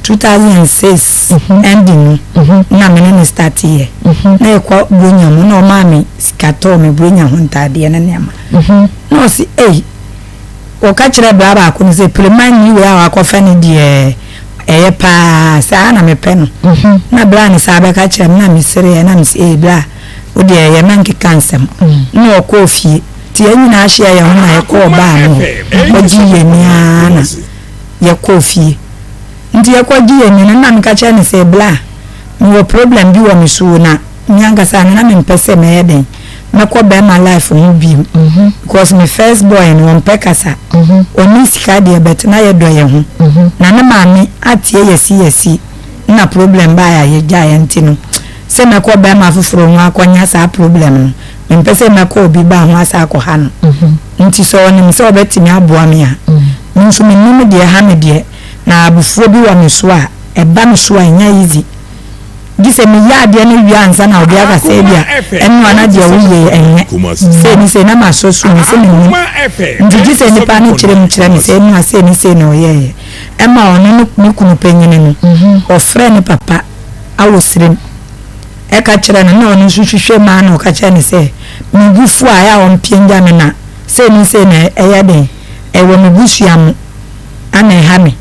2006 ending no na me ne no start yɛ. Na yɛkɔ Buronya mu na ɔmaa me sika tɔɔ me Buronya ho ntaadeɛ ne nneɛma. Na ɔse ei, ɔka kyerɛɛ bra baako no sɛ Pleman ni wei a wakɔfa no deɛ ɛyɛ paa, saa na mepɛ no. Na bra no saa bɛka kyerɛ me na mesereɛ na mese ei bra, wo deɛ ɛyɛ mɛnkeka nsɛm. Na ɔkɔɔ fie. Nti yɛn nyinaa hyeɛ yɛn ho na yɛkɔɔ baa no hɔ kɔgyee yɛn ani ara na yɛkɔɔ fie. Nti yɛkɔgye yɛn ani no na meka kyerɛ no sɛ bla, mewɔ problem bi wɔ me so o na me ankasa no na mempɛ sɛ mɛyɛ dɛn mɛkɔ bɛrima life ho biom because me first boy no ɔmpɛ kasa, ɔnni sika deɛ but na yɛdɔ yɛn ho na ne maame ateɛ yɛsi yɛsi na problem baeɛ a yɛgyaeɛ nti no sɛ mɛkɔ bɛrima foforɔ ho akɔnya saa problem no mempɛ sɛ mɛkɔ obi ba ho asa akɔha no nti sɛ ɔnim sɛ ɔbɛtumi aboa me a me nso menim deɛ ɛha me deɛ na abufuo bi wɔ me so a ɛba me so a ɛnyɛ easy gye sɛ meyɛ adeɛ no wie ansa na obi aka sɛ ebia ɛno a na deɛ woyɛ yi ɛnyɛ sei ne sei na masɔ so mu sɛ mennim nti gye sɛ nipa no kyerɛ mu kyerɛ me sɛ ɛno a sei ne sei na ɔyɛeɛ ɛma ɔno ne ne kunu panyini no ɔfrɛ ne papa awɔ serem ɛka kyerɛ no na ɔno nso hwehwɛ mu ara na ɔka kyerɛ no sɛ me bo fu a ɛyɛ a ɔmpia ngya me na sei ne sei na ɛyɛ den ɛwɔ me busua mu ana ɛha me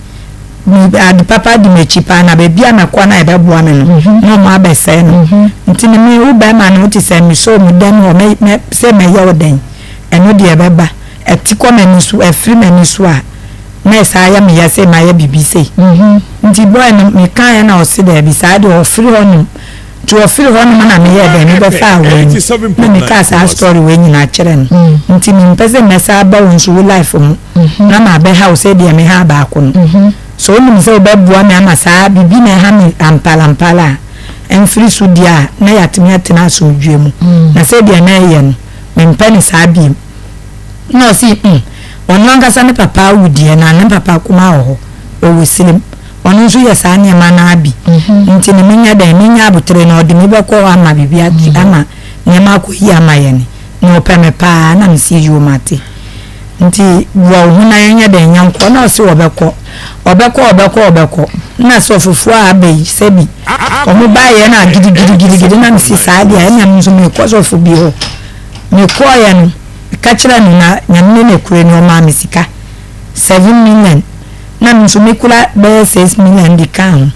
me ade papa di m'akyi paa na baabi a mɛkɔ no a ɛbɛboa me no na ɔmo abɛsɛe no nti no me wo bɛrima no wote sɛ mesɔ mu dɛm hɔ mɛ mɛ sɛ mɛyɛ wo dɛn ɛno deɛ ɛbɛba ɛte kɔ m'ani so ɛfiri m'ani so a na ɛsaa yɛ me ya sɛ mayɛ biribi sei nti boy no mekaeɛ na ɔse daabi saa deɛ ɔfiri hɔ nom nti ɔfiri hɔ nom na meyɛɛ dɛn mebɛfaa wei no na mekaa saa story wei nyinaa kyerɛ no nti mempɛ sɛ mɛsa aba wo nso wo life mu na mabɛha wo sɛdeɛ mehaa baako no sɛ wonim sɛ wobɛboa me ama saa biribi na ɛha me ampalampala a ɛmfiri so deɛ a na yɛatumi atena asomdwoeɛ mu na sɛdeɛ na ɛyɛ no mempɛ no saa biom. Nna ɔse hmm, ɔno ankasa ne papa awu deɛ na ne papa kumaa wɔ hɔ, ɔwɔ Silem, ɔno nso yɛ saa nneɛma no ara bi, nti no menyɛ dɛn, menya aboterɛ na ɔde me bɛkɔ hɔ ama biribi atu, ama nneɛma akɔ yie ama yɛn, na ɔpɛ me paa, na mese yoo mate, nti boa wo ho na yɛnyɛ dɛn, yɛnkɔ, na ɔse ɔbɛkɔ, ɔbɛkɔ, ɔbɛkɔ, ɔbɛkɔ, nna sɔfofoɔ a aba yi sɛbi wɔn baeɛ na gidigidigidigidi, na mese saa deɛ ɛnna me nso mekɔ sɔfo bi hɔ. Mekɔeɛ no, meka kyerɛɛ no na Nyame ne nokorɛ ni, ɔmaa me sika 7 million, na me nso mekura bɛyɛ 6 million de kaa ho,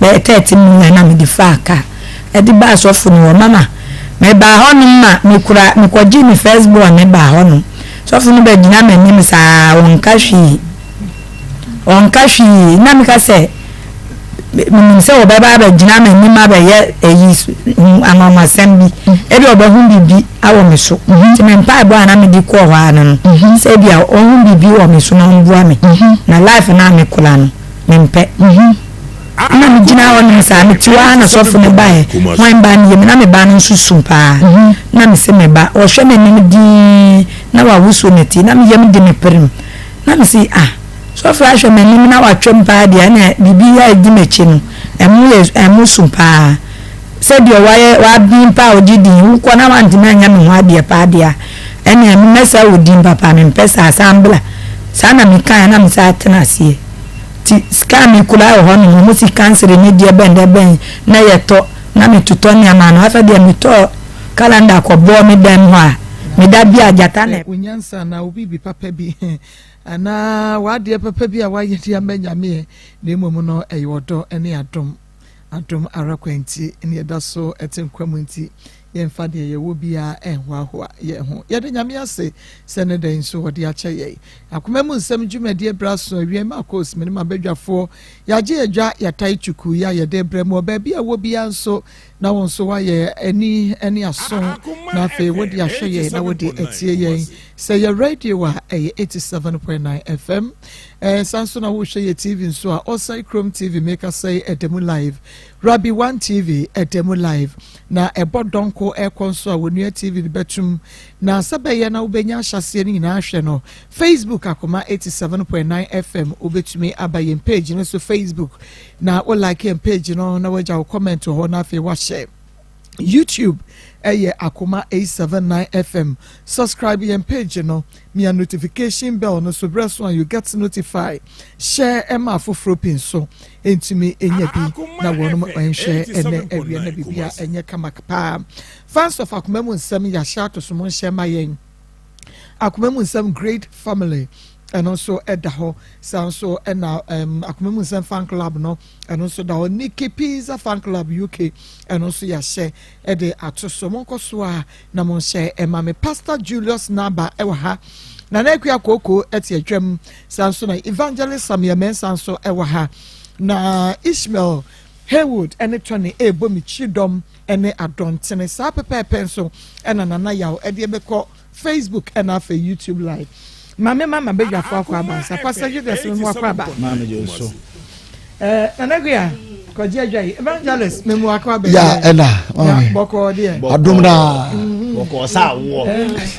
bɛyɛ 13 million na mede faa car de baa sɔfo no hɔ. Mama, mebaa hɔnom ma mekura, mekɔgyee me first born no baa hɔnom. Sɔfo no bɛgyina m'anim saa, ɔnka hwee. Ɔnka hwee na meka sɛ menim sɛ ɔbɛba abɛgyina m'anim abɛyɛ ayi anwanwasɛm bi ebi ɔbɛhu biribi awɔ me so nti me mpaebɔ a na mede kɔɔ hɔ ara no no sɛ ebi a ɔhu biribi wɔ me so na ɔmboa me na life no a mekora no mempɛ na megyina hɔ nom saa mete hɔ ara na sɔfo no baeɛ hwan ba no yɛ me na me ba no nso su paa na mese me ba ɔhwɛ m'anim dinn na wawosuo ne ti na me yam de me pirim. Na mese, Ah, sɔfo ahwɛ m'anim na watwam paa deɛ, ɛnna biribi a ɛdi m'akyi no, ɛmo yɛ ɛmo su paa. Sɛdeɛ wayɛ waben paa a ɔgye din, wokɔ na wantumi anyɛ me ho adeɛ paa deɛ a, ɛnneɛ mɛsɛe wo din papa, mempɛ saa, san bra. Saa na mekaeɛ na mesan tena aseɛ. Nti sika a mekura wɔ hɔnom, wɔn si kansere ne deɛ bɛn deɛ bɛn na yɛtɔ, na metotɔ nneɛma no. Afei deɛ metɔɔ calendar kɔbɔɔ me dan mu hɔ a, meda bi a gyata na. Wo nyansa anaa wo biribi papa bi anaa w'adeɛ papa bi a woayɛ de ama Nyame ɛ, na mmom no ɛyɛ ɔdɔ ne adom, adom ara kwa nti ne yɛda so te nkwa mu nti yɛmfa deɛ yɛwɔ biara nhoahoa yɛn ho. Yɛda Nyame ase sɛ ne da yi nso ɔde akyɛ yɛn. Akoma mu nsɛm dwumadie berɛ aso awie Marcos, me ne m'abadwafoɔ yɛagye adwa yɛatae twukuu yi a yɛde rebrɛ mu wɔ baabi a ɛwɔ biara nso na wo nso woayɛ ani ne aso na afei wode ahwɛ yɛn na wode atie yɛn. Sɛ yɛ radio a, ɛyɛ 87.9 FM. Eh, san nso na wohwɛ yɛ TV nso a, Ɔsɛe Krom TV mekasa yi ɛda mu live. Rabi One TV ɛda mu live. Na ɛbɔ dɔnko ɛkɔ nso a, Onua TV no bɛtum. Na sɛ bɛyɛ na wobɛnya ahyɛseɛ no nyinaa ahwɛ no, Facebook Akoma 87.9 FM, wobɛtumi aba yɛn page no so Facebook. Na wo like yɛn page no na wagya wo comment wɔ hɔ na afei wahyɛ. YouTube ɛyɛ Akoma 879 FM. Subscribe yɛn page no, mia notification bell no so berɛ so a you get notify. Share ɛma afoforɔ pii nso ntumi nya bi na wɔnom nhwɛ ɛnɛ awia na biribia ɛnyɛ kama paa. Fans of Akoma mu nsɛm yɛahyɛ ato so, mo nhyɛ ma yɛn. Akoma mu nsɛm great family ɛno nso ɛda hɔ saa nso ɛna Akoma mu nsɛm fan club no ɛno nso da hɔ. Nikki Pizza fan club UK ɛno nso yɛahyɛ ɛde ato so. Monkɔ so a na mo nhyɛ ɛma me. Pastor Julius Naba ɛwɔ ha, Nana Akua Kooko ɛte atwam saa nso na Evangelist Samuel Mensah nso ɛwɔ ha, na Ishmael Haywood ɛne Tony ɛrebɔ mi kyidɔm ɛne adɔntene saa pɛpɛɛpɛ nso ɛna Nana Yaw ɛde ɛbɛkɔ Facebook ɛna afei YouTube live. Maame mama badwafo akɔ aba nsa. Pastor Julius memu akɔ aba. Maame gye so. Nana Akua kɔgye adwa yi, Evangelist memu akɔ aba. Ya ɛna. Ya bɔkɔɔ deɛ. Adum na. Bɔkɔɔ sa awoɔ.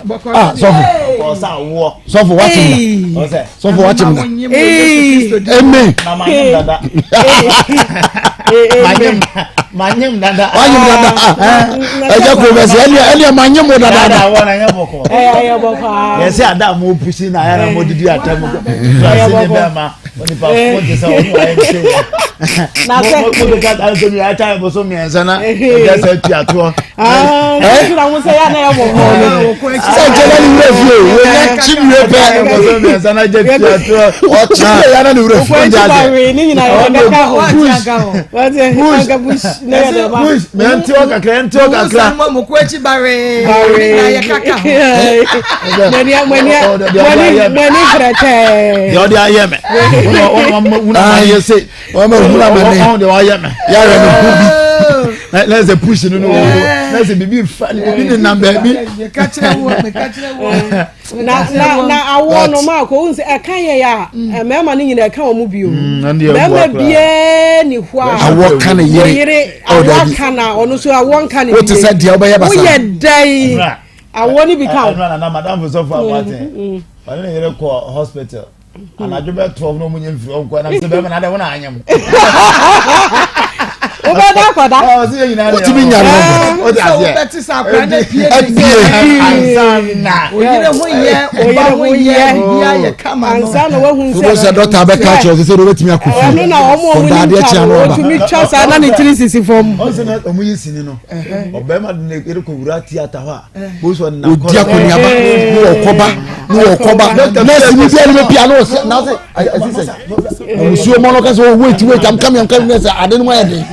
Bɔkɔɔ. Ah, sɔfo. Bɔkɔɔ sa awoɔ. Sɔfo wakye mu na. Sɔfo wakye mu na. Amen. Na ma nyem dada. Ma nyem, ma nyem dada. Wanyem dada. Ɛjɛ ko bɛ se ɛni ɛni ma nyem o dada. Dada awɔ na nyɛ bɔkɔɔ. Ɛyɛ bɔkɔɔ. Yɛsɛ ada mo pusi na ayɛ na mo didi atam. Turasi ne bɛɛ ma onipa fo te sɛ ɔno ayɛ ne sɛ yɛ. Na sɛ mo mo keka ntoni ayɛ tan boso mmiɛnsa na ɛgya sɛ tua toɔ. Aa na ho sɛ yɛ na yɛ bɔkɔɔ no. Sɛ nkyɛn na ne wura fie o, wonya kyi wie pɛ. Boso mmiɛnsa na gya tua toɔ. Ɔkyi wie ya na ne wura fie. Okɔ akyi ba wee ne nyinaa yɛ bɛka ho. Wɔte anka bush na yɛ dɛ ba. Push mɛ nti hɔ kakra, nti hɔ kakra. Mo kɔ akyi ba wee. Bawee. Na yɛ kaka ho. Mani mani mani mani frɛtɛɛ. Deɛ ɔde ayɛ mɛ. Wuna ma yɛ se. Wɔn bɛ huna ma ne. Ɔn deɛ ɔayɛ mɛ. Yàrá ne hu bi. Na sɛ push no no na sɛ bibi fa bibi ne nam baabi. Meka kyerɛ wo, meka kyerɛ wo. Na awoɔ no maa ko n sɛ ɛka yɛ yɛ a mmarima no nyinaa ɛka wɔn bio. Mmarima biara ni hɔ a awɔ ka ne yere yere awɔ ka na ɔno nso awɔ nka ne o te sɛ deɛ ɔbɛyɛ basa. Woyɛ dɛn awɔ no bi ka o. Ɛnura nana madam sɔfo amoaten ɔne ne yere kɔ hospital anadwo bɛ 12 na ɔmo nyɛ mfiri ɔnkɔ na sɛ bɛrima na adɛ wɔn anyɛ mo. Wobɛda akɔda. Wotumi nya no. O ti aseɛ. Wobɛte sɛ akora no apue. Apue. Ansa na. Oyere ho yɛ, ɔba ho yɛ, biribiara yɛ kama no. Ansa na wahu sɛ. Wobɛ sɛ dɔkta bɛka kyerɛ sɛ sɛ wobɛtumi akɔ fie. Ɛno na wɔn a wɔn nim twa no wɔtumi twa saa na ne tiri sisi fam. Ɔn sɛ na ɔmo yi sini no ɔbɛrima de ne yere kɔ wura theatre hɔ a bosu ɔnam Odi akɔneaba ne wɔkɔba ne wɔkɔba nɛɛsi ni bi a ne bɛ pia ne ɔsɛ n'ase ɛsi sɛ musuo mɔ no kasa o, wait, wait, I'm coming, I'm coming, nɛɛsi ade no mu ayɛ den.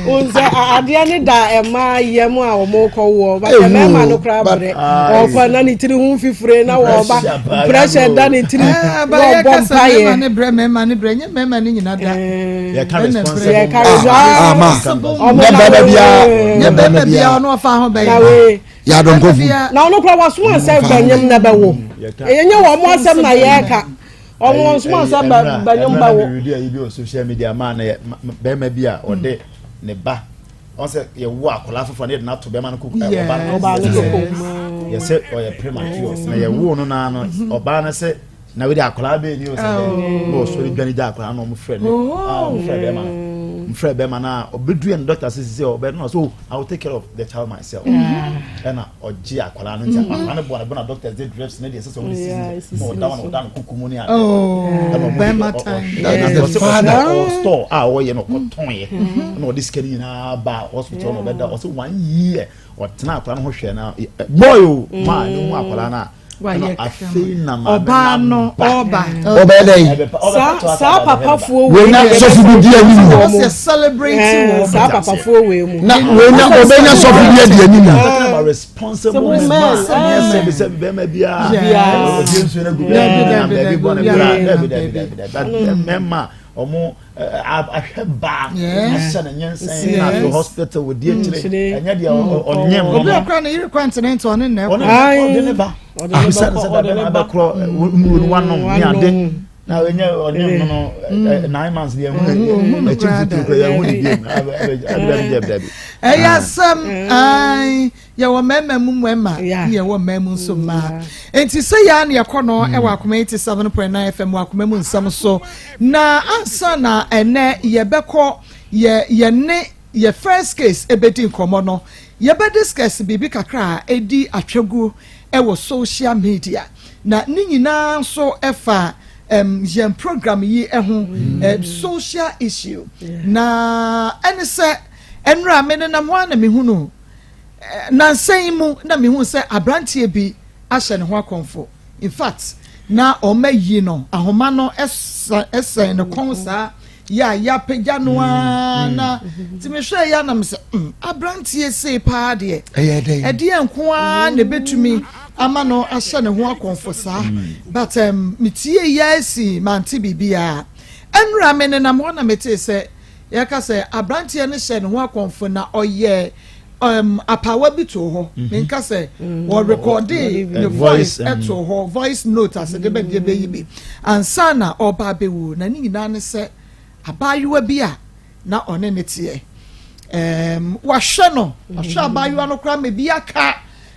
Nsɛ adeɛ ne da ɛma yam a wɔn kɔ wɔ bàtɛ mɛɛma no kora brɛ ɔkɔ na ne tiri ho nfifire na wɔba pressure da ne tiri na ɔbɔ mpa yɛ. Mɛɛma ne brɛ, mɛɛma ne brɛ nyɛ mɛɛma ne nyina da. Yɛka responsible. Yɛka Ah, ma responsible. nyɛ bɛrima biara, nyɛ nyɛ bɛrima bɛrima biara biara ɔno ɔfa ho Na bɛyɛ. wei yɛ adɔnkɔfu. Na ɔno kora waso ansɛ bɛnyem na bɛwo ɛyɛ nyɛ wɔn mo asɛm na yɛreka ɔmo nso ansɛ bɛnyem bɛwo. Ɛnura na mi bi wɔ social media maa na yɛ bɛrima bi a ɔde ne ba ɔn sɛ yɛwo akwadaa foforɔ ne yɛde n'ato bɛrima no koko ɔbaa no ɔbaa no koko yɛsɛ ɔyɛ premature na yɛwo no naa no ɔbaa no sɛ na wei de akwadaa bɛyɛ ni o sɛ dɛ na ɔsɔre dwane gya akwadaa no, ɔmo frɛ ne ɔmo frɛ bɛrima no, ɔmo frɛ bɛrima no a ɔbɛdu yɛ no doctor sɛ sɛ ɔbɛ no so, "I will take care of the child myself." Ɛna ɔgye akwadaa no nti akwadaa no bɔ ne bɔ na doctor de drips ne deɛ ɛsɛ sɛ ɔmo de sisi na ɔda wɔn ɔda no kuku mu ne ade ɛna ɔmo de Bɛrima time. That is the ɔsɛ father. ɔsɛ store a ɔyɛ no ɔkɔtɔn yɛ ɛna ɔde sika no nyinaa ba hospital na ɔbɛda. Ɔsɛ one year ɔtena akwadaa no ho hwɛ na boy o maa ne ho akwadaa no a Wayɛ ɛna afei na maame ɔbaa no ɔba. Ɔbɛyɛ dɛ yi. Saa papafoɔ wei na sɔfo bi di anim. Ɔsɛ celebrate wɔ. Saa papafoɔ wei mu. Na wei na ɔbɛnya sɔfo bi adi anim. Talking about responsible men. Man, ɛnyɛ sɛbi sɛbi bɛrima biara ɔdi nsuo no gu bɛrima na baabi bɔ ne bra. Dabi, dabi, dabi, dabi. Mɛma ɔmo ahwɛ baa ahyɛ ne nyɛnsɛn na afei hospital wɔ di akyire ɛnyɛ deɛ ɔnyɛ mu. Obi akora ne yere kwan tene nti ɔne nna ɔne ɛkɔ. ɔde ne ba abisa ne sɛ da bɛma bɛkorɔ nnuro no wanom ne ade na ɛnyɛ ɔnyɛ no no 9 months deɛ ɛhu akyi mfuturo kora yɛhu ne biem. Dabi, dabi, dabi. Ɛyɛ asɛm ae yɛwɔ mmarima mu mmarima ne yɛwɔ mmaa mu nso mmaa nti sɛ yɛa ne yɛkɔ no ɛwɔ Akoma 87.9 FM wɔ Akoma mu nsɛm so. Na ansa na ɛnɛ yɛbɛkɔ yɛ yɛne yɛ first case ɛbɛdi nkɔmmɔ no, yɛbɛ discuss biribi kakra a ɛdi atwaguo ɛwɔ social media, na ne nyinaa nso ɛfa yɛn program yi ɛho, social issue. Na ɛne sɛ ɛnura me nenam hɔ a na mehu no nansan mu na mehu sɛ aberanteɛ bi ahyɛ ne ho akɔnfo. In fact, na ɔma yi no ahoma no ɛsɛn ne kɔn saa yɛ a yɛapagya no ara, na nti mehwɛ yɛ anam sɛ aberanteɛ sei paa deɛ, ɛyɛ dɛn? Ɛdeɛ nko ara na ebetumi ama no ahyɛ ne ho akɔnfo saa? But metie yɛ asi mante biribiara. Ɛnura me nenam hɔ na metee sɛ yɛka sɛ aberanteɛ no hyɛ ne ho akɔnfo na ɔyɛ apaawa bi to hɔ. Menka sɛ wɔrekɔde ne voice ɛto hɔ, voice note asɛde bɛdeɛ bɛyi bi ansa na ɔba abɛwu. Na ne nyinaa ne sɛ abaayewa bi a na ɔne ne teɛ, wahwɛ no, wahwɛ abaayewa no koraa ma bi aka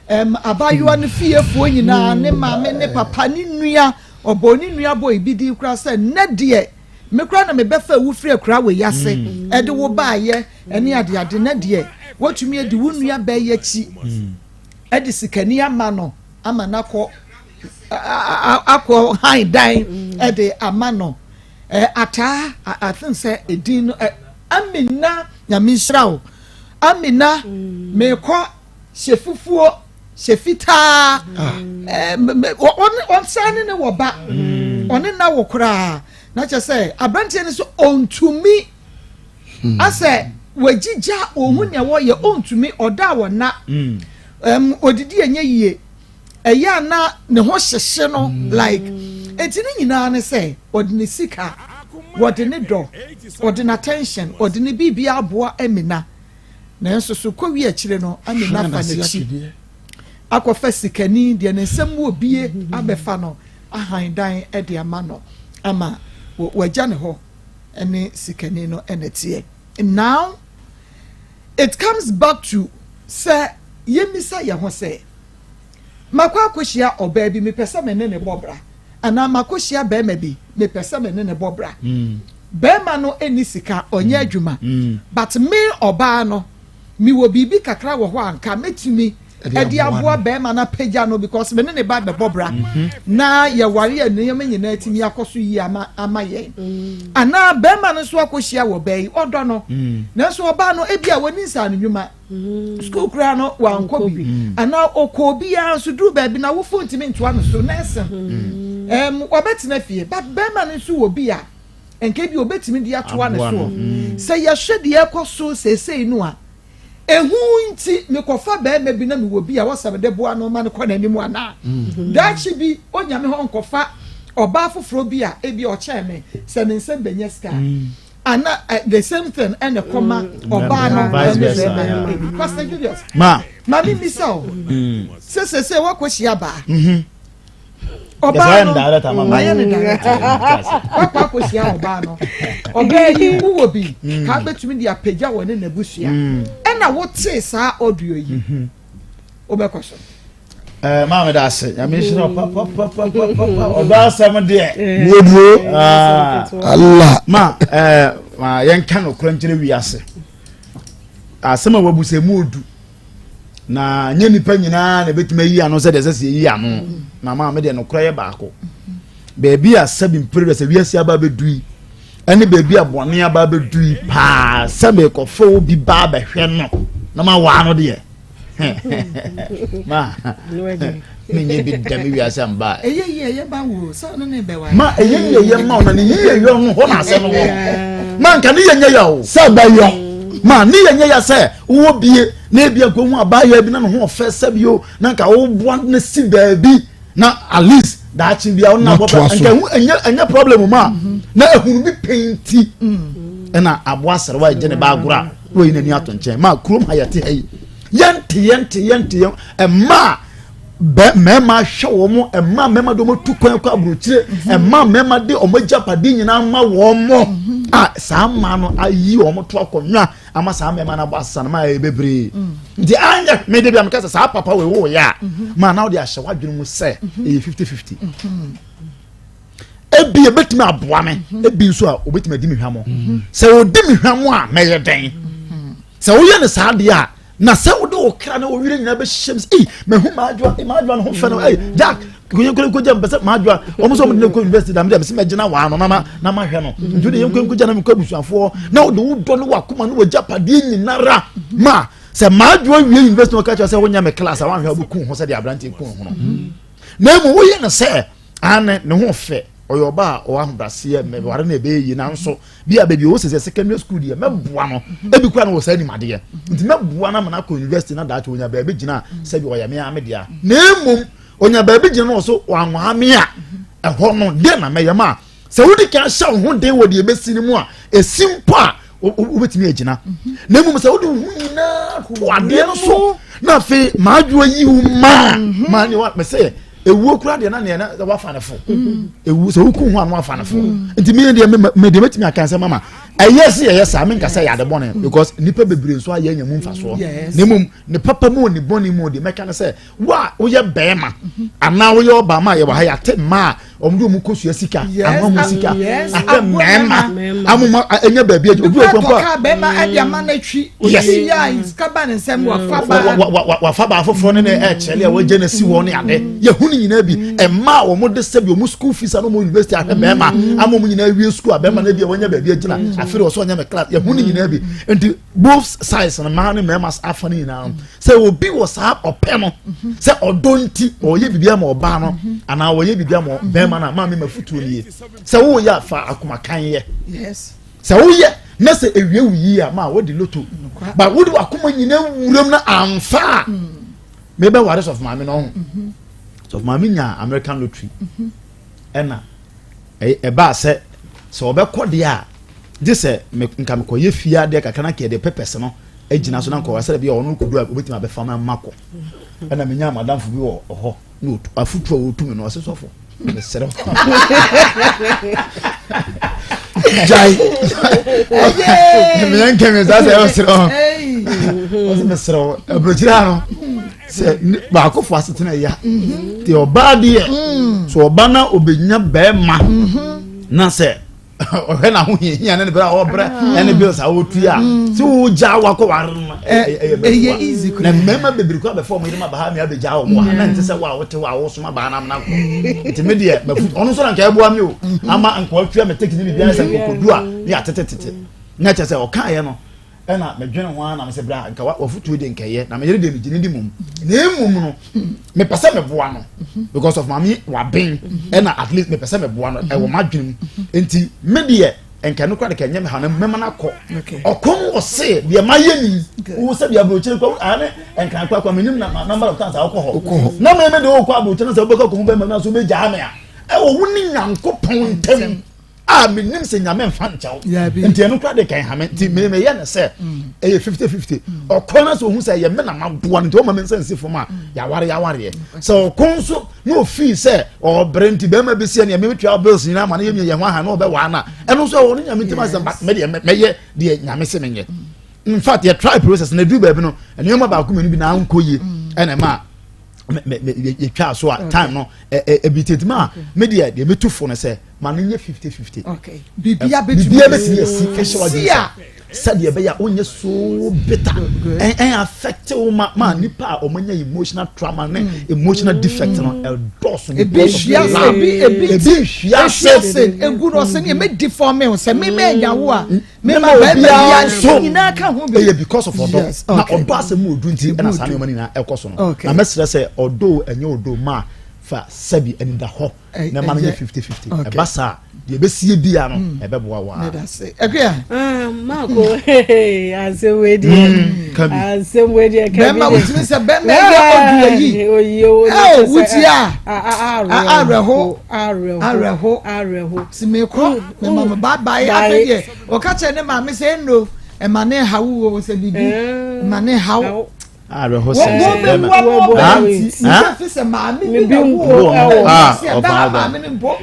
abaayewa no fiefoɔ nyinaa, ne maame ne papa ne nua. Ɔbɔ ne nua bɔ ebi di koraa sɛ nnɛ deɛ me koraa na mebɛfa ewu firi akura wɔ yi ase ɛde wo baayɛ ɛne adeade. Ne deɛ wotumi adi wo nua bɛyɛ akyi ɛde sikani ama no ama n'akɔ akɔ han dan ɛde ama no. Ataa, I think sɛ edin no Amina. Nyame nhyira wo, Amina. Mekɔ hyɛ fufuo, hyɛ fitaa. Ɔnsan ne ne wɔ ba, ɔne na wɔ koraa. Na kyerɛ sɛ aberanteɛ no so ɔntumi asɛ wagyigya ohun nea wɔyɛ, ɔntumi ɔda a wɔna odidi enye yie, ɛyɛ ana ne ho hyehye no like. Eti ne nyinaa ne sɛ ɔde ne sika, wɔde ne dɔ, ɔde n'attention, ɔde ne biribi aboa Amina. Nanso so kɔwi akyire no, Amina fa n'akyi akɔfa sikani deɛ ne nsɛm wɔ bie abɛfa no ahan dan de ama no ama wagya ne hɔ ne sikani no. Ɛna teɛ now it comes back to sɛ yɛmmisa yɛn ho sɛ makɔ akɔhyia ɔbaa bi, mepɛ sɛ me ne ne bɔ bra, anaa makɔhyia bɛrima bi, mepɛ sɛ me ne ne bɔ bra. Bɛrima no ani sika, ɔnyɛ adwuma, but me ɔbaa no mewɔ biribi kakra wɔ hɔ a nka mɛtumi ɛde aboa bɛrima no apagya no, because me ne ne ba bɛbɔ bra na yɛware a nneɛma nyinaa tumi akɔ so yie ama yɛn. Anaa bɛrima no nso akɔhyia wɔ bɛɛ yi, ɔdɔ no, nanso ɔbaa no ebi a wɔni nsa no nnwuma, sukuu koraa no wankɔ bi, anaa ɔkɔ obiara nso duru baabi na wofo ntumi ntoa no so nursing, wɔbɛtena fie. But bɛrima no nso wɔ bi a nka bi obetumi de atoa ne soɔ. Sɛ yɛhwɛ deɛ ɛkɔ so seesei no a, ehu nti mekɔfa bɛrima bi na mewɔ bi a wɔsɛ mede boa no ma no kɔ n'anim, anaa daakye bi onyame hɔ nkɔfa ɔbaa foforɔ bi a ebi ɔkyɛn me sɛ ne nsɛm bɛnya sika, ana the same thing ɛna kɔma ɔbaa no ɛne bɛrima no ebi. Pastor Julius, ma maame misa o sɛ sɛ wakɔhyia baa, ɔbaa no mayɛ ne direct, wakɔ akɔhyia ɔbaa no, ɔbaa yi wowɔ bi ka bɛtumi de apagya wɔ ne n'abusua, ɛna wotee saa audio yi, wobɛkɔ so? Maame da ase, Nyame nhyira wo papapapapa. Ɔdɔ asɛm deɛ Muoduro. Ah. Allah. Ma ma yɛnka nokorɛ nkyerɛ wiase. Asɛm a wabu sɛ mu odu na nyɛ nipa nyinaa na ebɛtumi ayi ano sɛ deɛ ɛsɛ sɛ yɛyi ano. Na maa me deɛ, nokorɛ yɛ baako. Baabi a sɛbi mpere dɛ sɛ wiase aba abɛdu yi ɛne baabi a bɔne aba abɛdu yi paa, sɛ mekɔfɛ wo bi ba abɛhwɛ no na ma waa no deɛ, ma menyɛ bi da me wiase amba. Ɛyɛ yie, ɛyɛ ba wo sɛ ɔno ne bɛwa. Ma ɛyɛ yie yɛ ma wo na ne yie yɔ no hɔ na asɛm no wɔ. Ma nka ne yɛ nyɛ ya o. Sɛ bɛyɔ. Ma ne yɛ nyɛ ya sɛ wowɔ bie na ebi nka ohun abaayewa bi na ne ho ɔfɛ sɛbi o, na nka woboa ne si baabi na at least daakye bi a ɔno na bɔ toa so. nka ehu ɛnyɛ problem ma na ehunu bi pɛnti ɛna aboa sɛrɛwa ɛgye ne ba agorɔ a wɔyi n'ani ato nkyɛn. Ma kurom ha yɛte ha yi, yɛnte yɛn ɛmaa bɛ mmarima ahwɛ wɔn, ɛmaa mmarima de wɔn tu kwan kɔ aburokyire, ɛmaa mmarima de wɔn agyapadeɛ nyinaa ma wɔn mo a saa mmaa no ayi wɔn to akonnwa ama saa mmarima no abɔ asesa no ma ayɛ bebree. Nti anyɛ me de bi a meka sɛ saa papa wei wo yɛ a, maa na wode ahyɛ w'adwene mu sɛ ɛyɛ 50-50. Ebi ebetumi aboa me, ebi nso a obetumi adi mi hwamɔ. Sɛ odi mi hwamɔ a, mɛyɛ dɛn? Sɛ woyɛ no saa deɛ a, na sɛ wode wo kra ne wo werɛ nyinaa bɛhyɛ mu sɛ, ei, mahu m'adwoa, ei, m'adwoa ne ho fɛ no, ei, Jack, yɛnkɔ nkɔgya mpɛ sɛ m'adwoa, wɔn sɛ wɔn de no kɔ university na mede sɛ mɛgyina wɔn ano na ma na mahwɛ no. Nti wode yɛnkɔ nkɔgya na mekɔ abusuafoɔ na wode wo dɔ ne w'akoma ne w'agyapadeɛ nyinara ma sɛ m'adwoa wie university na ɔka kyerɛ sɛ wonyɛ me class a wanhwɛ a wobɛku ho sɛdeɛ aberanteɛ ku ho no. Na mmom woyɛ no sɛ ane ne ho fɛ ɔyɛ ɔba a ɔwɔ ahobraseɛ mɛware no ɛbɛyɛ yie nanso bi a baabi ɔwɔ sɛ secondary school deɛ mɛboa no ebi kura no wɔ saa anim adeɛ nti mɛboa no ama no akɔ university na daakye onya baabi gyina sɛbi ɔyɛ me ame dea na mmom onya baabi gyina no wɔ so wanwaa me a ɛhɔ no deɛ na mɛyɛ ma sɛ wodi kan hyɛ wo ho den wɔ deɛ ɛbɛsi no mu a ɛsi mpo a wobɛtumi agyina na mmom sɛ wode wo ho nyinaa to adeɛ no so na afei maadwoa yi wo maa mhm. maa ne wa mɛsɛ ewuo kura deɛ na neɛ na wafa ne fo mhm. ewu sɛ woku ho a na wafa ne fo mhm. nti mi deɛ me deɛ mɛtumi aka sɛ mama ɛyɛ sɛ yɛyɛ saa menka sɛ yɛ ade bɔne because nipa bebree nso ayɛ anya mu mfasoɔ na mmom ne papa mu ne bɔne mu deɛ mɛka ne sɛ Wo a woyɛ bɛrima anaa woyɛ ɔbaa ma yɛwɔ ha yɛate mmaa a wɔn de wɔn kosua sika ama wɔn sika ahwɛ mmarima amoma anya baabi agye obi wɔ kwan pa. Bɛrima ɛde ama n'atwi osi yɛ a sika ba ne nsam wafa baa. Wafa baa foforɔ ne ne ɛkyɛlɛ a wɔagye n'asi hɔ ne ade yɛhu ne nyinaa bi mmaa a wɔn de sɛbi wɔn school fees ano wɔn university ahwɛ bɛrima ama wɔn nyinaa wie school a bɛrima no bi a wɔanya baabi agyina afei de wɔsɔ ɔnyɛ mɛ class yɛhu ne nyinaa bi nti both sides no mmaa ne mmarima afa no nyinaa sɛ obi wɔ saa ɔpɛ no sɛ ɔdɔ nti ɔyɛ biribi ama ɔbaa no anaa ɔyɛ biribi ama bɛrima no a maame ma futuo no yie sɛ woyɛ afa akoma kan yɛ sɛ woyɛ na sɛ ewie wo yie a ma wodi loto ba wode wakoma nyinaa wuram na amfa a mebɛware sɔfo maame no ho sɔfo maame nya American lottery ɛna ɛbaa sɛ sɛ ɔbɛkɔ deɛ a gye sɛ nka mekɔyɛ fie adeɛ kakra na kɛde pɛpɛs no agyina so na nkɔwa sɛ bi a ɔno kɔdu a obɛtumi abɛfa ma makɔ ɛna menya madamfo bi wɔ hɔ na afotu a wɔtu me no ɔse sɔfo mesrɛ gyae meyɛ nkɛme saa sɛ ɔserɛ ɔse mesrɛ wo aburokyerɛ no sɛ baakofo asetena ya mhm. nti ɔbaa deɛ mm. sɛ ɔba na ɔbɛnya bɛrima mhm. na sɛ ɔhwɛ na ho hiahia ne ne bɛrɛ a ɔbrɛ ah. ɛne bills a ɔtua mm. sɛ wogya wakɔ ware no ɛyɛ mɛfoa na mmarima bebree kɔ abɛfa ɔmo yerema baha mi abɛgya ɔmo ha na nte sɛ wo a wote hɔ a wosoma baa na amena kɔ nti me deɛ mafu ɔno nso na nka ɛboa mi o mm. ama nka ɔtua me tekiti ne biribiara sɛ nkɔkɔdu a ne yɛ atetetete na kyerɛ sɛ ɔkaeɛ no ɛna medwene ho ara na mesɛ bra nka wafotuo deɛ nka ɛyɛ na meyere deɛ megye ne di mmom na mmom no mepɛ sɛ meboa no because of maame waben ɛna at least mepɛ sɛ meboa no ɛwɔ m'adwene mu nti me deɛ nka no kora de ka ɛnyɛ me ha na mɛma no akɔ ɔkɔm wɔ se deɛ mayɛ ni wo sɛ deɛ aburokyire kɔ ane nkran kɔ akɔ menim na number of times a wokɔ hɔ na meme deɛ wokɔ aburokyire no sɛ wobɛkɔ kɔhu bɛma no so wobɛgyaa me a ɛwɔ wo ne Nyankopɔn ntam a menim sɛ nyame mfa nkyɛw nti ɛno kora de kan ha me nti mm. meyɛ no sɛ mm. ɛyɛ 50-50 mm. ɔkɔ no sɛ ɔhu sɛ ɛyɛ me na maboa no nti ɔma me nsa nsi fam a yɛaware yɛawareɛ sɛ ɔko nso na ɔfii sɛ ɔbrɛ nti bɛrima bi sɛ neɛ memetua bills nyinaa ma no yɛmia yɛ ho aha na ɔbɛwaa no a ɛno nso ɛwɔ no nyame ntam asɛm medeɛ mɛyɛ deɛ nyame se menyɛ in fact yɛ try process na ɛduru baabi no nneɛma baako mmienu bi na ankɔ yie ɛna ɛma yɛtwaa so a time no ebi tete ma me deɛ deɛ metu fo no sɛ ma no nyɛ 50-50 biribiara bɛtumi asi ɛhyɛ wadwene sɛ sɛdeɛ ɛbɛyɛ a wonyɛ so bitter ɛn affect wo ma ma mm. nipa a wɔn emotional trauma ne mm. emotional defect no ɛdɔɔso ebi nhwia se ebi ebi ebi nhwia se egu no ɔsɛ ne eme deform sɛ me me nya wo a mema obiara nso ɛyɛ because of ɔdɔ na ɔdɔ asɛm mu odu nti ɛna saa nneɛma nyinaa ɛkɔ so no na mɛsrɛ sɛ ɔdɔ ɛnyɛ ɔdɔ ma fa sɛbi ɛnida hɔ na ɛma no nyɛ 50-50 ɛba saa deɛ ɛbɛsie bia no mm. ɛbɛboa waa ɛkua ah, maako asɛm wei deɛ mm, asɛm wei deɛ bɛrima wotumi sɛ bɛrima yɛ ɔdu ayi ɛo wotia awerɛho awerɛho awerɛho si mekɔ mema mo bye bye afei deɛ ɔka kyerɛ ne maame sɛ ɛnno ɛma ne ha wo wɔ sɛ biribi ɛma ne ha wo awerɛho sɛ sɛ bɛma wɔn fi sɛ maame bi na wo wɔ sɛ ɛbaa maame no mpo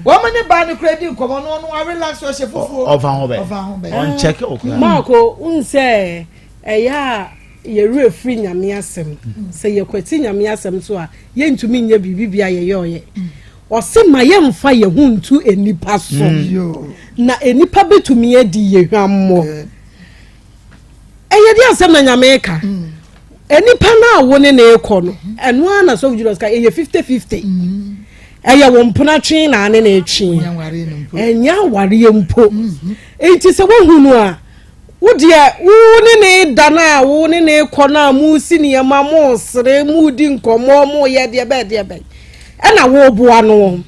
wɔn ne baa no kura di nkɔmɔ no ɔno arelax ɔhyɛ fufuo ɔfa ho bɛ ɔnkyɛkɛ okura maako nsɛ ɛyɛ a yɛwerɛ firi nyame asɛm sɛ yɛkwati nyame asɛm so a yɛntumi nyɛ biribi bi a yɛyɛ ɔyɛ Ɔse ma yɛmfa yɛn ho nto nnipa so, na nnipa bɛtumi adi yɛn hwammɔ. Ɛyɛ de asɛm na Nyame ka. Nipa no a wo ne ne rekɔ no, ɛno ara na Sɔfo Julius ka, ɛyɛ 50-50. Ɛyɛ wo mpena twe na ane ne twe. Ɛnyɛ awareɛ mpo. Nti sɛ wohu no a, wo deɛ wo ne ne da no a wo ne ne kɔ no a mosi nneɛma, mosere, modi nkɔmmɔ, moyɛ deɛ bɛɛ deɛ bɛn. Ɛna woboa no.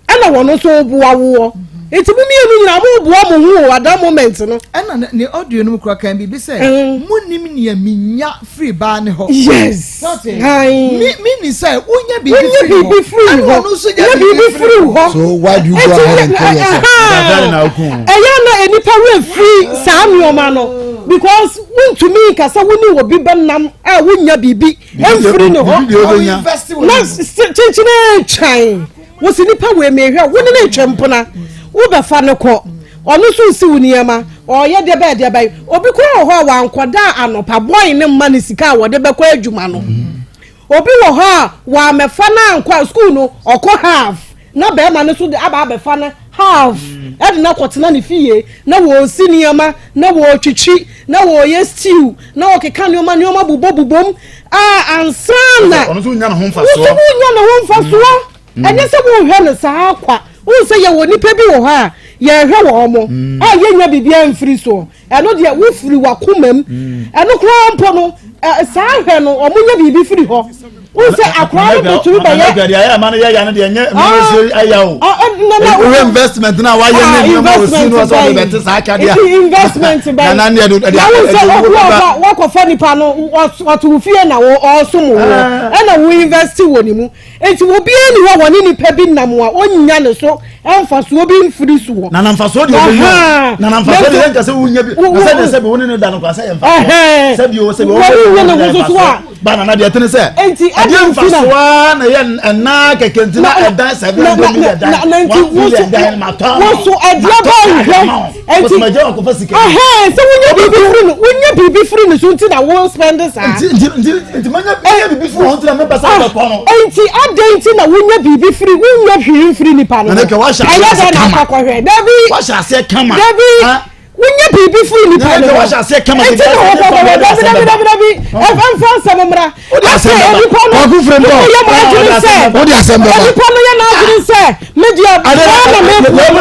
Ɛna wɔn nso woboa woɔ. Nti mo mmienu nyinaa mo boa mo ho o at that moment no. Ɛna ne audio no mu kura kan biribi sɛ mm. mo nim nea mi nya firi baa ne hɔ. Yes. Mi mi ni sɛ wonya biribi firi hɔ. Wonya biribi firi hɔ. Ɛna ɔno nso nya biribi firi hɔ. So why do you go ahead and kill yourself? Ɛyɛ na nipa wura firi saa nneɛma no because wontumi nkasa wo ne obi bɛnam a wonya biribi mfiri ne hɔ na kyenkyene twan. Wo se nipa wei mehwɛ wo ne ne ntwe mpena wobɛfa no kɔ ɔno nso nsi wo nneɛma ɔyɛ deɛ bɛyɛ deɛ bɛyɛ obi koraa wɔ hɔ a wankɔda anɔpa bɔe ne mma ne sika a wɔde bɛkɔ adwuma no obi wɔ hɔ a wamɛfa no ankɔ a sukuu no ɔkɔ half na bɛrima no nso de aba abɛfa no half ɛde no akɔtena ne fie na wɔresi nneɛma na wɔretwitwi na wɔreyɛ stew na wɔkeka nneɛma nneɛma bobɔ bobom a ansa na ɔno nso nya ne ho mfasoɔ woso wonya ne ho mfasoɔ mm. ɛnyɛ sɛ wohwɛ no saa kwa wohu sɛ yɛwɔ nnipa bi wɔ hɔ a yɛhwɛ wɔ mo mm. a yɛnya biribiara mfiri soɔ ɛno deɛ wofiri wakoma mu mm. ɛno koraa mpo no saa hwɛ no ɔmo nya biribi firi hɔ wohu sɛ akora no bɛtumi bɛyɛ wohwɛ investment no a wayɛ ne nneɛma ɔsi no ɔsɛ ɔde bɛte saa akadeɛ investment bɛn na ne ɛde na wo sɛ obi ɔba wakɔfa nipa no ɔte wo fie na ɔsom wo ɛna wo invest wɔ ne mu nti obiara ni hɔ wɔne nipa bi nam a ɔnya ne so mfasoɔ bi mfiri soɔ. Na na mfasoɔ deɛ ɔbɛnya na na mfasoɔ deɛ yɛnka sɛ wonya bi na sɛ deɛ sɛ bi wo ne ne da no kora sɛ yɛ mfasoɔ sɛ bi o sɛ bi wɔn ne ne ho soso a ba nana deɛ tene sɛ ɛdeɛ mfasoɔ a na yɛ ɛna kɛkɛ nti na ɛdan 700 million dan 1 billion dan ma tɔ ama woso ɛdeɛ bɛ nhwɛ nti ɛhɛn sɛ wonya biribi firi no wonya biribi firi no so nti na wo spend saa nti nti nti nti manya manya biribi firi hɔ nti na mepɛ sɛ wobɛkɔ no nti adɛn nti na wonya biribi firi wonya hwee mfiri nipa no ɛyɛ dɛn na akɔkɔhwɛ dabi wahyɛ aseɛ kama dabi wonya biribi firi nipa no hɔ nti na wɔkɔkɔhwɛ dabi dabi dabi dabi ɛmfa nsɛm mmra afei nipa no yɛ mo adwene sɛ nipa no yɛ n'adwene sɛ me deɛ saa na me bu no yɛbu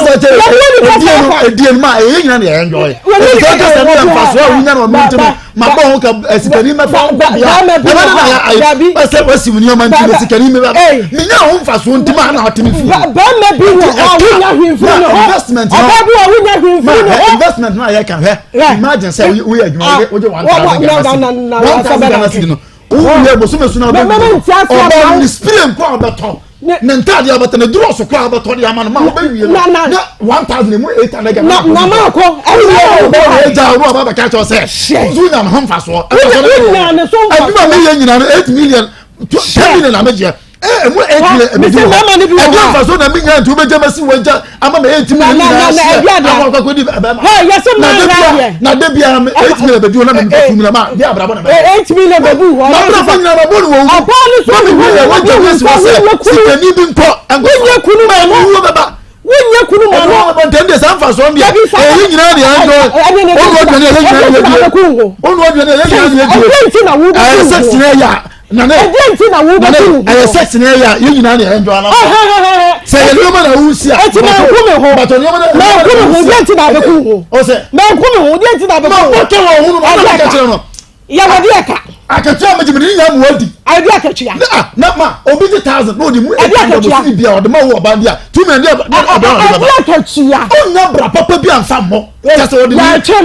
nipa saa kwa. Edie no ma ɛyɛ nyina na yɛ enjoy. Ɛsɛ sɛ sɛ ne mfasoɔ a wonya no ɔno nti no ma bɔ ho ka sikani mɛfa ho kɔ bia. Ɛbɛ ne na ayi ɛsɛ wasi mu nneɛma nti no sikani mɛfa. Menya ho mfasoɔ nti ma na ɔte me fie. Bɛrima bi wɔ hɔ a wonya hwee mfiri ne hɔ. Ɔbaa bi wɔ a wonya hwee mfiri ne hɔ. Investment no a yɛka hwɛ imagine sɛ woyɛ adwuma wogye 1000 Ghana cedi 1000 Ghana cedi no woyɛ bosome so na wobɛwie ɔbaa ne spray nko a wobɛtɔ ne ntaade a wobɛtɔ ne drɔs kɔ a wobɛtɔ de ama no ma wobɛwie no na 1000 emu 800 Ghana na na ma kɔ ɛyɛ ɔbaa gya ɔno ɔbaa bɛka kyerɛ sɛ nso wonya ne ho mfasoɔ wonya ne so mfasoɔ adwuma meyɛ nyina no 8 million 10 million na megyeɛ emu 8 million ɛbɛdi hɔ ɛdi mfasoɔ na menya nti wobɛgya masi wagya ama ma 8 million nyinaa hyɛ akɔ akɔ di bɛma na de bia 8 million bɛdi hɔ na mepɛ 2 million ma de abrabɔ na bɛ 8 million bɛbu hɔ na abrabɔ nyinaa ma bɔ ne wɔ wu ɔbaa no so ma me wu yɛ wagya masi wɔ sɛ sikani bi nkɔ nkɔ wonyɛ kunu ma wuo bɛba wonyɛ kunu ma no ɛno ntɛm deɛ saa mfasoɔ deɛ ɛyɛ nyinaa deɛ ɛnjɔ ɔnu aduane ɛyɛ nyinaa deɛ die ɔnu aduane ɛyɛ nyinaa deɛ die ɛyɛ sex na ɛyɛ a nane nane ɛyɛ sex na ɛyɛ a yɛ nyinaa deɛ ɛnjɔ ana sɛ yɛ nneɛma na ɛwusi a ɛti na nku mi ho bàtɔ nneɛma na na nku mi ho deɛ nti na abɛku ho ɔsɛ na nku mi ho deɛ nti na abɛku ho ma bɔ kɛ wɔ ɔhunu ma ɔna kɛkyerɛ no yɛ wɔ deɛ ka. Akatua megye mede ne nyinaa mu adi. Ɛde akatua. Na na ma obi gye thousand na ɔde mu ɛde akatua. Ɛde bi a ɔde ma wo ɔban bi a tumi ɛde ɔde ɔde ɔde ɛde akatua. Ɔnya bra papa bi anfa mmɔ. Kyɛ sɛ ɔde ne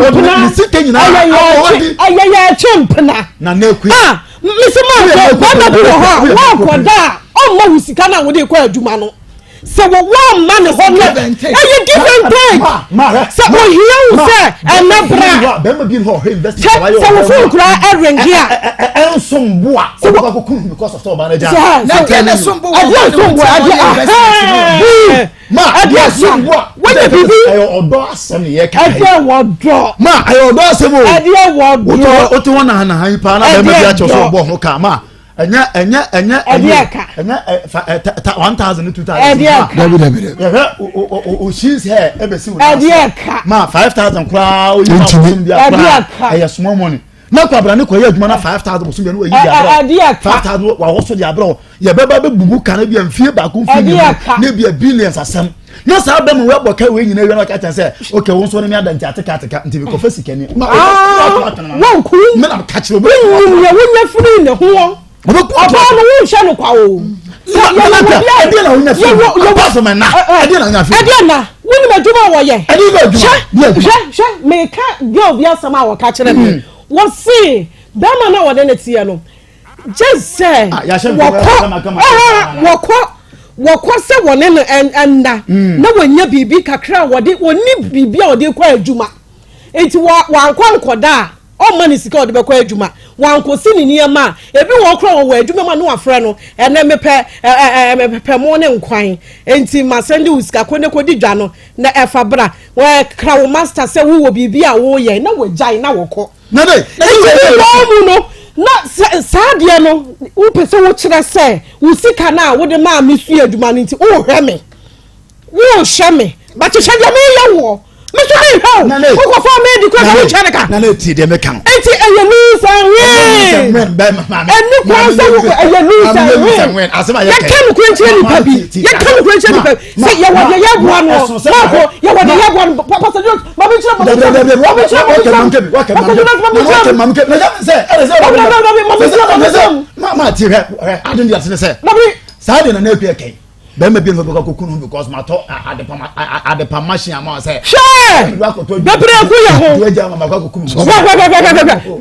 ɔde ne sika nyinaa akɔ ɔdi. Ɛyɛ yɛ ɛtwe mpena. Na na ekua. Ah mesi maa kɔ bɛrima bi wɔ hɔ a wɔakɔ da a ɔmma wo sika no a wode kɔ adwuma no. Sɛ wɔ wɔamma ne hɔ no ɛyɛ give and take. Sɛ ohia wo sɛ ɛnɛ bra. Sɛ sɛ wo phone koraa ɛringi a. Ɛnsom bo a ɔbɛkɔ akɔku no because of sɛ ɔbaa no agya. Na deɛ na ɛsom bo wɔ ɔbaa no ho nti a ɔyɛ investment no. Ma ɛdeɛ ɛsom bo a. Wɔnyɛ biribi. Ɛyɛ ɔdɔ asɛm ne yɛ ka. Ɛdeɛ wɔ dɔ. Ma ɛyɛ ɔdɔ asɛm o. Ɛdeɛ wɔ dɔ. Wote hɔ na na paa na bɛrima bi akyɛ so ɔbɔ ho ka ma. Ɛnyɛ ɛnyɛ ɛnyɛ ɛnyɛ ɛka ɛnyɛ ɛ fa ɛ ta ta 1000 ne 2000. Ɛdeɛ ɛka. Dabi dabi dabi. Yɛhwɛ o o o o she's hair ɛbɛsi wo nan so. Ɛdeɛ ɛka. Ma 5000 koraa oyi ma Ntumi. bosom bi Ɛdeɛ koraa ɛka. ɛyɛ small money. Na kwabra ne kɔyɛ adwuma na 5,000 bosom yɛ no wayi de abrɛ 5,000 wawɔ so de abrɛ yɛbɛba bɛbubu ka no bia mfie baako mfie mmienu ne bia billions asɛm na saa bɛma wabɔ ka wei nyina wia na ɔka kyɛn sɛ ok wo nso ne me ada nti ateka ateka nti mekɔfa sikani wɔnku menam ka kyerɛ wonnim yɛ wonya firi ne ho ɔbaa no wonhwɛ no kwa o ɛdeɛ na wonim adwuma a wɔyɛ hwɛ hwɛ meka girl bi asɛm a wɔka kyerɛ me wɔse bɛrima no a wɔde ne teɛ no gye sɛ wɔkɔ wɔkɔ wɔkɔ sɛ wɔne no ɛnna na wɔnya biribi kakra a wɔde wɔni biribi a wɔde kɔ adwuma nti wɔankɔ ankɔda a ɔmma ne sika a ɔde bɛkɔ adwuma wankɔsi ne nneɛma a ebi wɔ kora wɔwɔ adwuma mu a na wafrɛ no ɛnɛ mepɛ ɛɛ mepɛ mo ne nkwan nti ma sɛnde wo sika kɔ ne kɔdi dwa no na ɛfa bra wɔkra wo master sɛ wowɔ biribi a woyɛ na wɔgyae na wɔkɔ nti ne wɔn mu no na saa adeɛ no wopɛ sɛ wokyerɛ sɛ wo sika no a wode maa me sua adwuma no nti wohwɛ me wohwɛ me but hwɛ deɛ meyɛ woɔ me so mehwɛ wo wokɔfa me di kɔ sɛ wokyɛ ne ka na ne tie deɛ meka no enti ɛyɛ lose and win ɛni kwan sɛ wo ɛyɛ lose and win yɛka no kura nkyerɛ nipa bi yɛka no kura nkyerɛ nipa bi sɛ yɛwɔ deɛ yɛboa no maako yɛwɔ deɛ yɛboa no pastor Jones ma me nkyerɛ ma me nkyerɛ ma me nkyerɛ ma me nkyerɛ pastor Jones ma me nkyerɛ ma me dabi ma me nkyerɛ ma me nkyerɛ ma ti hwɛ hwɛ adi ndi ase ne sɛ saa deɛ na na ekua kɛn bɛrima bi na ɔbɛkɔ akɔku no because matɔ adepa adepa machine ama sɛ. hwɛ bebree ko yɛ ho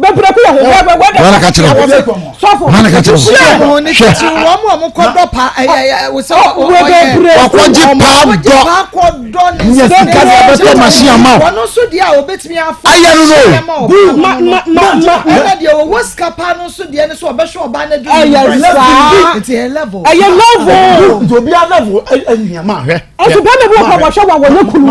bebree ko yɛ ho wọn ka kyerɛ sɔfo wọn ka kyerɛ hwɛ wɔn ne titiri wɔn mu a wɔn kɔ dɔ pa ɛyɛ wosɛ ɔyɛ wakɔgye paa dɔ dɔ nyɛ sika de abɛtɔ machine ama wo wɔn nso deɛ a obetumi afa ayɛ no no gu ma ma ma ma ɛna deɛ ɔwɔ sika paa no nso deɛ no so ɔbɛhwɛ ɔbaa no adu ɛyɛ saa nti ɛyɛ level ɛyɛ level nti obi a level ɛnyia ma hwɛ ɛnso bɛrima bi wɔ hɔ wɔhwɛ wa wɔnyɛ kunu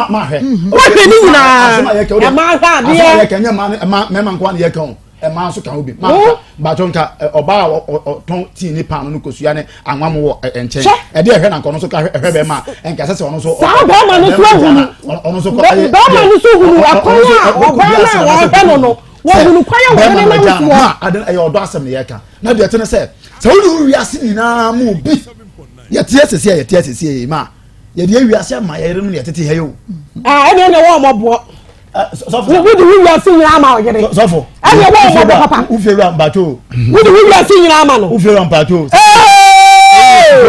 wɔhwɛ ne nyinaa ɛma ahwɛ adeɛ asɛm a yɛka nyɛ mmaa mmarima nko ara na yɛka o ɛmaa nso ka ho bi maa nka baatɔ nka ɔbaa a ɔtɔn tii ne paano no kosua ne anwa mo wɔ nkyɛn ɛde ɛhwɛ na nka ɔno nso ka ɛhwɛ bɛrima a nka ɛsɛ sɛ ɔno nso saa bɛrima no nso ahunu ɔno nso kɔ bɛrima no nso hunu akwan a ɔbaa no a ɔhwɛ no no wɔhunu kwan a wɔde ne nam soɔ ma ade ɛyɛ ɔdɔ asɛm na yɛka na deɛ ɛte ne sɛ sɛ wode wo wiase nyinaa mu bi yɛteɛ sɛsi a yɛteɛ sɛsi yi ma yɛde awiase ama yɛyere no na yɛtete ha yi o ɛne ɛne wɔ ɔmɔboɔ wode wo wiase nyinaa ama ɔyere sɔfo ɛne wɔ ɔmɔboɔ papa wofiewura mpato wode wo wiase nyinaa ama no wofiewura mpato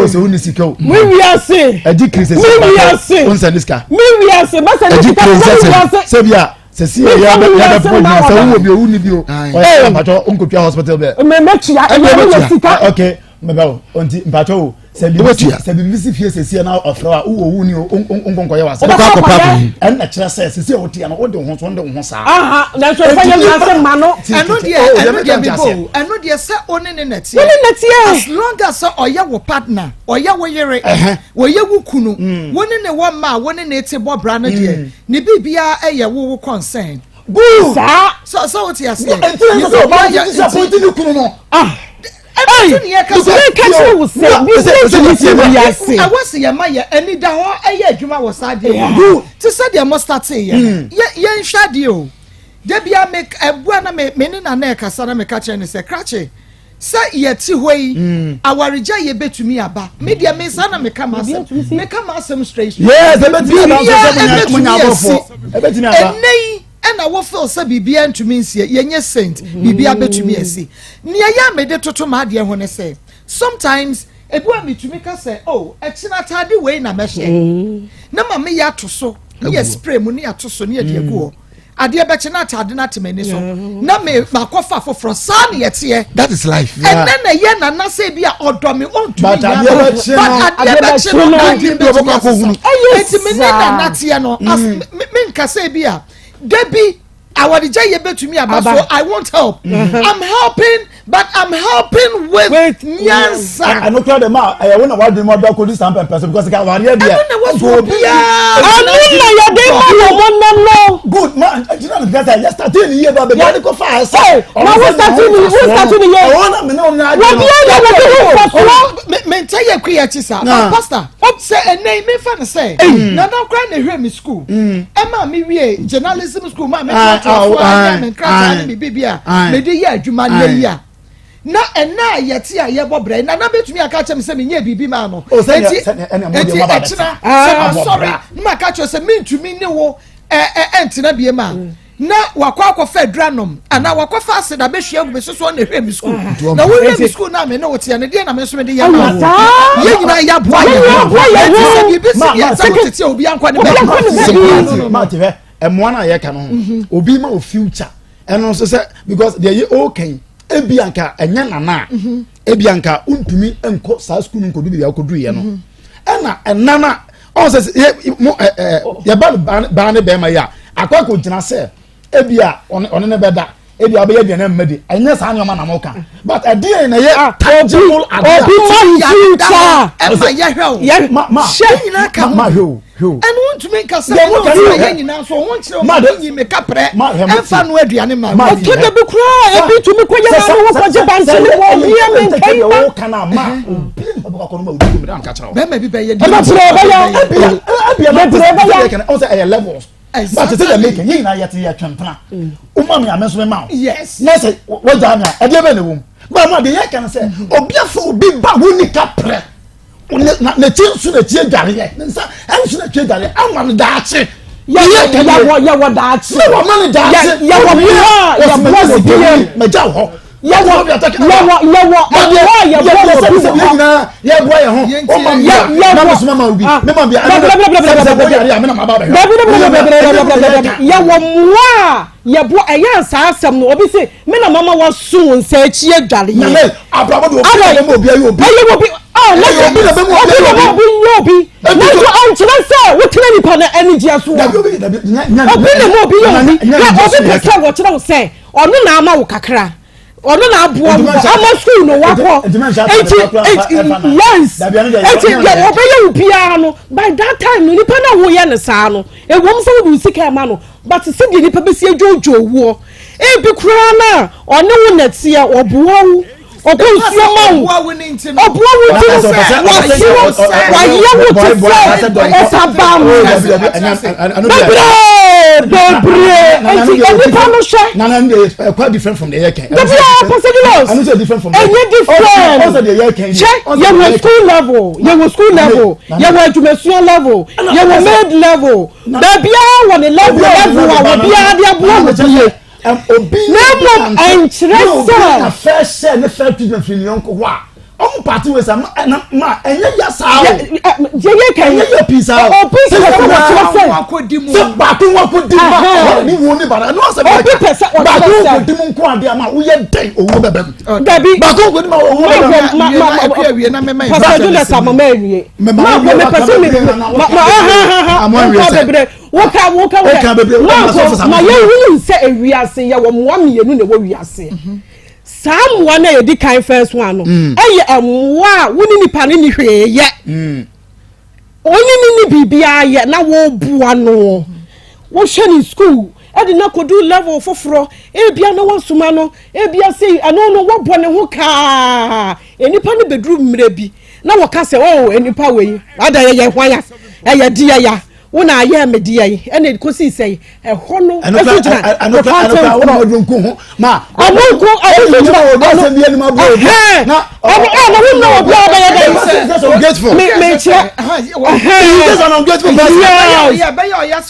sɛ wonni sika o me wiase ɛgye kiri sɛ me wiase wonsɛ ne sika me wiase mɛsɛ ne sika me wiase sɛ bi a sɛ si yɛ yɛ bɛ fɔ nyina sɛ wowɔ bi o wonni bi o ɔyɛ mpato nkotwa hospital bɛ mɛ mɛtua ɛyɛ ne yɛ sika okay mɛbɛ o nti mpato o sɛ bibi sɛ bibi si fie sɛsi na ɔfrɛ wa wowɔ wu ni o nkonkɔ yɛ wa sɛ wokɔ akɔpa akɔyi ɛnna kyerɛ sɛ sɛsi a wote no wode ho so wode wo ho saa nanso ɛfa yɛ wiase ma no ɛno deɛ ɛno deɛ bibo ɛno deɛ sɛ wo ne ne nɛteɛ wo ne nɛteɛ as long as sɛ ɔyɛ wo partner ɔyɛ wo yere ɔyɛ wo kunu wo ne ne wɔ mma a wo ne ne te bɔ bra no deɛ ne biribiara ɛyɛ wo wo concern good saa sɛ sɛ wote aseɛ nti ne sɛ ɔbaa yɛ disappoint ne kunu no ah ɛno nti ne yɛka sɛ ka kyerɛ wo sɛ biribi ntumi si wiase ɛwɔ sɛ yɛma yɛ ani da hɔ ɛyɛ adwuma wɔ saa adeɛ mu te sɛ deɛ mo starte yɛ yɛnhwɛ adeɛ o da bia me ɛboa na me me ne nana ɛkasa na meka kyerɛ ne sɛ krakye sɛ yɛte hɔ yi awaregya yɛ bɛtumi aba me deɛ me saa na meka m'asɛm meka m'asɛm straight straight yes ɛbɛtumi aba nso sɛ mo nya abɔfoɔ ɛbɛtumi aba ɛnɛ yi ɛna wo feel sɛ biribiara ntumi nsie yɛnyɛ saint biribiara bɛtumi asi nea yɛ a mede toto m'adeɛ ho ne sɛ sometimes ebi a metumi ka sɛ oh ɛkyena ataade wei na mɛhyɛ na ma meyɛ ato so ne yɛ spray mu ne yɛ ato so ne yɛ de agu hɔ adeɛ bɛkye na ataade no ate m'ani so na me makɔfa foforɔ saa ne yɛteɛ that is life ɛnɛ na ɛyɛ nana sɛ bi a ɔdɔ me ɔntumi But adeɛ bɛkye no- but adeɛ bɛkye no na adeɛ Bi a ɔbɛkɔ bɛtumi akɔhunu. asesa eti me ne nana teɛ no as me me nkasa bi a dabi awaregya yɛ bɛtumi aba so I won't help I'm helping. But I'm helping with, with nyansa. Ɛno kura de ma ɛyɛ wo na wadwene mu abɛ kodi saa mpɛmpɛ so because ka awareɛ deɛ. Ɛno na ɛwɔ so obiara. Ɛno na yɛde ma wɔn nɛ no. Good ma gyina no kasa yɛ starting ni yie ba baabi ade kɔ fa ɛsɛ. Na wo starting ni wo starting ni yie. Ɔwɔ na mene wɔn nyinaa adwene no. Wɔbi yɛ wɔbi ho nfasoɔ. Me nkyɛn yɛ kuya akyi saa. Na pastor sɛ ɛnɛ yi mefa no sɛ nana kora na ehwɛ mi school ɛma mi wie journalism school maa mi kɔ so ayɛ mi nkrataa ne mi bibi a mi de yɛ adwuma ne yi a na ɛnna a yɛte a yɛbɔ brɛ nana betumi aka kyerɛ mi sɛ mi nyɛ biribi maa no eti eti ɛkyina sɛ ma sɔre ne ma ka kyerɛ sɛ mi ntumi ne wo ɛ ɛ ɛntena bie ma. Na wakɔ akɔfa adura nom anaa wakɔfa aseda bɛhwie agu me so so ɔna ɛhwɛ me sukuu na wowie me sukuu no a me ne wo teɛ no deɛ na me nso mede yɛ ma wo yɛn nyinaa yɛaboa yɛn ho ɛnti sɛ biribi si deɛ sɛ wotete a obi ankɔ ne baabi maate hwɛ ɛmmoa no a yɛka no ho obi ma wo future ɛno nso sɛ because deɛ yɛ ɔɔkan ebi anka ɛnyɛ nana a mhm. ebi anka ntumi nkɔ saa sukuu no nkɔdu baabi a wokɔdu yɛ no mhm. ɛna ɛna na ɔn sɛ yɛ mo ɛ ɛ yɛba no baa ne bɛrima yi a akɔ akɔ gyina sɛ ebi a ɔne ɔne ne bɛda ebi a ɔbɛyɛ aduane mma di ɛnyɛ saa nneɛma na mo ka but ɛdeɛ na yɛ ah, tangible adeɛ obi ma yi future ɛma yɛ hwɛ o yɛ ma ma hyɛ nyinaa ka ho ma hwɛ o hwɛ o ɛnu ntumi nka sɛ ɛnu ntumi yɛ nyinaa so ɔho nkyerɛ ɔmo nyi mi kaprɛ ɛnfa no aduane ma mi. Ɔtɔ da bi koraa ebi tumi kɔ yɛ maame hɔ kɔgye bankye ne wɔ obi a mi nka yi ba. Bɛrima bi bɛyɛ di. Ɛbɛbrɛ ɔbɛyɛ. Ɛbɛbrɛ ɔbɛyɛ. Ɔsɛ ɛyɛ levels. But te sɛ deɛ meka yɛn nyinaa yɛte yɛ twɛmpena. Woma mi a me nso me ma wo. Yes. Na sɛ wagyaa mi a ɛdeɛ bɛn na ɛwɔ mu. Baa mu a deɛ yɛka no sɛ obi afa obi ba wo ni kaprɛ. N'akyi nso n'akyi adwareɛ ne nsa nso n'akyi adwareɛ ama no daakye. Yɛwɔ yɛwɔ daakye. Sɛ wɔma no daakye. Yɛwɔ mmoa a yɛboa wɔ bi yɛ. Mɛgya wɔ hɔ. Yɛwɔ yɛwɔ yɛwɔ mmoa a yɛboa wɔ bi wɔ hɔ. Yɛboa yɛn ho. Ɔma mi a na mo soma ma obi. Me ma bi a ɛna sɛ sɛ bɔyɛ adeɛ a me na ma ba bɛhwɛ. Yɛwɔ mmoa a yɛboa ɛyɛ saa asɛm no obi se Me na mama waso wo nsa akyi adwareɛ. Nyame abrabɔ de obi na bɛma obi ayɛ obi. Ɛyɛ obi ah na Ɛyɛ obi na bɛma obi ayɛ obi. Obi yɛ obi. Nanso ankyerɛ sɛ wotena nipa no anigyeɛ so. Dabi obi dabi nya nya. Obi na ma obi yɛ obi. Na obi pɛ sɛ wɔkyerɛ wo sɛ ɔno na ama wo kakra. Ɔno na aboa wo ama sukuu no wakɔ. Eti eti yes. Eti deɛ ɔbɛyɛ wo biara no by that time no nipa na woyɛ no saa no ewom sɛ wode wo sika ɛma no but sɛdeɛ nipa bɛsi adwoodwoo woɔ. Ebi koraa no a, ɔne wo na ɛteɛ, ɔboa wo, ɔkɔ nsuo ma wo, ɔboa wo nti no, wasi wo, wayɛ wo te sɛ ɔsabam. Bebree, bebree, nti nnipa no hwɛ. Dabi a, Pastor Julius, ɛnyɛ different. Hwɛ, yɛwɔ school level, yɛwɔ school level, yɛwɔ adwumasua level, yɛwɔ maid level. Baabiara wɔ ne level level a obiara de aboa wɔ bie. Na mmom ɛnkyerɛ sɛ. Obi na fair share ne fair treatment firi ne yɔnko hɔ a ɔmo party ways a ma ma ɛnyɛ yɛ saa o. Deɛ yɛ kan. Ɛnyɛ yɛ pii saa o. Obi pɛ sɛ wɔkyerɛ sɛ. Sɛ baako ho akɔdi mu a ɔne ne wuo ne bara ɛno asɛm yɛ ka. Obi pɛ sɛ ɔkyerɛ sɛ. Baako ho akɔdi mu nko adeɛ ama woyɛ dɛn owuo bɛbɛ mu. Dabi. Baako ho akɔdi mu a owuo bɛbɛ mu. Pastor Julius amama awie. Ma ko me pɛ sɛ me ma ma ha ha ha woka bebree woka woka woka ma ko ma yɛn hunu sɛ ewiase yɛ wɔ mmoa mmienu na ɛwɔ wiase saa mmoa no a yɛdi kan first one no mm. ɛyɛ mmoa a wo ne nipa no ni hwee yɛ mm. ɔne ne ni biribiara yɛ na wɔboa no wohwɛ ne school ɛde no akɔdu level foforɔ ebia na wasoma no ebia sei ɛno no wɔbɔ ne ho kaa nnipa no bɛduru mmerɛ bi na wɔka sɛ oh nnipa wei ada yɛyɛ hwan a ɛyɛ deɛ ya wo na ayɛ me deɛ yi ɛna ɛkɔsii sɛ ɛhɔ no ɛso gyina ɔpatɛn korɔ ɔno nko ɛno so gyina ɔno ɛhɛn ɔno ɛna wo na obi a ɔbɛyɛ dɛ me me kyerɛ ɛhɛn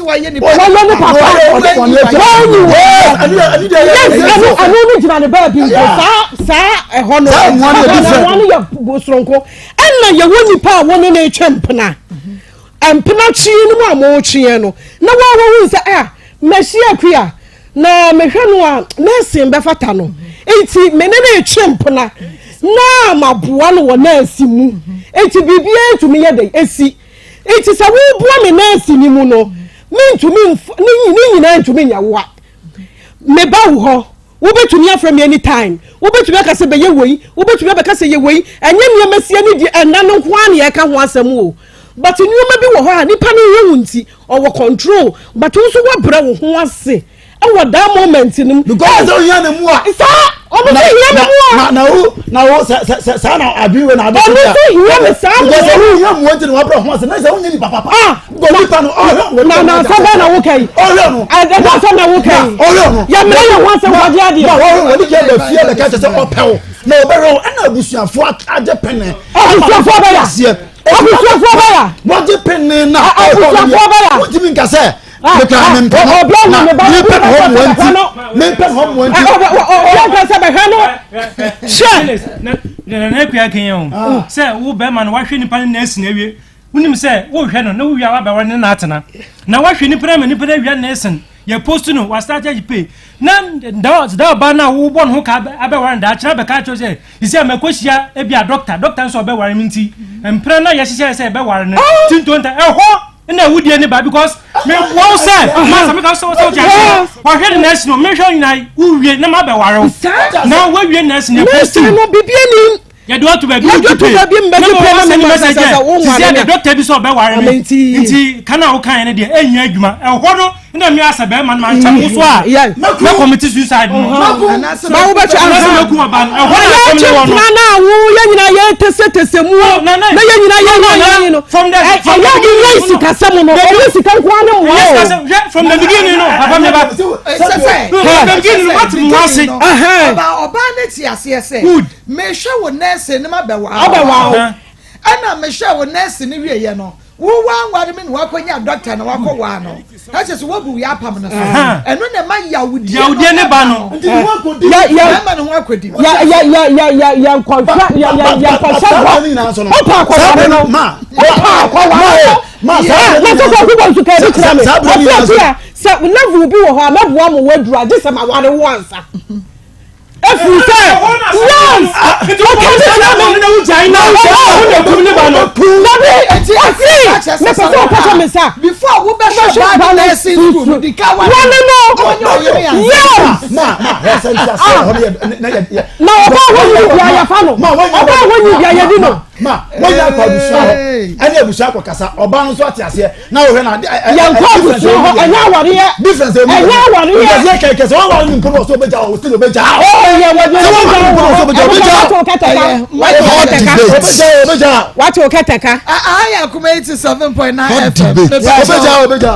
wɔyɛ ne papa wɔnyi wɔ yes ɛno ɛno no gyina ne baabi nko saa saa ɛhɔ no ɛhɔ no yɛ soronko ɛna yɛwɔ nipa a wɔne ne twɛ mpena mpena tweɛ no mu a wɔretweɛ no na wɔn a wɔhu sɛ ah mɛhyia akua na mehwɛ no a nɛɛse bɛfata no nti me ne no retwe mpena na maboa no wɔ nɛɛse mu nti biribiara ntumi yɛ dɛ esi nti sɛ woboa me nɛɛse no mu no mentumi ne nyinaa ntumi nyɛ woa meba wo hɔ. Wobɛtumi afrɛ me anytime, wobɛtumi aka sɛ bɛyɛ wei, wobɛtumi abɛka sɛ yɛ wei, ɛnyɛ nneɛma sie ne deɛ ɛnna no nko ara na yɛka ho asɛm o. But nneɛma bi wɔ hɔ a nipa no yɛ wo nti ɔwɔ control, but wo nso woabrɛ wo ho ase ɛwɔ that moment no mu. Because sɛ ohia ne mu a. Saa ɔno nso hia ne mu a. Na na wo na wo sɛ sɛ sɛ saa na adwene wei na abɛto Ɔno nso hia ne saa Because sɛ wo hia mu nti na wabrɛ ho ase na sɛ wonyɛ nipa papa. Ah. Because nipa no ɔhwɛ wɔ Na na asɛm bɛn na woka yi? Ɔhwɛ no. Ɛdɛ asɛm na woka yi? Ɔhwɛ no. Yɛmmerɛ yɛn ho ase nkwagye adeɛ. Na ɔhwɛ wɔ ne kɛ bɛ fie bɛka kyɛ sɛ ɔpɛ wo na ɔbɛhwɛ wo ɛna abusuafoɔ agye pene. Abusuafoɔ bɛya. Abusuafoɔ bɛya. Wɔgye pene na Abusuafoɔ bɛya. Wotumi nka sɛ mekura me mpɛ no Obi ahu ne ba na mepɛ ne hɔ mmoa nti mepɛ ne hɔ mmoa nti. Obi aka sɛ bɛhwɛ no. Hyɛ. Na na akua kɛnyɛ o sɛ wo bɛrima no wahwɛ nipa no na asi na awie wonim sɛ wohwɛ no na wowie a wabɛware ne na atena na wahwɛ nipa no ama nipa no awia ne sen yɛ post no wa start agye pay na da da ɔbaa no a wobɔ ne ho ka abɛware no daakyerɛ abɛka akyerɛ sɛ sisi a mɛkɔhyia ebi a doctor doctor nso ɔbɛware me nti mpena no a yɛhyehyɛ sɛ ɛbɛware no tintonta ɛhɔ na awudie ne ba because meboa wo sɛ masa meka sɛ sɛ wote aseɛ wahwɛ ne nurse no mehwɛ nyina wowie na mabɛware wo na woawie nurse no Nurse no biribi anim. Yɛde wo ato baabi Yɛde wo ato baabi mbɛgye pɛ na mema sɛ sɛ wo sisi nware ɛde me. dɔkta bi sɛ ɔbɛware me Nti nti kan a wokaeɛ no deɛ ɛnyɛ adwuma ɛhɔ no na me asɛ bɛrima no mankyɛ wo so a Yeah. mɛ commit suicide no Anaasɛ Ma wobɛtwe anaasɛ aha. mɛku ɔba no ɛhɔ na asɛm Yɛtwe no wɔ no mpena no a wo yɛn nyinaa yɛtesɛtesɛ mu Oh, na na- na- yɛn nyinaa na- na- yɛyɛ yi no from the- from the ɛyɛ beginning yɛ no. sikasɛm no ɔmo sika nko ara ne mmoa Ɛnyɛ o. sikasɛm. Hwɛ, from the beginning no papa me ba sɛ From the beginning no wate mo ase Ɛhɛn. ɔbaa ɔbaa ne te aseɛ sɛ Good. mehwɛ wo nɛɛse no ma bɛwaa Abɛwaa wo. Ɛna mehwɛ wo nɛɛse no wieɛ no wo wanware me na wakɔnya dɔkta na wakɔwaa no na kyerɛ sɛ woabu yɛ apam no so ɛno na ɛma yawdeɛ Yawdeɛ ne ba no. Nti ne ho akɔdi. Yɛ yɛ bɛrima no ho akɔdi yɛ yɛ yɛ yɛ yɛ yɛ nkɔhwɛ yɛ yɛ yɛ nkɔhyɛ Saa hɔ. bere no nyinaa nso no. Wopɛ Saa akɔware bere no. no ma. Wopɛ akɔware no. Ma saa bere Na no sɛ nyinaa sɛ ɔkubɔ nso ka ebi kyerɛ me. Saa bere no Ɔsi nyinaa nso. ɔsi a sɛ level bi wɔ hɔ a mɛboa mo waduru a gye sɛ ma ware wo ansa. Efiri sɛ yes ɔka bi kyerɛ me. Na Dabi Eti ɔsi mepɛ sɛ ɔka kyerɛ me sa. before wobɛhwɛ baa no nursing school no di ka Wale no Ɔnyɛ ɔyere ansa. yes. Ma ma hwɛ sɛ nti aseɛ hɔ no yɛ na yɛ yɛ. Na ɔbaa hɔ nyi bia yɛfa no. Ma wɔnyɛ Ɔbaa hɔ nyi bia yɛdi no. Ma wɔnyɛ akɔ abusua hɔ ɛne abusua akɔ kasa ɔbaa no nso ate aseɛ na wɔhwɛ na. Yɛn kɔ abusua hɔ ɛnyɛ awareɛ. Difference emu. Ɛnyɛ awareɛ. Nkɛse kɛ kɛse wɔn wari ni mpolo ɔsɔ bɛgya ɔ still ɔbɛgya. Ɔɔ yɛ wɔ Sɛ wɔn wari ni mpolo ɔsɔ bɛgya ɔbɛgya. Wate wo kɛtɛka. Wate wo Hot kɛtɛka. debate. Ɔbɛgya ɔbɛgya. Wate wo kɛtɛka. Aha yɛ akoma 87.9 Hot FM. debate. Ɔbɛgya ɔbɛgya.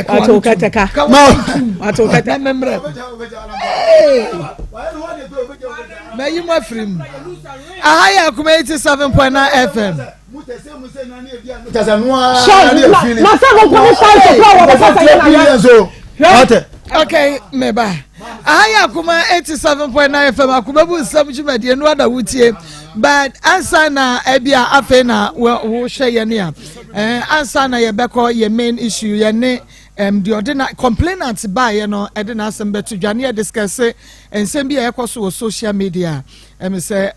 Wate wo kɛtɛka. Wate wo kɛtɛka. Mɛmmerɛ. Mɛyi mu afiri mu. Aha yɛ akoma 87.9 FM. Hyɛ na na sɛ mo nkɔ ne style so kura wɔ bɛka sɛ yɛ na yɛ. Okay, meba. Aha yɛ akoma 87.9 FM akoma bu nsɛm dwumadie no ada wotie. But ansa na ebia afei na wohwɛ yɛ ne a. Eh, ansa na yɛbɛkɔ yɛ main issue yɛ ne deɛ ɔde na complainant baayɛ no ɛde n'asɛm bɛto dwa ne yɛ discuss nsɛm bi a ɛkɔ so wɔ social media sɛ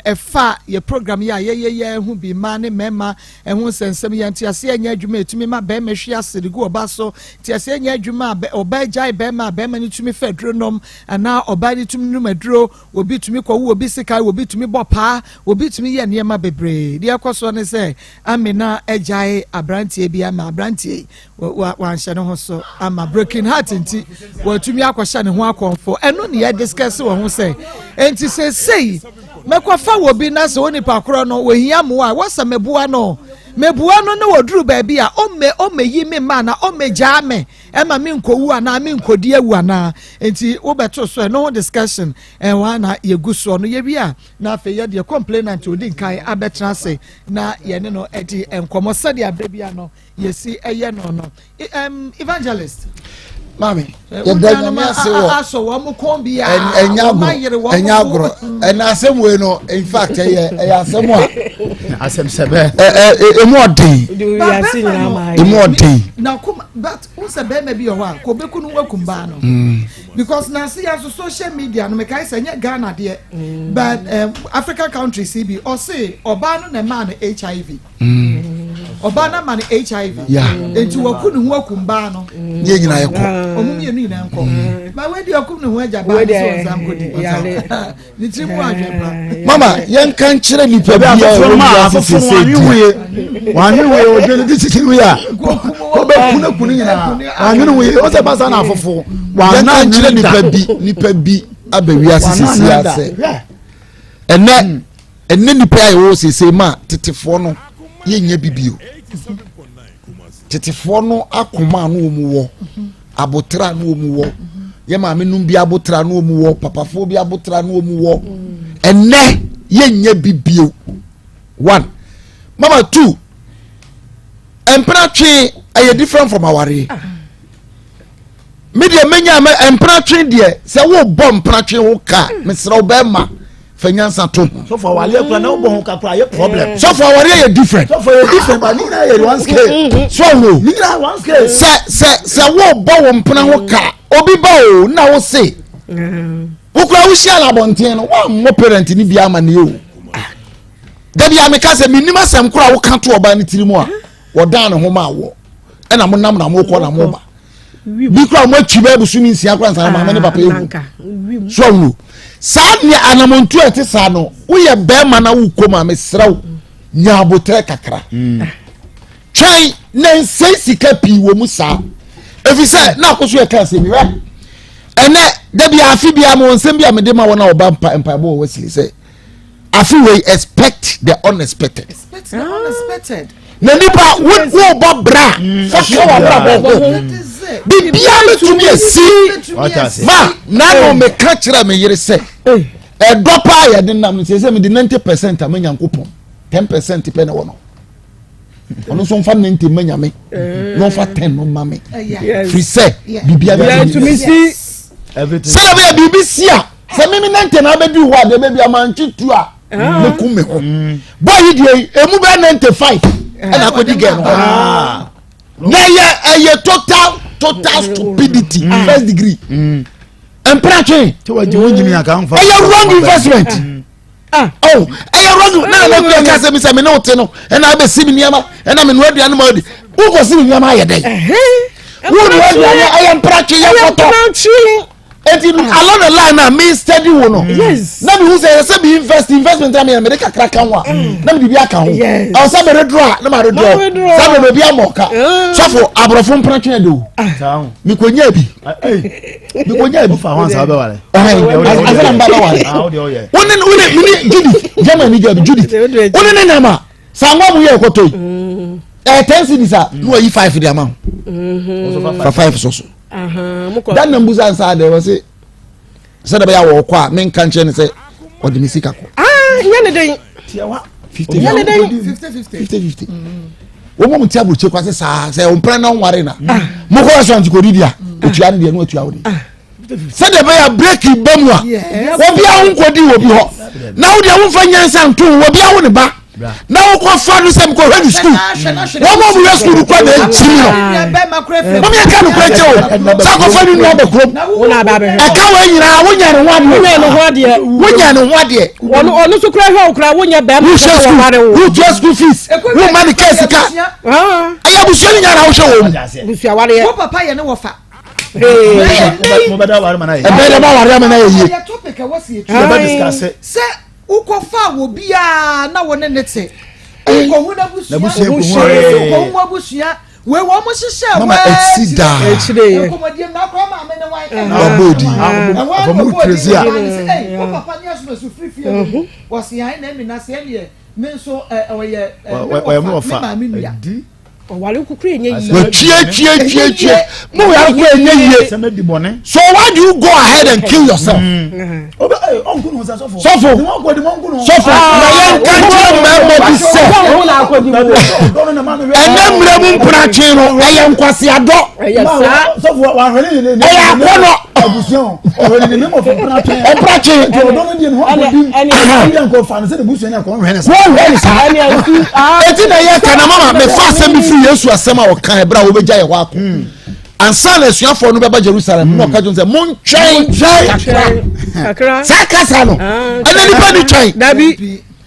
ɛfa yɛ program yi a yɛyɛ yɛ ho bi mmaa ne mmarima ɛho nsɛnsɛm yɛ nteaseɛ nyɛ adwuma etumi ma bɛrima hwi ase de gu ɔba so nteaseɛ nyɛ adwuma a ɔbaa gyae bɛrima a bɛrima no tumi fɛ aduro nom anaa ɔbaa no tumi nom aduro, obi tumi kɔwo obi sika, obi tumi bɔ paa, obi tumi yɛ nneɛma bebree. Deɛ ɛkɔ soɔ ne sɛ Amina agyae aberanteɛ bi ama aberanteɛ yi wanhyɛ ne ho so ama broken heart nti watumi akɔhyɛ ne ho akɔmfo. Ɛno ne yɛ discuss wɔ ho sɛ enti seesei mɛkɔfa wɔ bi na sɛ onipa korɔ no wɔhia mmoa a wɔsɛ meboa no meboa no na wɔduru baabi a ɔmmɛ ɔmmɛyi me mma anaa ɔmmɛgyaa me ɛma me nkɔwu anaa me nkɔdi awu anaa. Nti wobɛto so ɛno ho discussion ɛwɔ na yɛgu soɔ no. Yɛwie a na afei yɛdeɛ complainant odi nkan abɛtena ase na yɛne no ɛdi nkɔmmɔ sɛdeɛ aberɛ bia no yɛsi ɛyɛ no. Evangelist Maame, yɛda Nyame ase wɔ asɔ wɔn mo kɔn bi a ɛnyɛ agorɔ, ɛnyɛ agorɔ. Ɛna asɛm wei no, in fact, ɛyɛ asɛm a asɛm sɛbɛ ɛ ɛ emu ɔden, emu ɔden. Na kuma but n sɛ bɛrima bi wɔ hɔ a kò bɛku no wakum baa no because na se yɛ so social media no mekae sɛ nyɛ Ghana deɛ but African countries yi bi ɔse ɔbaa no na ɛmaa no HIV. Ɔbaa no ama no HIV. Nti waku ne ho akum baa no. Ne yɛ nyinaa yɛkɔ. Ɔmo mmienu nyinaa nkɔ. Ba wei deɛ ɔkum ne ho agya baa no sɛ ɔnsa nkɔdi. Ne tiri mu adwene pa. Mama yɛnka nkyerɛ nipa bi a ɛwɔ wiase sese deɛ. Wanwene wei ɔdwene de sisi wei a ɔbɛku ne ku ne nyinaa wanwene wei ɔsɛ basa na afofo. Yɛnka nkyerɛ nipa bi nipa bi aba wiase sese asɛ ɛnɛ ɛnɛ nipa a ɛwɔ sese ma tetefoɔ no yɛnyɛ bibio tetefoɔ no akoma no wɔn wɔ. Aboterɛ a na wɔn wɔ yɛ maame nom bi aboterɛ a na wɔn wɔ papafoɔ bi aboterɛ a na wɔn wɔ ɛnɛ yɛnyɛ bi bio one mama two mpena twe ɛyɛ different from awareɛ me deɛ menya mpena twe deɛ sɛ wobɔ mpena twe ho ka mesrɛ wo bɛrima fɛ nyansa to ho. sɔfo awareɛ kura na wobɔ ho kakra yɛ problem. sɔfo awareɛ yɛ different. sɔfo yɛ different but ne nyinaa yɛ one scale. sɔfo ne nyinaa one scale. sɛ sɛ sɛ wobɔ wo mpena ho ka obi ba o na wo se wokura wohyia no abɔnten no woammɔ parent no bi ama ne o dabi a meka sɛ menim asɛm koro a woka to ɔbaa no tiri mu a wɔdan ne ho ma awɔ ɛna monam na mokɔ na moba bi kura wɔn akyi bɛɛ bosomi nsia kura nsa maame ne papa ewu so awuro saa nea anamontu a ɛte saa no woyɛ bɛrima na wokɔ maame srɛw nya abotrɛ kakra mm. twɛn na nsɛn sika pii wɔ mu saa efi sɛ na akoso yɛ kaa sɛ mi wɛ ɛnɛ dabi afi bi ama wɔn nsɛm bi a mede ma wɔn a wɔba mpa mpaebɔ wɔ wɔsi sɛ. Afe wei expect the unexpected. Expect the unexpected. Na nipa wo wo bɔ bra mm. fa ka wa bra bɔ ho. Bibia betumi esi. Ma nanu me ka kyerɛ me yere sɛ ɛdɔ paa yɛde nam no sɛ sɛ mede 90% ama Nyankopɔn 10% pɛ na wɔ no. Ɔno nso nfa 90 ma Nyame na ɔnfa 10 no ma me. Firi sɛ bibia betumi si. Sɛdeɛ bɛyɛ biribi si a sɛ mímí nante na abɛdu hɔ a deɛ bɛbi amantwe tu a ah. meku me ho mm. bɔɔ yi deɛ emu bɛyɛ 95 ɛna akɔdi gɛ no ah. na ɛyɛ ɛyɛ total total stupidity mm. first degree mm. mpratwe ɛyɛ wrong investment ah. oh ɛyɛ wrong na na kura kasa mi sɛ mi ne o te no ɛna abɛsi mi nneɛma ɛna mi nua aduane ma ɔdi wokɔ si mi nneɛma ayɛ dɛ wo nua aduane ɛyɛ mpratwe yɛ fɔtɔ. Eti ah. along the line na me steady wo no. Yes. Na mi hu sɛ ɛsɛ mi invest investment na mi yɛ mi de kakra ka ho a. Mm. Na mi de bi aka ho. Yes. Ɛwɔ sɛ mi redraw a na ma redraw. Sɛ mi obi ama ɔka. Mm. Sɔfo aborɔfo mpena twɛn de o. Ah. Mi ko nya bi. Mi ko nya bi. Fa ho ansa bɛ wale. Ansa na mba bɛ wale. Ah, Wone wone mi ni Judith Germany gɛ bi Judith. Wone ne nama sangwa mu yɛ ɛkɔtɔ yi. Ɛyɛ 10 cedis a na wayi 5 de ama ho. Mm-hmm. Fa 5 sɔ so. Dan na mbusa nsa adɛ wɔ se sɛdeɛ bɛyɛ a wɔkɔ a menka nkyerɛ no sɛ ɔde me sika kɔ. Ah, nyɛ ne den. Nyɛ ne den. 50 50. Wɔn mu ti aburukye kwase saa sɛ ɔmpere na ɔnware na. Mokɔ restaurant kɔ didi a otua ne deɛ na otua wo deɛ. Sɛdeɛ bɛyɛ a break ba mu a obi aho nkɔdi wɔ bi hɔ na wo deɛ womfa nyansa nto obi awo ne ba. na wokɔ fa no sɛ mekɔhwɛ ne sukuu wɔn a wɔyɛ sukuu no kɔ na akyiri no wɔn yɛ ka no kora kyɛ o sɛ akɔfa ne nua bɛ kurom ɛka wɔn nyinaa wonya ne ho adeɛ wonya ne ho adeɛ ɔno nso kura hwɛ okura wonyɛ bɛrima wohwɛ sukuu wotua sukuu fees woma ne kɛ sika ɛyɛ abusua no nyinaa na wohwɛ wɔn mu busua wareɛ wo papa yɛ ne wɔfa ɛbɛyɛ dɛ ba ware ama na yɛ yie sɛ Wokɔfaa obiara na wo ne ne te. Wokɔhu n'abusua. Wokɔhu mu abusua. Wei wɔn mo hyehyɛ Mama ɛsi daa. Nkɔmɔdie mu akora maame ne wan. Wabɔ odi. Ɛhɔ ara na ɔbɔ odi. Ɛhɔ ne sɛ ɛyi wo papa ne aso na so firi fie mu. Wɔsi yan na ɛmi na se ɛneɛ me nso ɔyɛ me wɔfa me maame nua. Ɔware kukuru enye yie. Watwie twie twie twie. Mo ware kukuru enye yie. So why do you go ahead and kill yourself? Mm. Sɔfo sɔfo na yɛn nka nkyerɛ mmarima bi sɛ ɛnɛ mmerɛ mu mpenatwe no ɛyɛ nkwaseadɔ ɛyɛ akɔnɔ. Ɔmpratwe. Wɔnhwɛ ne saa. Eti na yɛ ka na mama mefa asɛm bi firi Yesu asɛm a ɔka ɛberɛ a wɔbɛgya yɛ hɔ akɔ. Hmm. Ansa na asuafoɔ no bɛba Jerusalem na ɔka kyerɛ sɛ montwɛn kakra. Saa kasa no ɛnɛ nipa ni twɛn.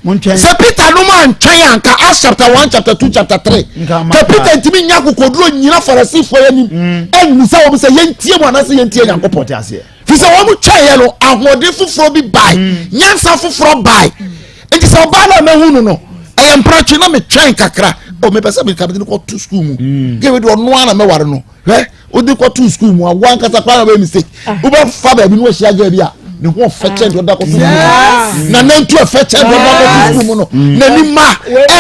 Sɛ Peter nom antwɛn anka Acts chapter 1 chapter 2 chapter 3 ka Peter ntumi nya akokoduro nyina Farisifoɔ yɛ anim ɛmmisa wɔn sɛ yɛntie mu anaasɛ yɛntie Nyankopɔn. Fi sɛ wɔn twɛeɛ no ahoɔden foforɔ bi bae, nyansa foforɔ bae. Nti sɛ ɔbaa no a mahu no no ɛyɛ mpratwe na metwɛn kakra. O mepɛ sɛ meka mede no kɔto sukuu mu. Gye wei deɛ ɔno ara na mɛware no. Hwɛ wode kɔto sukuu mu a wo ankasa koraa na wobɛyɛ mistake ah. wobɛfa baabi no wahyia girl bi a ne ho ɔfɛ kyɛn deɛ ɔda kɔto sukuu mu na nantu ɛfɛ kyɛn deɛ ɔda kɔto sukuu mu no mm. n'ani ma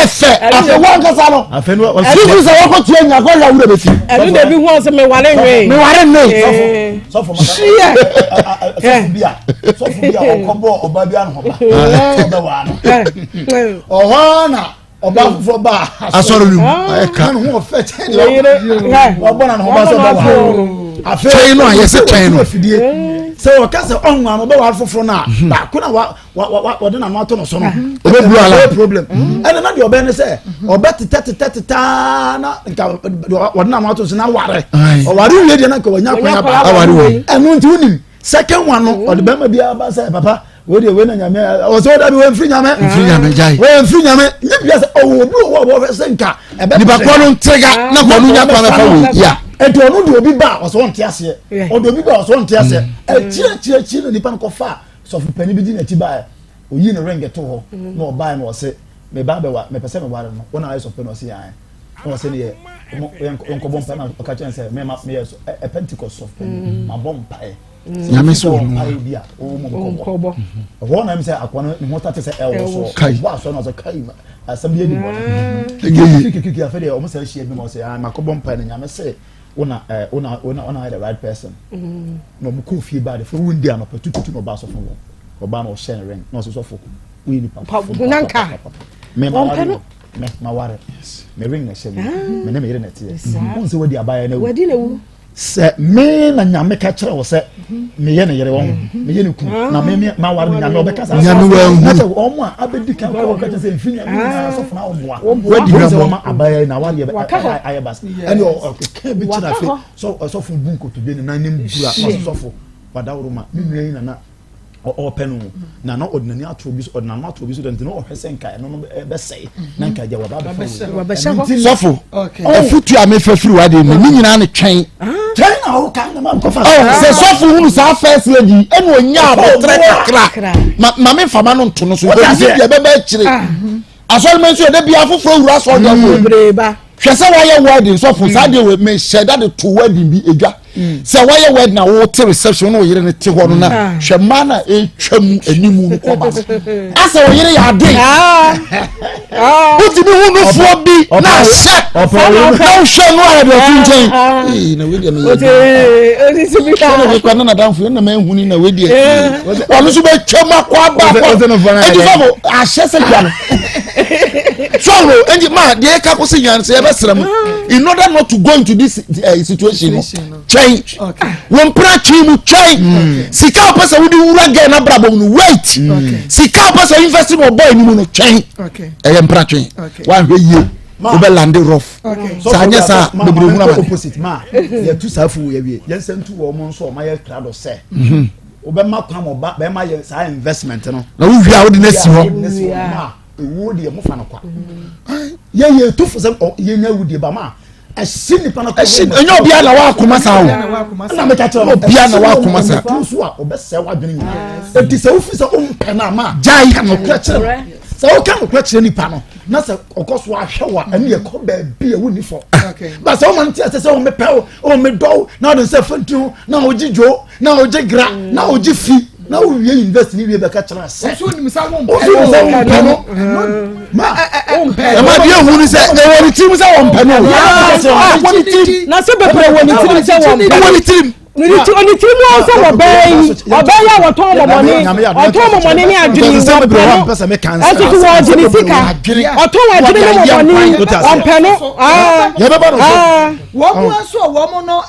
ɛfɛ afɛ wo ankasa no fífi sɛ wɔkɔ tia nya kɔ yɛ awura bɛ fi. ɛnu de bi hu ɔsɛ meware nwe. meware nwe. sɔfo sɔfo bi a sɔfo bi a ɔkɔbɔ ɔba bi ano hɔ ba ɔbɛ waa no ɔhɔ na. ɔbaa foforɔ baa asɔre no mu ayɛ ka ne ho ɔfɛ kyɛn deɛ wabɔ na ne ho ba sɛ ɔbɛwa afei twɛn no a yɛsɛ twɛn no afidie sɛ ɔka sɛ ɔnwa no ɔbɛware foforɔ no a mhm. baako na wɔde n'ano ato no so no mhm. ɔbɛburu ala problem mhm. ɛna na deɛ ɔbɛn ne sɛ ɔbɛ tetɛ tetɛ tetaa na nka wɔde n'ano ato so na ware ɔware wie deɛ na nka wɔnya kwan aba ɛno nti wonim second one no ɔde bɛrima biara ba sɛ papa wei deɛ wei na nyame ɔsɛ ɔda bi wei nfiri nyame nfiri nyame gyae wei nfiri nyame nye bia sɛ ɔwɔ obi wɔ hɔ a wɔhwɛ sɛ nka ɛbɛ nipa kɔ no ntrega na kɔ no nya kwan bɛfa wei ya ɛnti ɔno de obi ba ɔsɛ ɔnte aseɛ ɔde obi ba ɔsɛ ɔnte aseɛ akyiri akyiri akyiri na nipa no kɔ fa sɔfo panyin bi di n'akyi baeɛ oyi ne ring to hɔ na ɔbaeɛ na ɔsɛ meba abɛwa mepɛ sɛ meware no wɔn a ayɛ sɔfo panyin ɔsɛ yɛn na ɔsɛ ne yɛ nkɔbɔ mpa na ɔka kyerɛ sɛ mɛma meyɛ Pentecost sɔfo panyin mabɔ mpaeɛ nyame sɛ ɔno a bi a ɔwɔ mu nkɔbɔ ɛhɔ na sɛ akɔ no ne ho tate sɛ ɛwɔ so kai bɔ asɔ na ɔsɛ kai asɛm bi adi bɔne kikikiki afei deɛ ɔmo sɛ ahyia bi ma ɔsɛ ah makɔbɔ mpae na nyame sɛ wona ɛɛ wona wona wona ayɛ the right person na ɔmo kɔ fie baa de fo wundi anɔpɛ tututu na ɔba asɔfo wɔ ɔba na ɔhyɛ ne ring na ɔsɛ sɔfo woyɛ nipa nanka mɛ ma ware mɛ ma ware mɛ ring na ɛhyɛ mi mɛ ne mɛ yere na ɛteɛ wɔn sɛ wadi abayɛ na ewu Sɛ me na Nyame ka kyerɛ wo sɛ meyɛ ne yere wɔn mhm. meyɛ ne kunu ah. na me me ma ware ne Nyame ɔbɛka saa Nyame wɔn na sɛ wɔn a abɛdi kan kɔ ɔka kyerɛ sɛ mfiri Nyame nyinaa ah. sɔfo na ɔmoa wadi hwɛ sɛ wɔn abayɛ na awareɛ ayɛ bas ɛne ɔkeka bi kyerɛ afe sɛ ɔsɔfo bu nkotodwe ne nan ne mu gura ɔsɔfo wadaworo ma me nua yi nana ɔpɛ no na na ɔde n'ani ato obi so ɔde n'ano ato obi so dɛ nti na ɔhwɛ sɛ nka ɛno no bɛsɛe na nka agya waba abɛfa wei sɔfo afutu a mefa firi wa de mu ne nyinaa ne twɛn twɛn na ɔka na ma nkɔfa sɛ sɔfo hunu saa first lady ɛna ɔnya abɔtrɛ kakra ma ma me nfama no nto no so nkɔsi sɛ deɛ ɛbɛba akyire asɔre mɛ nso yɛ dɛ bi afoforɔ wura asɔre dɛm o hwɛ sɛ wayɛ wedding sɔfo saa deɛ wɔ mehyɛ da de to wedding bi edwa mm. sɛ wayɛ wedding na wote reception na oyere no te hɔ no na mm. hwɛ mmaa na etwa mu anim no kɔba asɛ oyere yɛ ade ah. ah. wotumi hu nufoɔ bi na ahyɛ na wohwɛ no ayɛ deɛ ɔto nkyɛn ah. ee na wei deɛ meyɛ sɛde de kɔ ne nadamfo yɛn na ma ehuni na wei deɛ wɔn nso bɛ twam akɔ aba akɔ eti sɔfo ahyɛ sɛ dwa no. So no nti ma deɛ ɛka kɔ sɛ nyan sɛ yɛbɛsrɛ mu in order not to go into this uh, situation no twɛn wɔn mpira twi mu twɛn hmm. sika a wɔpɛ sɛ wode wura gɛn n'abrabɔ mu no wait hmm. sika a wɔpɛ sɛ invest no ɔbɔ anim no twɛn ɛyɛ mpira twɛn wahwɛ yie wobɛ lande rough saa nyɛ saa bebree hunu amane. opposite ma yɛtu saa fo yɛ wie yɛn nsɛm tu wɔn nso wɔn ayɛ krado sɛ. Mhm. wobɛma kwan ma ɔba bɛrima yɛ saa investment no. na wowie a wode no asi hɔ. Ewuo deɛ mo fa no kwa. Yɛ yɛ tu fo sɛ yɛ nya awudie ba ma ɛsi nipa na kɔ. Ɛsi ɛnyɛ obiara na wakoma saa o. Ɛna mi ka kyerɛ o. Obiara na wakoma saa. Tu so a ɔbɛsɛ wadwene nyinaa. Eti sɛ wofi sɛ ɔmpɛ na ama. Gyae. Ka nokorɛ kyerɛ no. Sɛ woka nokorɛ kyerɛ nipa no na sɛ ɔkɔ so ahwɛ wa ɛne yɛ kɔ baabi a wonni fɔ. Ba sɛ ɔma no ti ase sɛ ɔmepɛ wo ɔmedɔ wo na ɔde nsa fa ti ho na ɔgye dwo na ɔgye gra na ɔgye fi na wowie university ni wie bɛka kyerɛ sɛ nso nim sɛ wompɛ no ɛma deɛ hu ni sɛ ɛwɔ ne tirim sɛ wɔmpɛ no wɔ ne tirim na sɛ bebree wɔ ne tirim sɛ wɔmpɛ wɔ ne tirim ne tirim wɔ sɛ wɔbɛɛ yi ɔbɛɛ yi a wɔtɔn mɔmɔne ɔtɔn mɔmɔne ne adwene yi wɔmpɛ no ɛnso so wɔgye ne sika ɔtɔn adwene ne mɔmɔne wɔmpɛ no yɛbɛba no so Wɔn mu nso a wɔn no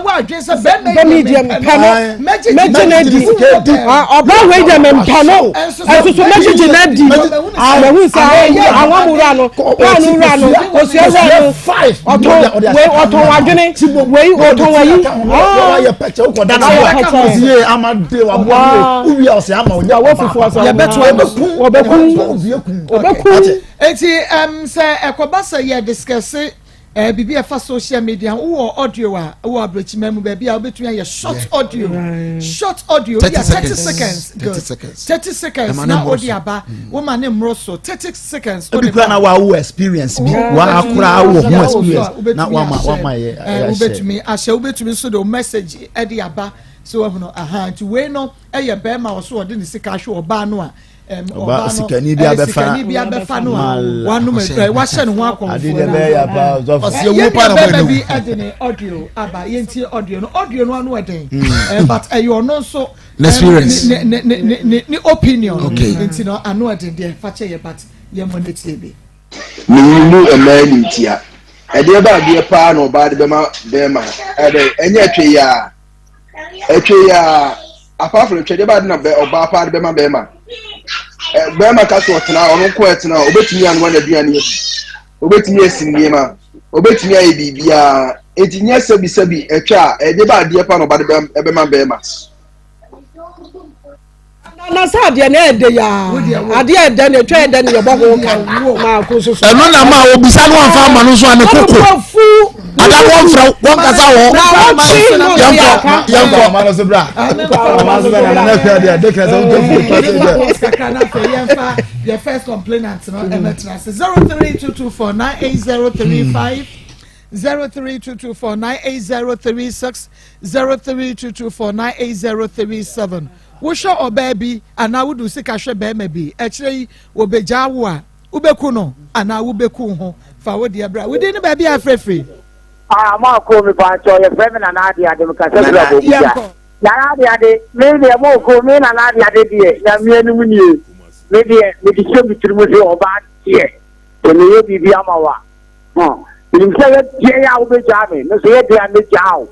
wɔ adwene sɛ bɛrima yi deɛ mepɛ no mɛgye no adi ɔbaa wei deɛ mempɛ no ɛnso so mɛgyegye no adi mahu sɛ anwa mu wura no paano wura no kosua wura no ɔtɔn wei ɔtɔn wadwene wei ɔtɔn wayi. Wayɛ pɛkyɛ wokɔ da na wa ɔsi yie ama de wa boa mi o wia ɔsi ama o nyɛ ɔba yɛbɛto ɔbɛku ɔbɛku ɔbɛku. Eti sɛ ɛkɔba sɛ yɛ discuss Eh, biribi a ɛfa social media ho, wowɔ audio a wɔ aburokyima mu baabi a wobɛtumi ayɛ short audio, short audio bi a 30 seconds, good, 30 seconds na wode aba, mm. woma ne mmoro so 30 seconds. Ebi kura na wa wo experience bi, wa akora wo ho experience na wama wama yɛ ahyɛ. Wobɛtumi ahyɛ, wobɛtumi nso de wo message ɛde aba so wahunu aha nti wei no ɛyɛ bɛrima ɔso ɔde ne sika ahwɛ ɔbaa no a ɔbaa no sikani bi abɛfa sikani bi abɛfa no a wanom ɛ wahyɛ ne ho akɔnfo na ɔsi ewu pa na bɛrima bi ɛde ne audio aba yɛntie audio no audio no ano ɛden ɛ but ɛyɛ ɔno nso ne experience ne ne ne ne ne opinion nti no ano ɛden deɛ fakyɛ yɛ but yɛ mo ne tie bi. Meyi mu mmaa animtia. Ɛdeɛ ba adeɛ paa na ɔbaa de bɛma bɛrima. Ɛdɛ ɛnyɛ ɛtwe yi a. Ɛtwe yi a apart from ɛtwe deɛ ba ade na ɔbaa paa de bɛma bɛrima. Bɛrima ka so ɔtena ɔno nko ɛtena ɔbɛtumi anoa n'aduane adi. Ɔbɛtumi asi nneɛma. Ɔbɛtumi ayɛ biribiara. Eti nyɛ sɛbisɛbi ɛtwe a ɛdeɛ ba adeɛ paa na ɔbaa de bɛma bɛrima. Na sɛ adeɛ no ɛdɛ yaa adeɛ ɛdɛ no ɛtwa ɛdɛ no yɛbɔ ho ka maako soso. Ɛno na ma obisa no anfa ama no nso a ne koko ada wɔn frɛ wɔn kasa wɔ yɛnkɔ yɛnkɔ. Ɔma no so bra ɔma so bra na nana fɛ deɛ de kɛse wotɔ fie pase deɛ. Kakra na afei yɛmfa yɛ first complainant no ɛmɛtena ase 0322498035 0322498036 0322498037. Wohwɛ ɔbaa bi anaa wode wo sika hwɛ barima bi, akyire yi wɔbɛgyaa wo a, wobɛku no anaa wobɛku wo ho? Fa wo deɛ bra. Wo din ne baabi a afrɛ firi? Ah, mo akoo me paakyɛw, yɛfrɛ me Nana Ade Ade, mekasa firi Nana, Abɔbugya. yɛnkɔ. Nana Ade Ade, me deɛ mo koo me Nana Ade Ade deɛ, Nyame anim nie, me deɛ mede hyɛ me tirim sɛ ɔbaa deɛ, sɛ meyɛ biribi ama wo a, huh, menim sɛ yɛ deɛn a wobɛgyaa me, me nso yɛ deɛn a mɛgyaa wo.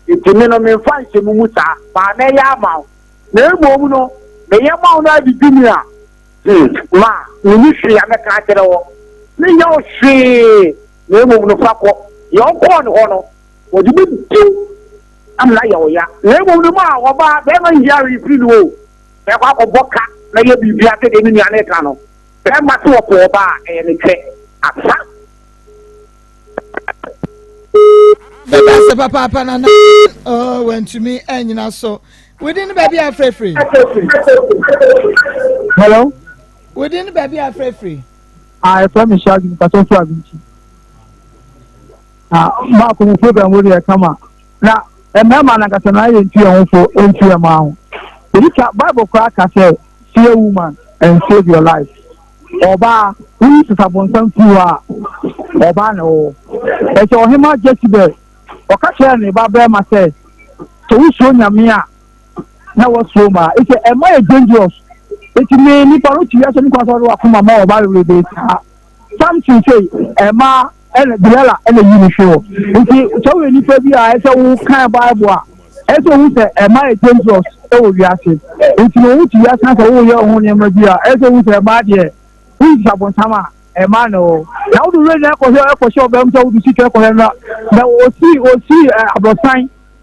Enti me no, memfa nhyɛ mo mu saa, maa mɛyɛ ama wo, na mmom no, meyɛ ma wo na adidi mi a, hmm, ma menni hwee a mɛka akyerɛ wo. Menyɛ wo hwee, na mmom no, fa kɔ. Deɛ ɔkɔɔ ne hɔ no, wɔde bɛdi wo ama no ayɛ wo ya, na mmom no, ma ɔbaa, barima nhia hwee mfiri ne hɔ o, bɛkɔ akɔbɔ ka na yɛ biribiara sɛdeɛ me nua no reka no, barima sɛ ɔpɛ ɔbaa a, ɛyɛ ne twɛ. Asa. Bɛda ase papaapa na na oh, wantumi anyina so. Within ne baabi a afrɛfiri. Hello. Within ne baabi a afrɛfiri. Ah, ɛfrɛ me Shaggy, mekasa firi Abinkyi. Ah, baako mu program wo deɛ kama. Na mmarima no ankasa na ayɛ ntu yɛn ho fo ntu yɛn maa ho. Ebi ka Bible koraa ka sɛ fear woman and save your life. Ɔbaa, woyi sesabonsam firi hɔ a, ɔbaa na ɛwɔ hɔ. Ɛsɛ ɔhemmaa Jesebel, ɔka kyerɛɛ ne ba barima sɛ, sɛ wosuro Nyame a, na wasuro mmaa. Ɛsɛ ɛma yɛ dangerous. Eti me nipa no te wiase ne kwan sɛ ɔde wakoma ma ɔbaa bebrebe saa. Samson sei, ɛmaa ɛna Delilah ɛna yi ne hwe hɔ. Nti sɛ woyɛ nipa bi a ɛsɛ wo kan Bible a, ɛsɛ ohu sɛ ɛma yɛ dangerous ɛwɔ wiase. Nti na ohu te wiase na sɛ woyɛ wo ho nneɛma bi a, ɛsɛ ohu sɛ ɛma deɛ woyi sabonsam a ɛma na o. Na wode wura nyinaa kɔhwɛ ɛkɔhyɛ ɔbaa mu sɛ wode sika ɛkɔhwɛ no na osi osi abrɔsan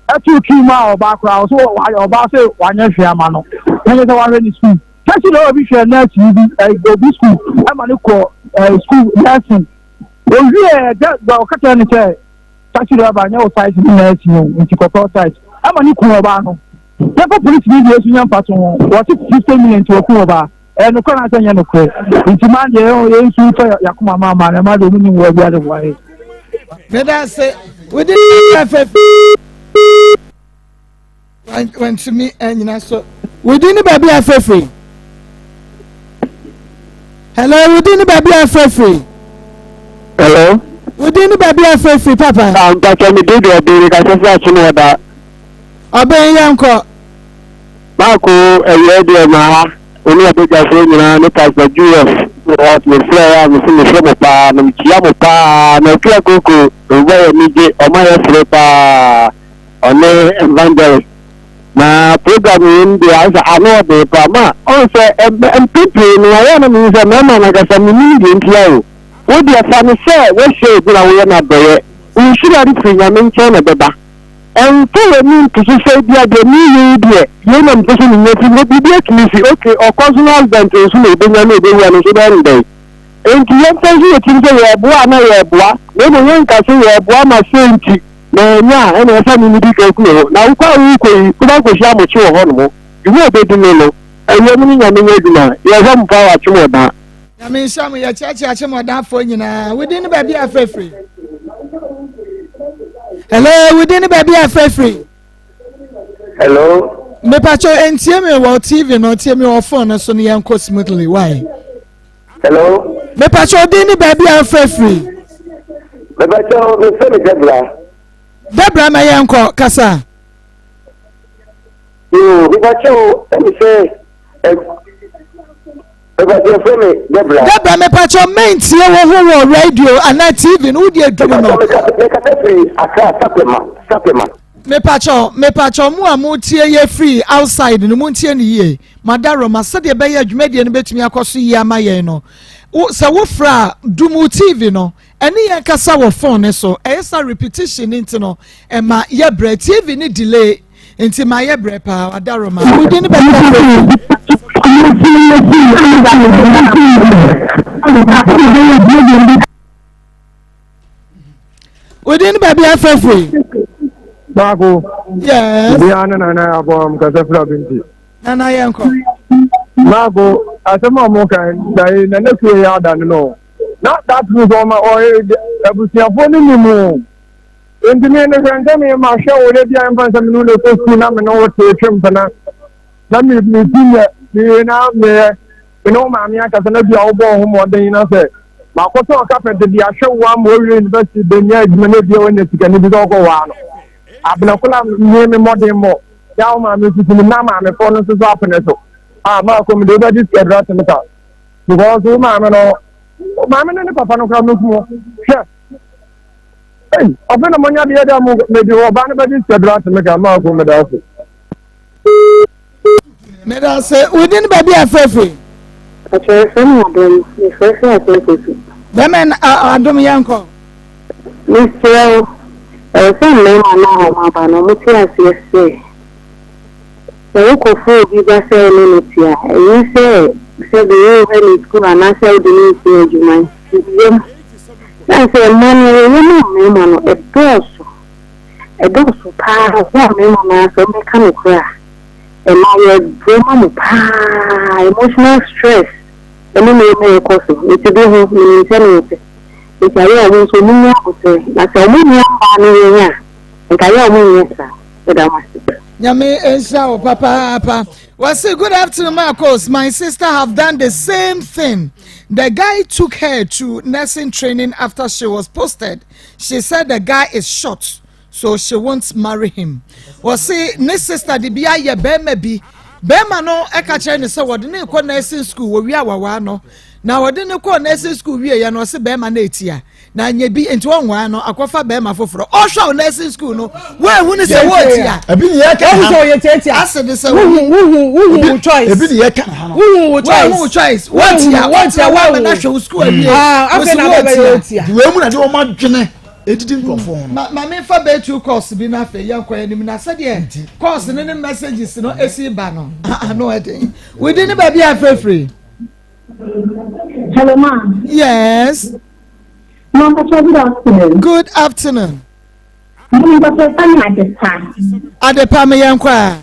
ɛto twi mu a ɔbaa koraa ɔso ɔbaa sɛ wanyɛ hwee ama no. Na nyɛ sɛ wahwɛ ne sukuu. Kɛse na obi hwɛ nurse yi bi ɛ obi sukuu ɛma ne kɔ ɛ sukuu nursing. Owie ɛgya gba ɔka kyerɛ ne sɛ taxi driver nyɛ wo size ne nursing o nti kɔtɔ size ɛma ne kun ɔbaa no. Yɛmfa polisi ni deɛ nso nyɛ mfato ho wɔte 50 million nti wɔku ɔbaa. Ɛyɛ nokorɛ anaasɛ ɛnyɛ nokorɛ? Nti maa deɛ yɛn nso mfa yakoma ma ama na ɛma deɛ ɔmo nim wɔ bi ade boa yɛ. Meda ase. Wodi fɛfɛ. Wantumi anyina so. Wo din ne baabi a afrɛ firi? Hello, wo din ne baabi a afrɛ firi? Hello. Wo din ne baabi a afrɛ firi papa? Ah, mpakyɛ me din de Ɔbɛn, mekasa firi Akyem Ɔda. Ɔbɛn yɛnkɔ. Maako ɛyɛ deɛ ma ha wo ne abadwafoɔ nyinaa ne Pastor Julius mefrɛ a mese mehwɛ mo paa na mekyia mo paa na Akua Koko mbɔ yɛ anigye ɔma yɛsere paa. Ɔne evangelist. Na program yi no deɛ ayɛ sɛ ano ɔden paa ma ɔn sɛ mpɛn pii no ayɛ a na mehu sɛ mmarima no ankasa mennim deɛ ntia o. Wo deɛ fa no sɛ woahyia obi na woyɛ no adɔeɛ. Wo nhyira no firi Nyame nkyɛn na ɛbɛba. Ɛmfa w'ani nto so sɛ ebia deɛ mereyɛ yi deɛ, yei na mepɛ sɛ menya fi mu. Biribi atumi si. Okay, ɔkɔ nso na accident nso na ɔbɛnya na ɔbɛwu a, ɛno nso wobɛyɛ no dɛn? Enti yɛmfa nsi yɛn tirim sɛ yɛreboa a na yɛreboa, na mmom yɛnka sɛ yɛreboa ma sei nti na ɛnyɛ a, ɛnna ɛsɛ sɛ me medi kan ku me ho. Na wokɔ a worekɔ yi, wobɛakɔhyia amokye wɔ hɔnom. Dwuma a ɛbɛdi no no, ɛyɛ mo ne Nyame nyɛ adwuma. Yɛhwɛ mo paa wɔ Akyem-Ɔdan. Nyame nhyira mo, yɛkyeakyea Akyem-Ɔdanfoɔ nyinaa. Wo din ne baabi a afrɛ firi? Hello, wo din ne baabi a afrɛ firi? Hello. Mepatwɛ ntie me wɔ TV no, tie me wɔ phone no so no yɛnkɔ smoothly. Why? Hello. Mepatwɛ wo din ne baabi a afrɛ firi? Mepatwɛ mefrɛ me Debra. Debra ma yɛnkɔ kasa. Yoo, mepakyɛw, ɛne sɛ, ɛ, mepakyɛw frɛ me Debra. Debra, mepakyɛw, mentie wo ho wɔ radio anaa TV no, wodi aduru no. Mekasa firi Accra, Sapema, Sapema. Mepakyɛw, mepakyɛw, mo a motie yɛ firi outside no, montie no yie. Madaroma, sɛdeɛ ɛbɛyɛ dwumadie no bɛtumi akɔ so yie ama yɛn no, wo, sɛ wofrɛ a, dum wo TV no. Ɛne yɛn kasa wɔ phone no so ɛyɛ sa repetition no nti no ɛma yɛ brɛ TV no delay nti ma yɛ brɛ paa wadaroma wodi ne bɛkɔ. Wodi ne baabi afɛfiri. Baako. Yes. Bia ne nana abɔ m kasa fira bi nti. Nana yɛn kɔ. Baako asɛm a wɔn kan na yi na ne fie yɛ adane no. Na that means ɔma ɔyɛ abusuafoɔ no nim o. Nti me no hwɛ nsɛ me ma hwɛ wo de bia mfa nsɛ me no na kɔ sukuu na me no wo te twe mpena na me me ti nyɛ me na me yɛ me ne wo maame akasa na bia wobɔ wo ho mmɔden na sɛ makɔtɔn carpet de ahwɛ wo ama woawie university bɛnya adwuma na bia woanya sika no bi sɛ wokɔ waa no abenakola me me mmɔden mmɔ ya wo maame nso nim na maamefoɔ no nso so apene so a maakɔ mu de wobɛgye sika dura teme ka because wo maame no maame no ne papa no koraa mɛku hɔ hwɛ ei ɔfɛ na monya deɛ dɛ mo mede ɔba no bɛgye sika dura teme ka maakɔ meda ase. Meda ase. Wo din baabi a frɛfiri? Pakyɛ yɛfrɛ me Adom, mefrɛfrɛ Asenkosi. Bɛmɛ Adom yɛnkɔ. Mesrɛ wo, ɛwɔ sɛ mmarima no a wɔn aba no wɔte aseɛ sɛ, sɛ wokɔfa obi ba sɛ wo ne no te a, ɛnyɛ sɛ sɛbe worehwɛ ne sukuu anaasɛ wode no resua adwuma nti yam. Sane sɛ mma no yɛyɛ ma mmarima no ɛdɔɔso. Ɛdɔɔso paa wo a mmarima no ara sɛ wɔbɛka nokorɛ a, ɛma yɛbrɛ ma mo paa, emotional stress ɛne nneɛma a ɛkɔ so, nti bi ho menim sɛdeɛ ɛte, nti ayɛ a wɔn nso wɔn nnya aboterɛ, na sɛ wɔn nua mmaa no yɛn a, nka ayɛ a wɔn nyɛ saa, meda mo ase. Nyame nhyira wo papaapa. Wɔse good afternoon Marcos, my sister have done the same thing. The guy took her to nursing training after she was posted. She said the guy is short so she won't marry him. Wɔse ne sister de bi ayɛ bɛrima bi. Bɛrima no ɛka kyerɛ ne sɛ wɔde ne kɔ nursing school wɔwie awawaa no. Na wɔde ne kɔ nursing school wie yɛ no ɔse bɛrima no etia. Na nyɛ bi nti wɔnwaa no akɔfa bɛrima foforɔ. Ɔhwɛ wo nursing school no wɔahu ne sɛ wɔretia. Ebi ne yɛ ka ha. Wɔhu sɛ ɔyɛ tiatia. Ase de sɛ wohu wohu wohu wo choice. Ebi ne yɛ ka ha no. Wohu wo choice. Wohu wo choice. Wɔtia wɔtia wɔama na hwɛ wo school awie. Ah, afei na bɛbɛ yɛ tia. Wei mu na de wɔn adwene edidi nkurɔfoɔ ho no. Ma ma me fa bɛyɛ two calls bi na afei yɛn kɔ anim na sɛdeɛ calls no ne messages no esi ba no ano ɛden. Within ne baabi a afirafiri. Hello, ma. Yes. Ma, good afternoon. Good afternoon. Mummy mpakyɛ yɛfrɛ me Adepa. Adepa me yɛn kɔ a.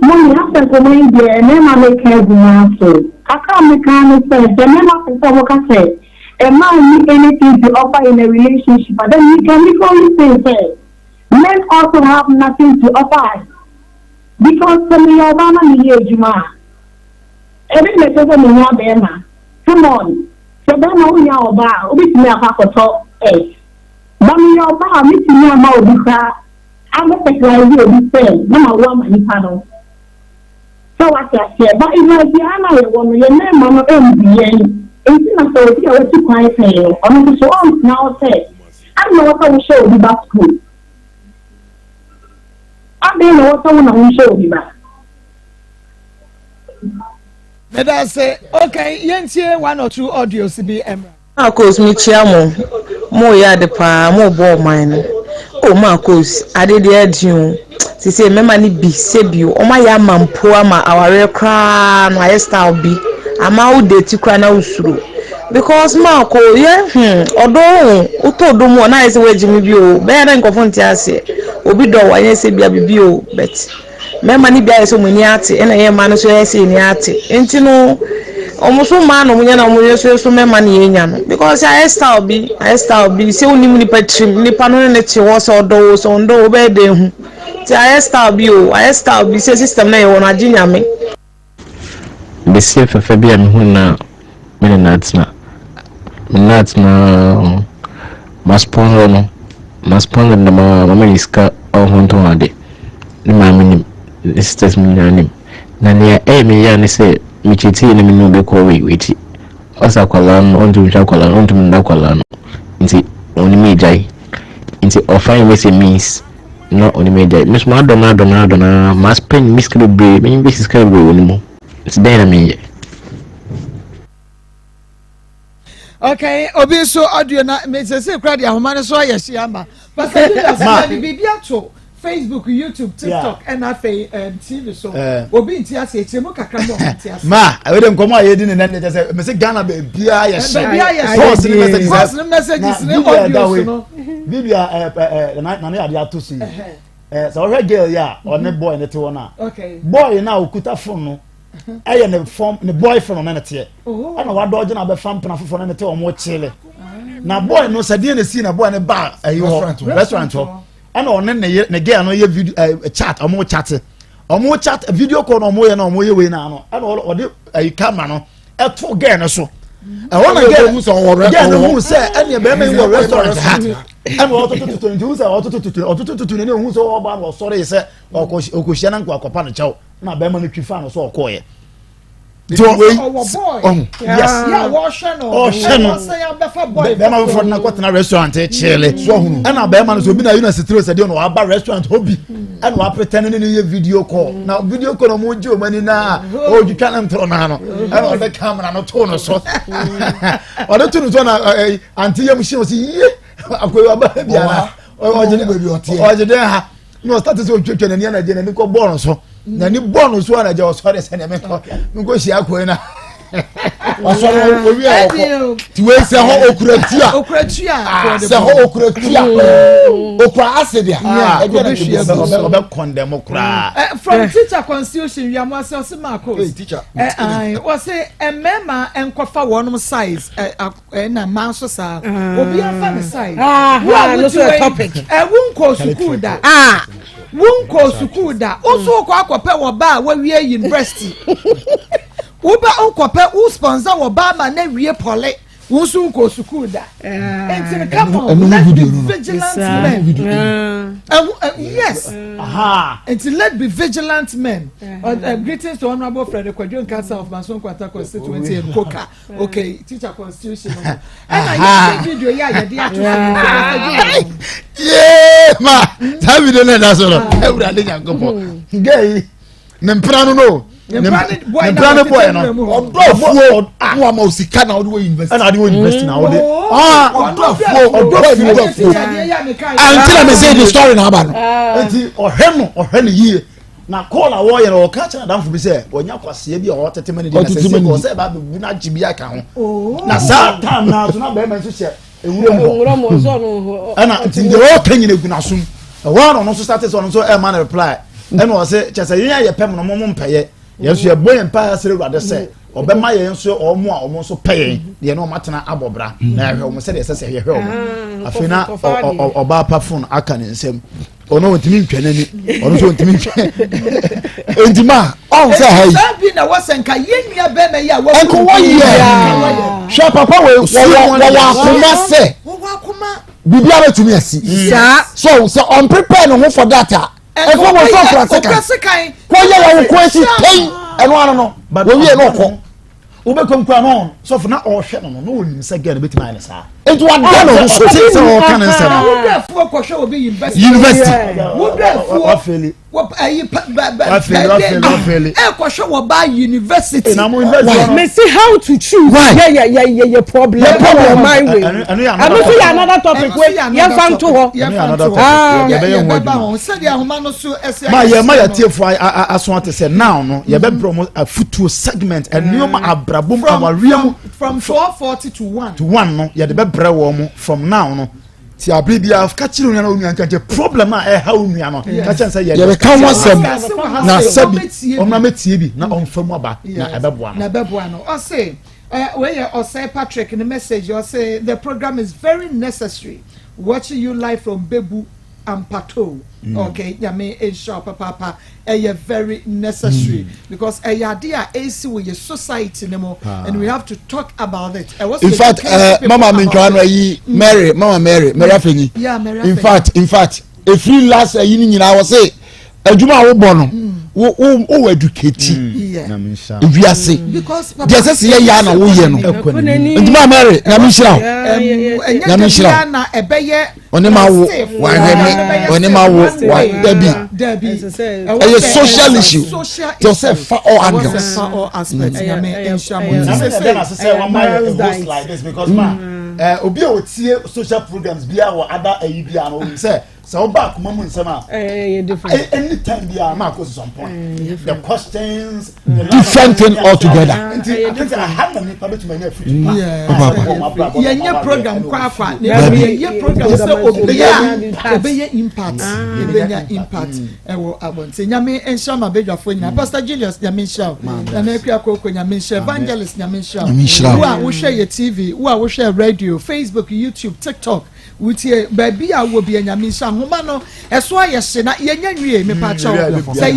Mummy asɛ nkɔmɔ yi deɛ mmarima no reka agu m'aso. Kakra a meka ara ne sɛ, sɛ mmarima pɛ sɛ wɔka sɛ mmaa nni anything to offer in a relationship a, then we can equally say sɛ men also have nothing to offer us. Because sɛ meyɛ ɔbaa na meyɛ adwuma a, ɛdɛn na ɛkyerɛ sɛ mehia barima? Come on, sɛ barima wohia ɔbaa a, wobɛtumi akɔ akɔtɔ eggs. Na meyɛ ɔbaa a metumi ama obi koraa abɛ fertilize obi sperm na mawo ama nipa no. Sɛ wate aseɛ? But it's like yɛn a yɛwɔ no, yɛn mmarima no mbu yɛn. Nti na sɛ obi a watu kwan pɛn no, ɔno nso so ɔntena hɔ sɛ, adɛn na ɛwɔ sɛ wohyɛ obi ba school? Adɛn na ɛwɔ sɛ wo na wohyɛ obi ba? Meda ase. Okay, yɛntie one or two audios bi mmra. Marcos mekyia mo, mo yɛ ade paa, mo bɔ ɔman no. Oh Marcos, ade deɛ ɛden o. Sesei mmarima no bi sɛbi o, wɔn ayɛ ama mpo ama awareɛ koraa no ayɛ style bi. Ama wo date koraa na wosuro. Because Marco, yɛ hmm, ɔdɔ o, wotɔ ɔdɔ mu a na ayɛ sɛ woagye me bi o. Bɛyɛ na nkurɔfoɔ nte aseɛ. Obi dɔ wo anyɛ sɛ bia biribi o, but Mmarima no bi ayɛ sɛ wɔn ani ate, ɛna yɛn mmaa no nso yɛayɛ sɛ yɛn ani ate. Nti no, wɔn so mmaa na wɔnya na wɔn yɛ so so mmarima na yɛnya no. Because ayɛ style bi, ayɛ style bi. Sɛ wonim nipa tirim, nipa no ne ne te hɔ sɛ ɔdɔ wo, sɛ ɔndɔ wo, wobɛyɛ dɛn hu. Nti ayɛ style bi o, ayɛ style bi sɛ system no a yɛwɔ no agye nyame. Besia fɛfɛ bi a mehu no a me ne no atena. Me ne no atena ara, masponsor no, masponsor no dɛm ara, mama no sika a ɔntɔn ade. Ne maame nim, ne sisters mu nyinaa nim. Na nea ɛyɛ me ya ne sɛ mekyetiiɛ na me ne obi kɔɔ wei akyi. Ɔsɛ akwadaa no, ɔntumi nhwɛ akwadaa no, ɔntumi nnɔ akwadaa no. Nti ɔne me agyae. Nti ɔfind ways and means na ɔne me agyae. Me nso madɔ no adɔ no adɔ no ara, ma spend me sika bebree, me invest sika bebree wɔ ne mu. Nti dɛn na menyɛ? Okay, obi nso audio na mesese kura de ahoma no so ayɛ hye ama. Pastor Julius, ma de biribi ato Facebook, YouTube, TikTok ɛna afei TV so. Eh. Obi nti ase ekyir mu kakra mu ɔmo nti ase. Ma, ɛwɛ de nkɔmɔ a yɛdi ne nɛ ne kyɛ sɛ mese Ghana baabiara yɛ hye. Baabiara yɛ hye. Calls ne messages. Calls ne messages ne audios no. Video a ɛ ɛ na ne ade ato so yi. Ɛ sɛ ɔhwɛ girl yi a ɔne mhm. boy ne te hɔ no a. Boy no a okuta phone no ɛyɛ ne fɔm ne boyfriend ɔne ne teɛ. Oh. Ɛna wadɔgye na abɛfa mpena foforɔ ne ne te wɔn kyele. Na boy no sɛ deɛ na esi na boy no ba ɛyi hɔ restaurant hɔ. Ɛna ɔne ne yere ne girl no yɛ video ɛ chat ɔmo chat ɔmo chat video call na ɔmo yɛ na ɔmo yɛ wei na ano ɛna ɔde ɛyi camera no ɛto girl no so ɛhɔ na girl girl no hu sɛ ɛnea bɛrima yi wɔ restaurant ha ɛna ɔtoto toto nti hu sɛ ɔtoto toto ɔtoto toto n'ani hu sɛ ɔba na ɔsɔre sɛ ɔkɔ ɔkɔhyia na nkɔ akɔpa no kyɛw na bɛrima no twi fa no so ɔkɔɔyɛ. nti wei ɔho yes ɔhwɛ no bɛrima foforɔ no akɔtena restaurant kyele ɛna bɛrima no so obi na yi na sitire sɛ deɛ na waba restaurant hɔ bi ɛna wapretɛn ne ne yɛ video call na video call na ɔmo gye ɔmo ani na ɔretwitwa ne ntoro naa no ɛna ɔde camera no to no so ɔde to no so na ɛɛ ante yam hyɛn ɔsi yie akɔyi ɔba biara ɔgye dɛn ha. Na ɔsate sɛ ɔtwatwa n'ani anagye n'ani kɔ bɔɔl no so n'ani bɔɔl no so anagye ɔsɔre sɛ nea menkɔ menkɔ hyia akɔe na ɔsɔre owi a ɔkɔ ti wei sɛ hɔ okura tua okura tua sɛ hɔ okura tua okura acid a ɛdi ɛna ti bɛ ɔbɛ kɔndɛm koraa. from teacher constitution wiamu ase ɔsi marcos ɔsi mmarima nkɔfa wɔn size ɛna mmaa nso saa ah. obi afa ne side ah, wo a wote wei ɛ wo nkɔ sukuu da ah. wo nkɔ sukuu da wo nso wokɔ akɔpɛ wɔ ba a wawie university woba wokɔpɛ wo sponsor wɔ ba ama na wie pɔle wo nso nkɔ sukuu da nti come on let's be vigilant men yes nti let's be vigilant men uh, uh, greetings to honourable Frederick Kwadwo Nkansah of Manso Nkwanta constituency and Koka. okay teacher constitution no ɛna yɛhwɛ video yi a yɛde ato so yee ma saa video no ɛda so no awurade nyankopɔn gɛ yi ne mpena no no ne mpena ne bɔɛ no ɔdɔ afuo na wama o sika na ɔde wɔ university ɛna ɔde wɔ university na ɔde ɔdɔ afuo ɔdɔ afuo ɔdɔ afuo ɛnti na mi sɛ the story na aba no nti ɔhwɛ no ɔhwɛ no yie na call a wɔyɛ no ɔka kyerɛ adamfo bi sɛ wɔnya kwaseɛ bi a ɔtete ma ne di na sɛ sɛ ɔsɛ ɛba abɛbu no agye bi aka ho oh. na saa time na so na bɛrima nso hyɛ ewura mu hɔ ɛna nti deɛ ɔka nyina egu n'asom ɛhɔ ara ɔno nso start sɛ ɔno nso ɛma no reply ɛna ɔsɛ kyɛ sɛ yɛn a yɛpɛ mu no mo mo mpɛyɛ yɛn nso yɛbɔ yɛn mpaeɛ asrɛ awurade sɛ ɔbɛma yɛn nso wɔn a wɔn nso pɛ yɛn deɛ na wɔn atena abɔ bra na yɛhwɛ wɔn sɛdeɛ ɛsɛ sɛ yɛhwɛ wɔn ah, afei na ɔbaa pa phone aka ne nsam ɔno ɔntumi ntwa n'ani ɔno nso ɔntumi ntwa nti ma ɔn sɛ ha yi. saa bi na wɔsɛ nka yɛn nua bɛrima yi a wɔn nko wɔyɛ hwɛ papa wei wɔwɔ wɔwɔ akoma sɛ wɔwɔ akoma biribi abɛtumi asi so sɛ ɔn prepare ne ho for that a ɛfɔ wɔ sɛ ɔkura sekan kɔ yɛ wɔn kɔ akyi pɛn ɛno ano no wɔwie na ɔkɔ wobɛkɔ nkura no sɔfo na ɔhwɛ no no na ɔnim sɛ gɛ no bɛtumi ayɛ no saa. Nti wada ne ho so. Sɛ wɔka ne nsɛm. Wodɔ afuo kɔhwɛ obi university. University. Wodɔ afuo. Wafeli. Ɛkɔhwɛ wɔ ba university. Mesi how to choose. Why? Yɛ yɛ yɛ yɛ yɛ problem. Yɛ problem. My way. Ɛno nso yɛ another topic wey yɛn fa nto hɔ. Yɛn fa nto hɔ. Yɛ bɛ ba ho sɛdeɛ ahoma no so ɛsɛ. Ma yɛ ma yɛ tie fo aso ate sɛ now no yɛ bɛ brɛ mo afutuo segment ɛnneɛma abrabom awareɛ mu. From 4:40 to 1. To 1 no yɛde bɛ brɛ wɔn mo from now no. Ti abere bi a ka kyerɛ onua na onua nkyɛnkyɛn problem a ɛha onua no ka kyerɛ sɛ yɛ yɛbɛka ho asɛm na sɛbi ɔmra mɛtie bi na ɔmfa mu aba na ɛbɛboa no na ɛbɛboa no ɔse wei yɛ ɔsɛe Patrick ne message ɔse the program is very necessary watching you live from Bebu Ampato mm. okay nyame nhyira papaapa ɛyɛ very necessary mm. because ɛyɛ ade a ɛsi wɔ yɛ society ne mu and we have to talk about it. in fact uh, mama mintwa no ayi mm. Mary mama Mary Mary Afenyi yeah, Mary Afenyi in fact in fact efiri last ayi ni nyinaa wɔ se adwuma a wobɔ no wo wo wo educate wiase deɛ sɛ sɛ yɛyɛ a na woyɛ no nti maa Mary nyame nhyira wo nyame nhyira wo ɔne ma wo wahwɛ me ɔne ma wo wa dabi ɛyɛ social issue tí ɔsɛ fa all angles. Obi a otie social programs bi a wɔ ada ayi bi a no sɛ sɛ ɔba akoma mu nsɛm a anytime bi a ma akɔ some point the questions the different thing altogether. Nti ati sɛ aha na nipa bɛ tuma nya firi pa. Yɛnyɛ program kwakwa na yɛyɛ program sɛ obi a ɛbɛyɛ impact ɛbɛnya impact ɛwɔ abɔnten. Nyame nhyira ma badwafoɔ nyinaa. Pastor Julius nyame nhyira wo. Nana Akua Koko nyame nhyira. Evangelist nyame nhyira wo. Wo a wohwɛ yɛ TV, wo a wohwɛ radio, Facebook, YouTube, TikTok. Wotie baabi a wowɔ bia Nyame nhyira nhoma no ɛso ayɛ hye na yɛnya nwie mepakyɛw sɛ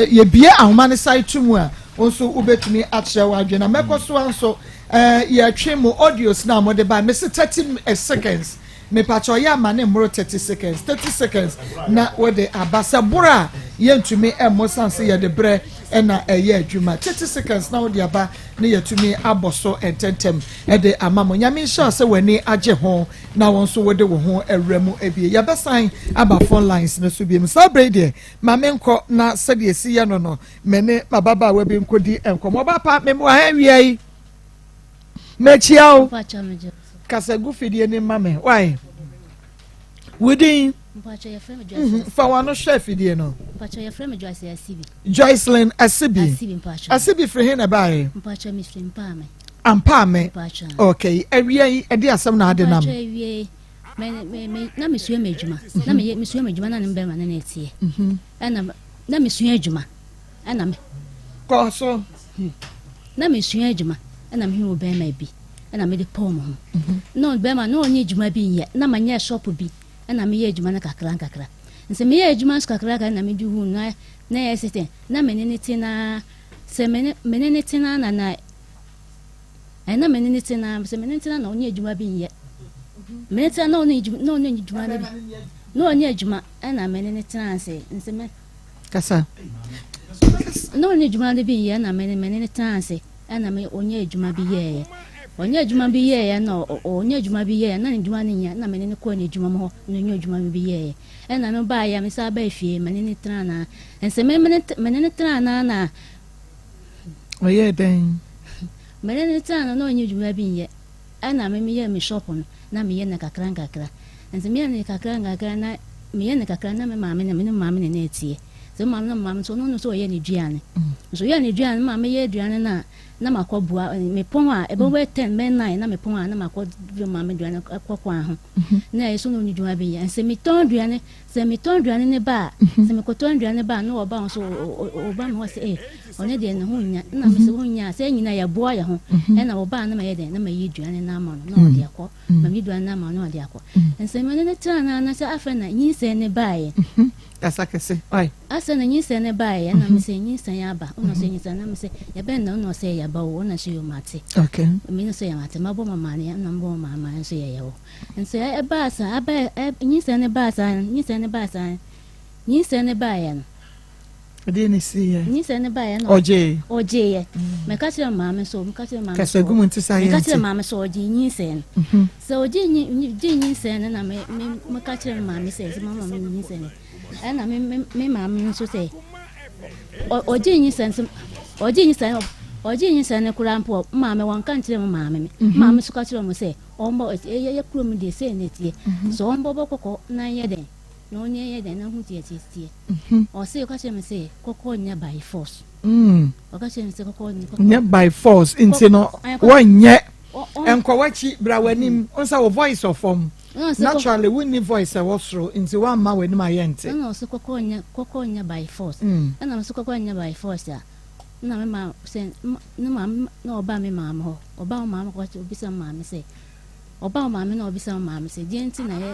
yɛbie ahoma no sae to mu a wo nso wobɛtumi akyerɛ w'adwene na mɛkɔ so a nso yɛtwe mo audios na mode ba mese 30 seconds mepakyɛw yɛ ama ne mmoro 30 seconds 30 seconds na wode aba sɛ boro a yɛntumi ɛmmɔ san sɛ yɛde berɛ ɛna ɛyɛ adwuma 30 seconds na wode aba ne yɛtumi abɔ so ntɛntɛm ɛde ama mo. Nyame nhyira sɛ w'ani agye ho na wɔn nso wode wo ho awura mu ebie. Yɛbɛsan aba phone lines no so biem. Saa bere deɛ ma me nkɔ na sɛdeɛ esi yɛ no no me ne m'ababaawa bi nkɔdi nkɔmmɔ. Ɔba pa me wɔ ha awia yi. Mekyia wo. Kasa gu fidie ni ma me. Why? Within. Fa w'ano hwɛ afidie no. Joycelyn Asibi. Asibi firi he na ɛbaeɛ? Ampaame. Okay, awia yi ɛde asɛm na ade nam. Na mesua m'adwuma. Na mesua m'adwuma na ne mbɛrima ne na ɛteɛ. Ɛna na mesua adwuma. Ɛna me. Kɔ so. Na mesua adwuma. Ɛna mehu bɛrima bi. Ɛna mede pɔw me ho. Na bɛrima na ɔnyɛ adwuma bi nyɛ. Na manyɛ shop bi. Ɛna meyɛ adwuma no kakra nkakra. Nti meyɛ adwuma nso kakra kakra na mede hu na na ɛyɛ sɛ na me ne ne te na sɛ me ne ne te na na na ɛna me ne ne te na sɛ me ne ne te na na ɔnyɛ adwuma bi nyɛ. Me ne te na ɔnyɛ adwuma na ɔnyɛ adwuma no bi na ɔnyɛ adwuma ɛna me ne ne tena ase nti me kasa na ɔnyɛ adwuma no bi nyɛ ɛna me ne ne tena ase ɛna me ɔnyɛ adwuma bi yɛɛyɛ. Ɔnyɛ adwuma bi yɛeɛ na ɔnyɛ adwuma bi yɛeɛ na ne dwuma no nyɛ na me ne no kɔɔ n'adwuma mu hɔ na ɔnyɛ adwuma no bi yɛeɛ ɛna me baeɛ a me san baa fie me ne no tenaa na nse me me ne no tenaa na na ɔyɛɛ dɛn me ne no tenaa na na ɔnyɛ adwuma bi nyɛ ɛna me meyɛ me shop no na meyɛ no kakra nkakra nti meyɛ no kakra nkakra na meyɛ no kakra na me maame na me ne maame na na ɛteɛ sɛ maame na maame nso ɔno nso ɔyɛ ne duane nso ɔyɛ ne duane ma meyɛ aduane no a na makɔ bua mepɔn a ɛbɛ bɛ ten bɛ nine na mepɔn a na makɔ duro maame aduane kɔ kwan ho na ɛyɛ so na ɔni dwuma bi yɛ sɛ metɔn aduane sɛ metɔn aduane ne ba a sɛ mekɔtɔn aduane ba a na ɔba ho so ɔba me hɔ sɛ ee ɔne deɛ ne ho nya na me sɛ ho nya sɛ nyina yɛboa yɛ ho ɛna ɔba a na mayɛ dɛn na mayi aduane no ama no na ɔde akɔ ma me aduane no ama no na ɔde akɔ nsɛ me ne ne tena na na sɛ afei na nyinsɛn ne baeɛ kasa kɛse ɔe Asa na nyinsɛn no baeɛ ɛna me sɛ nyinsɛn aba ɔna sɛ nyinsɛn na me sɛ yɛbɛn na ɔna sɛ yɛba wo ɔna sɛ yɛ mate okay me no sɛ yɛ mate mabɔ ma maane ɛna mbɔ ma maane nso yɛ yɛwɔ nso ɛbaa sa aba nyinsɛn no baa saa nyinsɛn no baa saa nyinsɛn no baeɛ no. Ɛdeɛ na ɛsiiɛ? Nyinsɛn no baeɛ na ɔgyee. Ɔgyeeɛ. Meka kyerɛ maame sɛ meka kyerɛ maame sɛ gu mu nti sɛ ayɛ meka kyerɛ maame sɛ ɔgyee nyinsɛn no. Mhm. Sɛ ɔgyee gyee nyinsɛn no na me me meka kyerɛ maame sɛ sɛ mama me nyinsɛn no. Ɛna me me me maame nso sɛ ɔgyee nyinsɛn sɛ ɔgyee nyinsɛn ɔgyee nyinsɛn no koraa mpo maame wɔnka nkyerɛ me maame me mhm. maame nso ka kyerɛ wɔn sɛ ɔmbɔ ɛyɛ yɛ kurom deɛ sɛ na ɛteɛ mhm. sɛ ɔmbɔ bɔ kɔkɔ na nyɛ dɛn na ɔnyɛ yɛ dɛn na ho teɛ teɛ teɛ. Ɔse ɔka kyerɛ me sɛ kɔkɔ nyɛ by force. Mm. Ɔka kyerɛ me sɛ kɔkɔ nyɛ nyɛ by force nti no wɔnyɛ nkɔ w'akyi bra w'anim nsa wɔ voice wɔ fam naturally wonni voice ɛwɔ soro nti wamma w'anim ayɛ nte. Ɛna ɔse kɔkɔ nyɛ kɔkɔ nyɛ by force. Ɛna ɔse kɔkɔ nyɛ by force a na me ma sɛ ne maame na ɔba me maame hɔ ɔba me maame kɔ obisa me maame sɛ. Ɔba wo maame na ɔbisa wo maame sɛ, deɛ nti na yɛ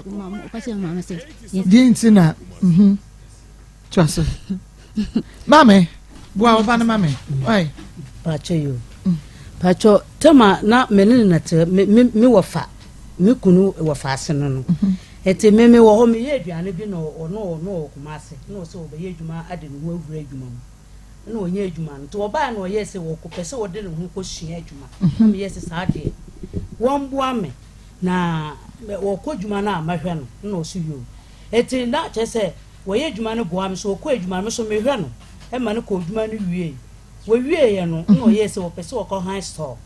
ɔka kyerɛ maame sɛ. Deɛ nti na mhm toa so. Maame boa ɔba no ma me. Ɔyɛ. Pakyɛ yo. Pakyɛ tɛma na me ne na te me me me wɔfa me kunu wɔfa ase no no. Eti me me wɔ hɔ meyɛ aduane bi na ɔno ɔno wɔ Kumase na ɔsɛ ɔbɛyɛ adwuma ade ne ho awura adwuma mu. na ɔnyɛ adwuma no nti ɔbaeɛ na ɔyɛɛ sɛ ɔkɔ pɛ sɛ ɔde ne ho kɔsua adwuma na meyɛɛ sɛ saa deɛ wɔmboa me na ɔkɔ adwuma no a mɛhwɛ no na ɔso yoo ɛti na kyerɛ sɛ wɔyɛ adwuma no boa me so ɔkɔ adwuma no me so mehwɛ no ɛma no kɔ adwuma no wie wɔwieɛ no na ɔyɛɛ sɛ ɔpɛ sɛ ɔkɔ han store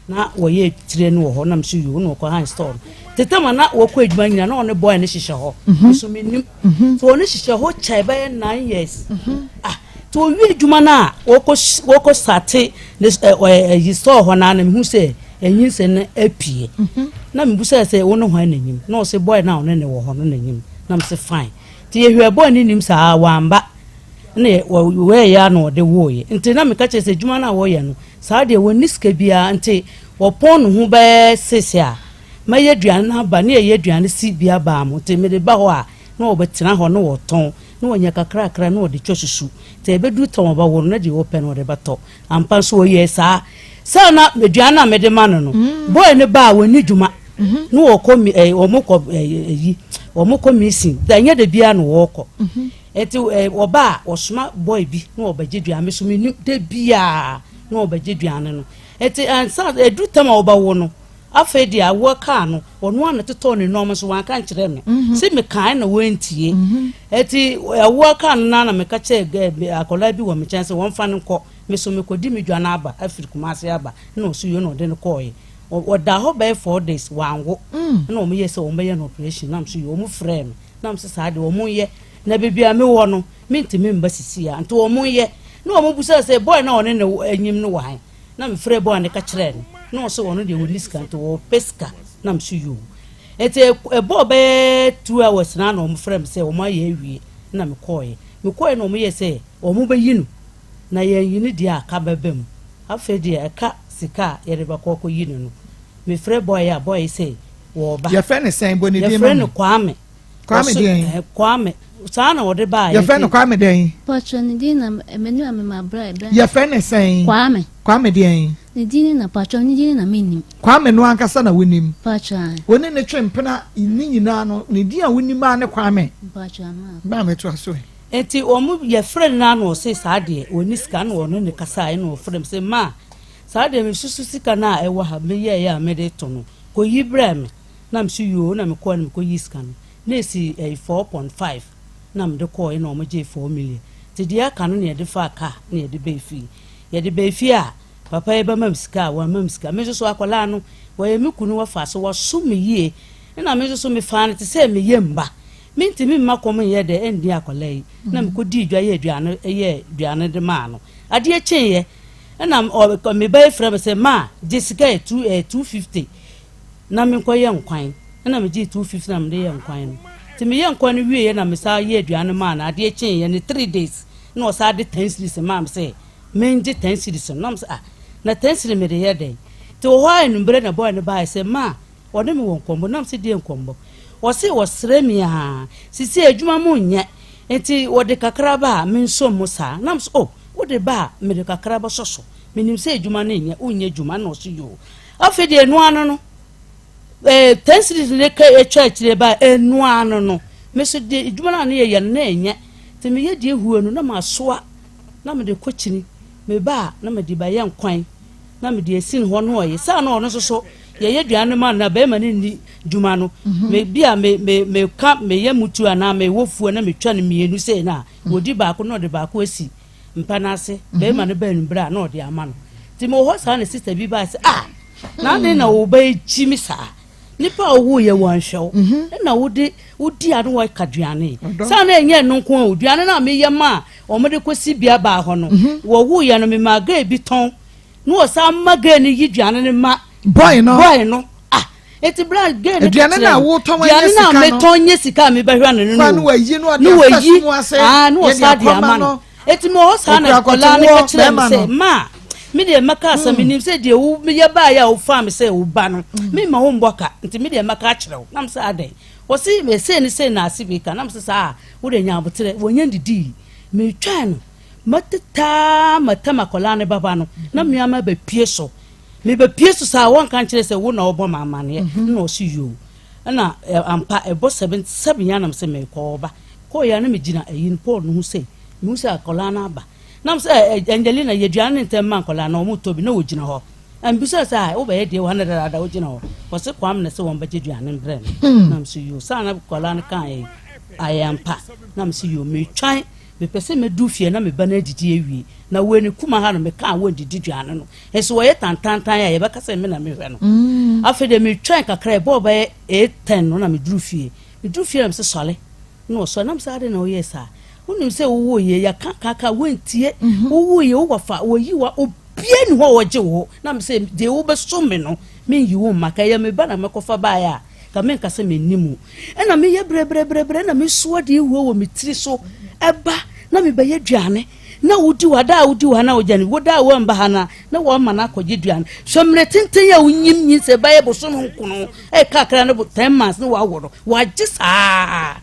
Na wɔyɛ tire no wɔ hɔ nam so yoo na wɔkɔ han store no tete ma na wɔkɔ adwuma nyina na ɔne boy no hyehyɛ hɔ mhm. nso menim mhm. so ɔne hyehyɛ hɔ kyɛ bɛyɛ 9 years mhm. ah nti ɔwie adwuma no a wɔkɔ wɔkɔ sate ne ɛyi store hɔ naa na mehu sɛ ɛnyinsɛn no apue na mebu sɛ sɛ wo ne hwan n'anim na ɔsɛ boy no a ɔne ne wɔ hɔ no n'anim na mese fine nti yɛhwɛ boy no nim saa wamba na wɔyɛ a na ɔde woeɛ nti na meka kyerɛ sɛ adwuma no a wɔyɛ no Saa deɛ wɔnni sika biara nti wɔpɔn ne ho bɛyɛ sese a mɛyɛ aduane no aba ne yɛyɛ aduane si bi abaa mo nti mede ba hɔ a na wɔbɛtena hɔ na wɔtɔn na wɔnya kakrakra na wɔde twa susu nti ɛbɛduru tɔn wɔbɛwo no na deɛ wɔpɛ no wɔde bɛtɔ ampa nso wɔyɛɛ saa sɛ na aduane no a mede ma no no mm. boy no ba a wɔnni dwuma mhm. na wɔkɔ eh, wɔn kɔ eh, eh, wɔn kɔ mission da nyɛ da biara na wɔkɔ mhm. Enti wɔba a, wɔsoma boy bi na ɔbɛgye duane. Me nso mennim, da biara na ɔbɛgye duane no. Enti ansa ɛduru tam a wɔbɛwo no, afei deɛ awoɔ kaa no, ɔno ara na totɔɔ ne nneɛma nso wanka nkyerɛ me. Mhm. Sɛ mekae na wantie. Mhm. Enti awoɔ kaa no na na meka kyerɛ akwadaa bi wɔ me nkyɛn sɛ wɔmfa no nkɔ. Me nso mekɔdi me dwa no aba afiri Kumase aba na ɔso yie na ɔde no kɔɔeɛ. Ɔdaa hɔ bɛyɛ 4 days wanwo. Mm. Na wɔyɛ sɛ wɔbɛyɛ no operation na nso yie wɔn frɛɛ me. Na mese saa deɛ wɔn nyɛ na baabi a mewɔ no mentumi mba sisi a nti wɔn nyɛ na wɔn busa sɛ boy na ɔne ne anyim no wɔ han na mefrɛ boy no ka kyerɛɛ no na ɔsɛ ɔno deɛ wɔnni sika nti wɔpɛ sika na mese yoo nti ɛbɔɔ bɛyɛ 2 hours na na wɔn frɛ me sɛ wɔn ayɛ awie na mekɔɔɛ mekɔɔɛ na wɔn yɛ sɛ wɔn bɛyi no na yɛn yi no deɛ a ka bɛba mu afei deɛ ɛka sika a yɛde bɛkɔ akɔyi no no mefrɛ boy a boy sɛ wɔreba. Yɛfrɛ no sɛn? Bɔ ne din ma Yɛfrɛ me. no Kwame. Kwame Ɔso- deɛn? Kwame. Saa na wɔde baa Yɛfrɛ no Kwame dɛn? Pɔtɔ ne din na menu a mema bra ɛbɛn. Yɛfrɛ no sɛn? Kwame. Kwame deɛn? Ne din na pɔtɔ ne din na menim. Kwame no ankasa na wonim. Pɔtɔ an. Wo ne ne twe mpena ne nyinaa no, ne din a wonim ara ne Kwame. Pɔtɔ ama. Maame toa so ɛ. Nti wɔn yɛfrɛ no na na ɔse saa deɛ wɔnni sika na ɔne ne kasaeɛ na ɔfrɛ me sɛ ma saa deɛ mesusu sika no a ɛwɔ ha meyɛeɛ a mede to no kɔyi brɛɛ me na mese yoo na mekɔɛ na mekɔyii sika no na ɛsi ɛyi 4.5 na mede kɔɔɛ na wɔn gyee 4 million nti deɛ aka no na yɛde faa car na yɛde bɛɛ fie yɛde bɛɛ fie a papa yi bɛma me sika a wamma me sika me nso so akwadaa no wɔyɛ me kunu wɔfa so wɔsom me yie ɛna me nso so mefaa no te sɛ meyɛ mba mentumi mma kɔm nyɛ dɛ ɛndi akwadaa yi na mekɔdii dwa yɛ aduane yɛ aduane de maa no adeɛ kyeeɛ Ɛna ɔ me ba yi frɛ me sɛ ma gye sika yɛ two ɛɛ 250 na menkɔ yɛ nkwan. Ɛna me gyee 250 na mede yɛ nkwan no. Nti me yɛ nkwan no wie yɛ na me saa yɛ aduane no maa no. Adeɛ kyee yɛ ne 3 days na ɔsaa de 10 cedis maa me sɛ mengye 10 cedis no. Na me sɛ ah na 10 cedis mede yɛ dɛn? Nti wɔ hɔ a anwummerɛ na boy no baeɛ sɛ ma ɔne me wɔ nkɔmmɔ. Na me sɛ deɛ nkɔmmɔ? Ɔse ɔsrɛ me aa sisi adwuma mo nyɛ nti wɔde kakra ba a mensom mo saa. Na me sɛ oh Wode ba a, mede kakra bɛsɔ so. Menim sɛ adwuma no nyɛ, wonyɛ adwuma. Ɛna ɔse yoo. Afei deɛ ɛno ano no, eh, 10 cedis no ka atwa akyire ba ɛno ano no, me so deɛ adwuma no a ne yɛyɛ no na ɛnyɛ. Nti meyɛ deɛ hue no na masoa. Na mede kɔ kyini. Meba a, na mede bɛyɛ nkwan na mede asi ne hɔ na ɔyɛ. Saa na ɔno nso so yɛyɛ aduane no ma no na bɛrima no nni dwuma no. Mhm. Me bi a me me meka meyɛ mutu anaa mewɔ fuo na metwa no mmienu sei na wɔdi baako na ɔde baako asi mpa no ase. Mhm. Bɛrima no ba anwummerɛ a na ɔde ama no. Nti mewɔ hɔ saa na sista bi baa sɛ ah na adɛn na wo ba yi gyi me saa? Nipa a ɔwoo yɛ wanhwɛ wo mhm. ɛna wode wodi ano waka duane saa na ɛnyɛ ɛno nko a duane no a meyɛ ma a wɔde kɔsi bia baa hɔ no mhm. wɔwoo yɛ no memaa gay bi tɔn na wɔsan ma gay no yi duane no ma boy no boy no ah eti bra gay no aduane na wotɔn nyɛ sika no aduane na metɔn nyɛ sika a mebɛhwɛ no no no wɔyi no ɔde afɛ so ase ah na wɔsan de ama no Eti mewɔ hɔ saa na akwadaa no ka kyerɛɛ me sɛ, Ma, me deɛ mɛka asɛm, mm. menim sɛ deɛ wo yɛ baeɛ a wofaa me sɛ wo ba no, mm. memma wo mbɔ ka, nti me deɛ mɛka akyerɛ wo. Nam sɛ adɛn? Wɔse mesei ne sei na ase bi ka. Nam sɛ saa a, wo deɛ nya aboterɛ, wɔnyɛ ndidii. Metwɛn no, mɛtetaa matam akwadaa no baba no, na mmea ma bɛpie so. Mebɛpie so saa wɔnka nkyerɛ sɛ wo na wɔbɔ ma amanneɛ. Mm-hmm. Na ɔse yoo. Ɛna ampa ɛbɔ sɛben anam sɛ mekɔ ɔba. Kɔɔ yɛ na megyina ayi no Paul no ho sei. Mehu sɛ akwadaa no aba. Na mesɛ ɛ Angelina yɛ aduane no ntɛm ma nkwadaa no wɔn retɔ bi na wɔgyina hɔ. Na mebisa sɛ a wobɛyɛ deɛ wɔ ha na dadaada wogyina hɔ. Wɔse Kwame na sɛ wɔn bɛgye aduane no brɛ no. Hmm. Na mesɛ yoo saa na akwadaa no kaa yɛ ayɛ ampa. Na mesɛ yoo metwan mepɛ sɛ mɛdu fie na meba no adidi awie. Na wei ne kuma ha no mekaa wɔndidi aduane no. Nso wɔyɛ tantantan a yɛbɛka sɛ me na mehwɛ no. Hmm. Afei deɛ metwɛn kakra ɛbɔɔ bɛyɛ 8:10 no na meduru fie. Meduru fie na mesɛ sɔle. Na ɔsɔre nam sɛ adɛn na woyɛɛ saa? Wonim sɛ wowoo yei, yɛka ka ka woantie. Mhm. Wowoo yei, wo wɔfa, wɔyi wa, obia ni hɔ a wɔgye wo. Na me sɛ deɛ wobɛsom me no, menyi wo mma. Ka ɛyɛ me ba na mɛkɔfa baeɛ a, ka menka sɛ menni mu. Ɛna meyɛ brɛbrɛbrɛbrɛ na mesoa deɛ wuo wɔ me tiri so ɛba na mebɛyɛ aduane. Na wodi hɔ, da a wodi hɔ na wogya no, wo da a wɔmba ha na na wɔma no akɔgye duane. Hwɛ mmerɛ tenten a wonyim nyinsɛn bɛyɛ bosome nkono, ɛka kakra no 10 months na wɔawo no. Wagye saa.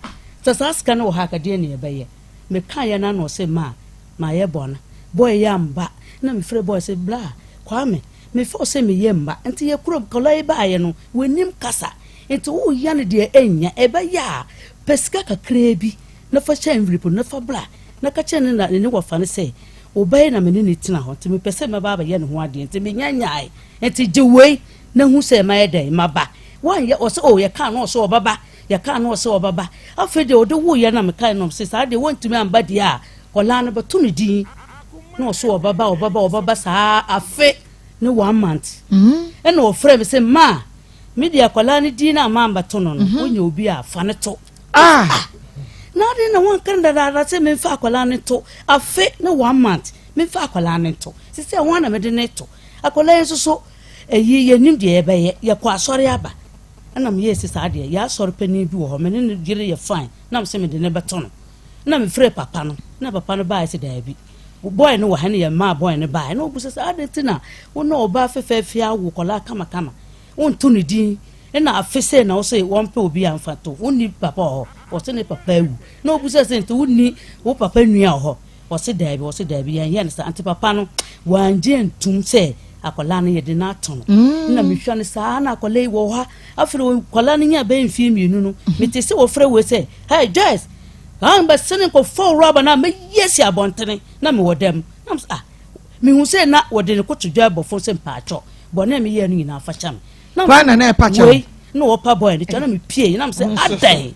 Sɛ saa sika no wɔ ha a, ka deɛn na yɛbɛyɛ? Mekaeɛ no ara na ɔse ma mayɛ bɔne. Boy yi amba. Na mefrɛ boy sɛ bra Kwame, me feel sɛ meyɛ mma. Nti yɛ kurom nkwadaa yi baeɛ no, wɔnnim kasa. Nti woyɛ no deɛ ɛnnya. Ɛbɛyɛ a, pɛ sika kakraa bi na fa hyɛ envelope mu na fa bra na ka kyerɛ ne na ne wɔfa no sɛ wo ba yi na me ne no tena hɔ nti mepɛ sɛ mɛba abɛyɛ ne ho adeɛ nti menya nyae. Nti gye wei na hu sɛ mayɛ dɛn maba. Woanyɛ, ɔsɛ oh yɛkaa no ɔsɛ ɔbɛba, yɛkaa no ɔsɛ ɔbɛba. Afei deɛ ɔde woeɛ na mekae no sɛ saa deɛ wɔntumi amba deɛ a, kɔlaa no bɛto no din. Na ɔsɛ ɔbɛba, ɔbɛba, ɔbɛba saa afe ne one month. Ɛna ɔfrɛ me sɛ ma me deɛ akwadaa no din no a mambɛto no no, wonya obi a fa no to. Ah! Na ade na wɔnka no dadaada sɛ memfa akwadaa no to afe ne one month memfa akwadaa no nto. Sisi a wɔn na mede no to. Akwadaa yi nso so Eyi, yɛnnim deɛ yɛbɛyɛ. Yɛkɔ asɔre aba. Ɛna meyɛɛ se saa deɛ, yɛn asɔre panin bi wɔ hɔ, me ne ne yere yɛ fine, na mese mede no bɛto no. Ɛna mefrɛɛ papa no, ɛna papa no baeɛ se daabi, boy no wɔ ha, ɛna yɛmaa boy no baeɛ. Ɛna ɔbisa sɛ, adɛn nti na wo ne ɔbaa fɛfɛɛfɛ awo kɔlaa kamakama, wonto ne din, ɛna afe sei na wo se wɔmpɛ obi a mfa to, wonni papa wɔ hɔ? Ɔse ne papa awu. Na ɔbisa sɛ, nti wonni wo papa nua wɔ hɔ? Ɔse daabi, ɔse daabi, yɛnyɛ no saa. Nti papa no, wangye antum sɛ akwadaa no yɛde no ato no. Mm. Na mehwɛ no saa na akwadaa yi wɔ hɔ ha. Afei akwadaa no nya bɛyɛ mfeɛ mmienu no, mhm. mete sɛ wɔfrɛ wei sɛ, hey Joyce, kan bɛsene nkɔfa rɔba no a mɛyi asi abɔntene na mewɔ dɛm. Na mesɛ, ah, mehu sɛ na wɔde ne koto dwa bɔfo sɛ mpaatwɔ, bɔne a meyɛɛ no nyinaa fa kyɛ me. Na Hwan na na ɛpa kyɛw? Wei na wɔpa bɔɛ no kyɛw na mepie na mesɛ adɛn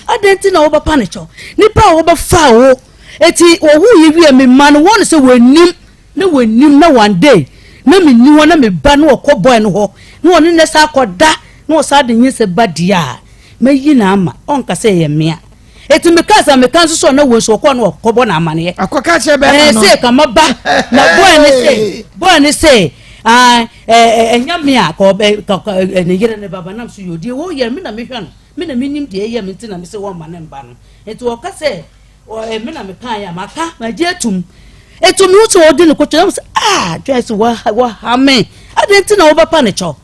adɛn nti na wɔbɛpa no kyɛw nipa a wɔbɛfa wo eti wɔwo yi wie me ma no wɔn sɛ wɔnim na wɔnim na one day na menni hɔ na meba na wɔkɔ bɔɛ no hɔ na wɔne ne sa akɔda na wɔsa de nyinsɛ ba deɛ a mɛyi na ama ɔnka sɛ ɛyɛ mmea Eti meka sɛ meka nso sɛ na wɔn nso wɔkɔ no wɔkɔbɔ no amaneɛ. Akɔka kyerɛ bɛrima no. Ɛɛ sɛ kama ba na bɔɔ ne sɛ bɔɔ ne sɛ aa ɛɛ ɛnya me a ka ɔbɛ ka ka ne yere ne baba nam so yɛ odie wɔyɛ me na mehwɛ no me na menim deɛ ɛyɛ me nti na me sɛ wɔn ma ne mba no nti wɔka sɛ ɔɛ me na meka yɛ a maka magye atum etu mi sɛ ɔdi ne koto na sɛ aa Joyce wɔ ha me adeɛ nti na wɔbɛpa ne kyɛw.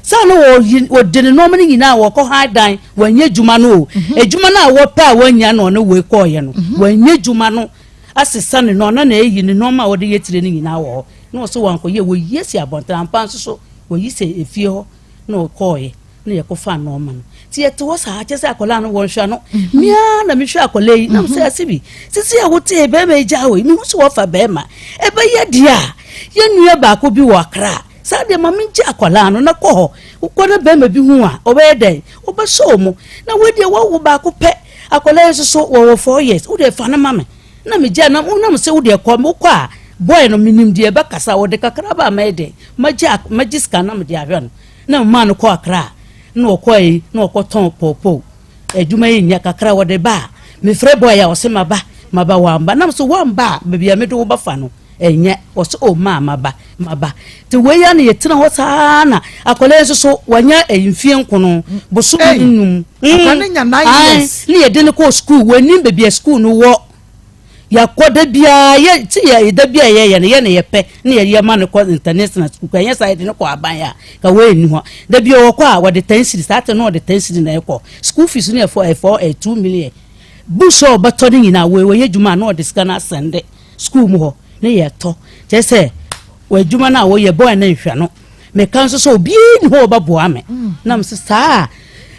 Saa na wɔyi wɔde ne nneɛma no nyinaa wɔkɔ han dan wɔnyɛ adwuma no o mhm. adwuma no a wɔpɛ a wɔanya na ɔne wei kɔɔyɛ no mhm. wɔnyɛ adwuma no asesa ne nneɛma na eyi ne nneɛma a wɔde yɛ tire no nyinaa wɔ hɔ na wɔsɛ wɔn akɔyɛ wɔyi asi abɔnten ampa nso so wɔyi sɛ efie hɔ na ɔkɔɔyɛ. Na yɛkɔfaa nɔɔma no. Nti yɛte hɔ saa, kyerɛ sɛ akwadaa no wɔnhwɛ ano. Me ara na mehwɛ akwadaa yi, na mesɛ ase bi, sisi a wote yi, bɛrima yi gyaa wo yi, mehu sɛ wɔfa bɛrima. Ɛbɛyɛ deɛ a, yɛn nua baako bi wɔ Accra, saa deɛ ma mengye akwadaa no na kɔ hɔ. Wokɔ na bɛrima bi hu a, ɔbɛyɛ dɛn? Ɔbɛsɔ wo mu. Na wei deɛ woawo baako pɛ, akwadaa yi nso so wɔwɔ 4 years, wo deɛ fa no ma me. Na megyaa na wonam sɛ wo deɛ kɔ, wokɔ a, boy no menim deɛ ɛbɛkasa, wɔde kakra ba a mɛyɛ dɛn? Magye, magye sika na mede ahwɛ no. Na memaa no kɔɔ Accra na ɔkɔe na ɔkɔtɔn pawpaw. Adwuma yi nyɛ kakra wɔde ba a, mefrɛ boy a ɔse maba, maba wamba. Na mese wamba a baabi a mede wo bɛfa no ɛnyɛ. Ɔse oh maa maba, maba. Nti wei ara na yɛtena hɔ saa na akwadaa yi nso so wanya mfie nkono, bosome nnum. Akwadaa no nya 9 years. Ne yɛde no kɔɔ sukuu, wannim baabi a sukuu no wɔ. Yɛkɔ da biara yɛ ti yɛ da bi a yɛyɛ no yɛ na yɛpɛ na yɛyɛ ma no kɔ international school kɔ ɛnyɛ saa yɛde no kɔ aban a ka wei nni hɔ da bi ɔwɔ a wɔde 10 cedis saa te no wɔde 10 cedis na ɛkɔ school fees no yɛ fɔ ɛfɔ ɛ 2 million books a ɔbɛtɔ ne nyinaa wei wɔyɛ adwuma a na ɔde sika no asɛnde school mu hɔ ne yɛtɔ kyerɛ sɛ wɔ adwuma no a wɔyɛ bɔɔ ne nhwɛ no meka nso sɛ obiara ni hɔ ɔbɛboa me na mesɛ saa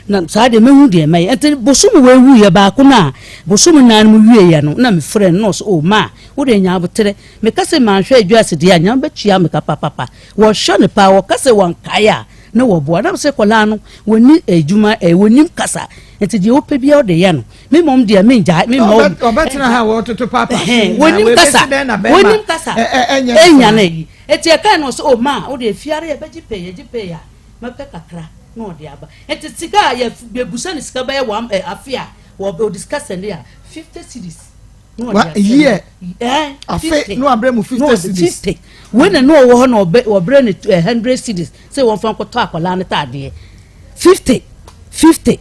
na saa deɛ mehu deɛ mɛyɛ. Nti bosom wei wuiɛ baako no a bosom nan no mu wieɛ no na mefrɛ no na ɔsɛ o ma wo deɛ nya aboterɛ. Meka sɛ manhwɛ adwa ase deɛ a Nyame bɛtua me ka papapa. Wɔhwɛ no paa, wɔka sɛ wɔnkae a na wɔboa. Na mesɛ kɔlaa no wɔni adwuma eh, wɔnim kasa nti deɛ wopɛ biara wode yɛ no. Me mmom deɛ mengyae memma wo. Ɔbɛtena ha wɔtoto paapa. Wɔnim kasa, wɔnim kasa ɛnya no ayi. Nti ɛkae no ɔsɛ o ma wo deɛ fiare yɛbɛgye pay, yɛgye pay a mɛpɛ kakra na ɔde aba. Nti sika a yɛbusa no sika bɛyɛ one ɛ afe a ɔde sika sɛnde a 50 cedis na ɔde asɛnde. Year afe na wabrɛ mu 50 cedis. 50 wei na na ɔwɔ hɔ na ɔbɛ ɔbrɛ no 100 cedis sɛ wɔmfa nkɔtɔ akwadaa no taadeɛ 50 50.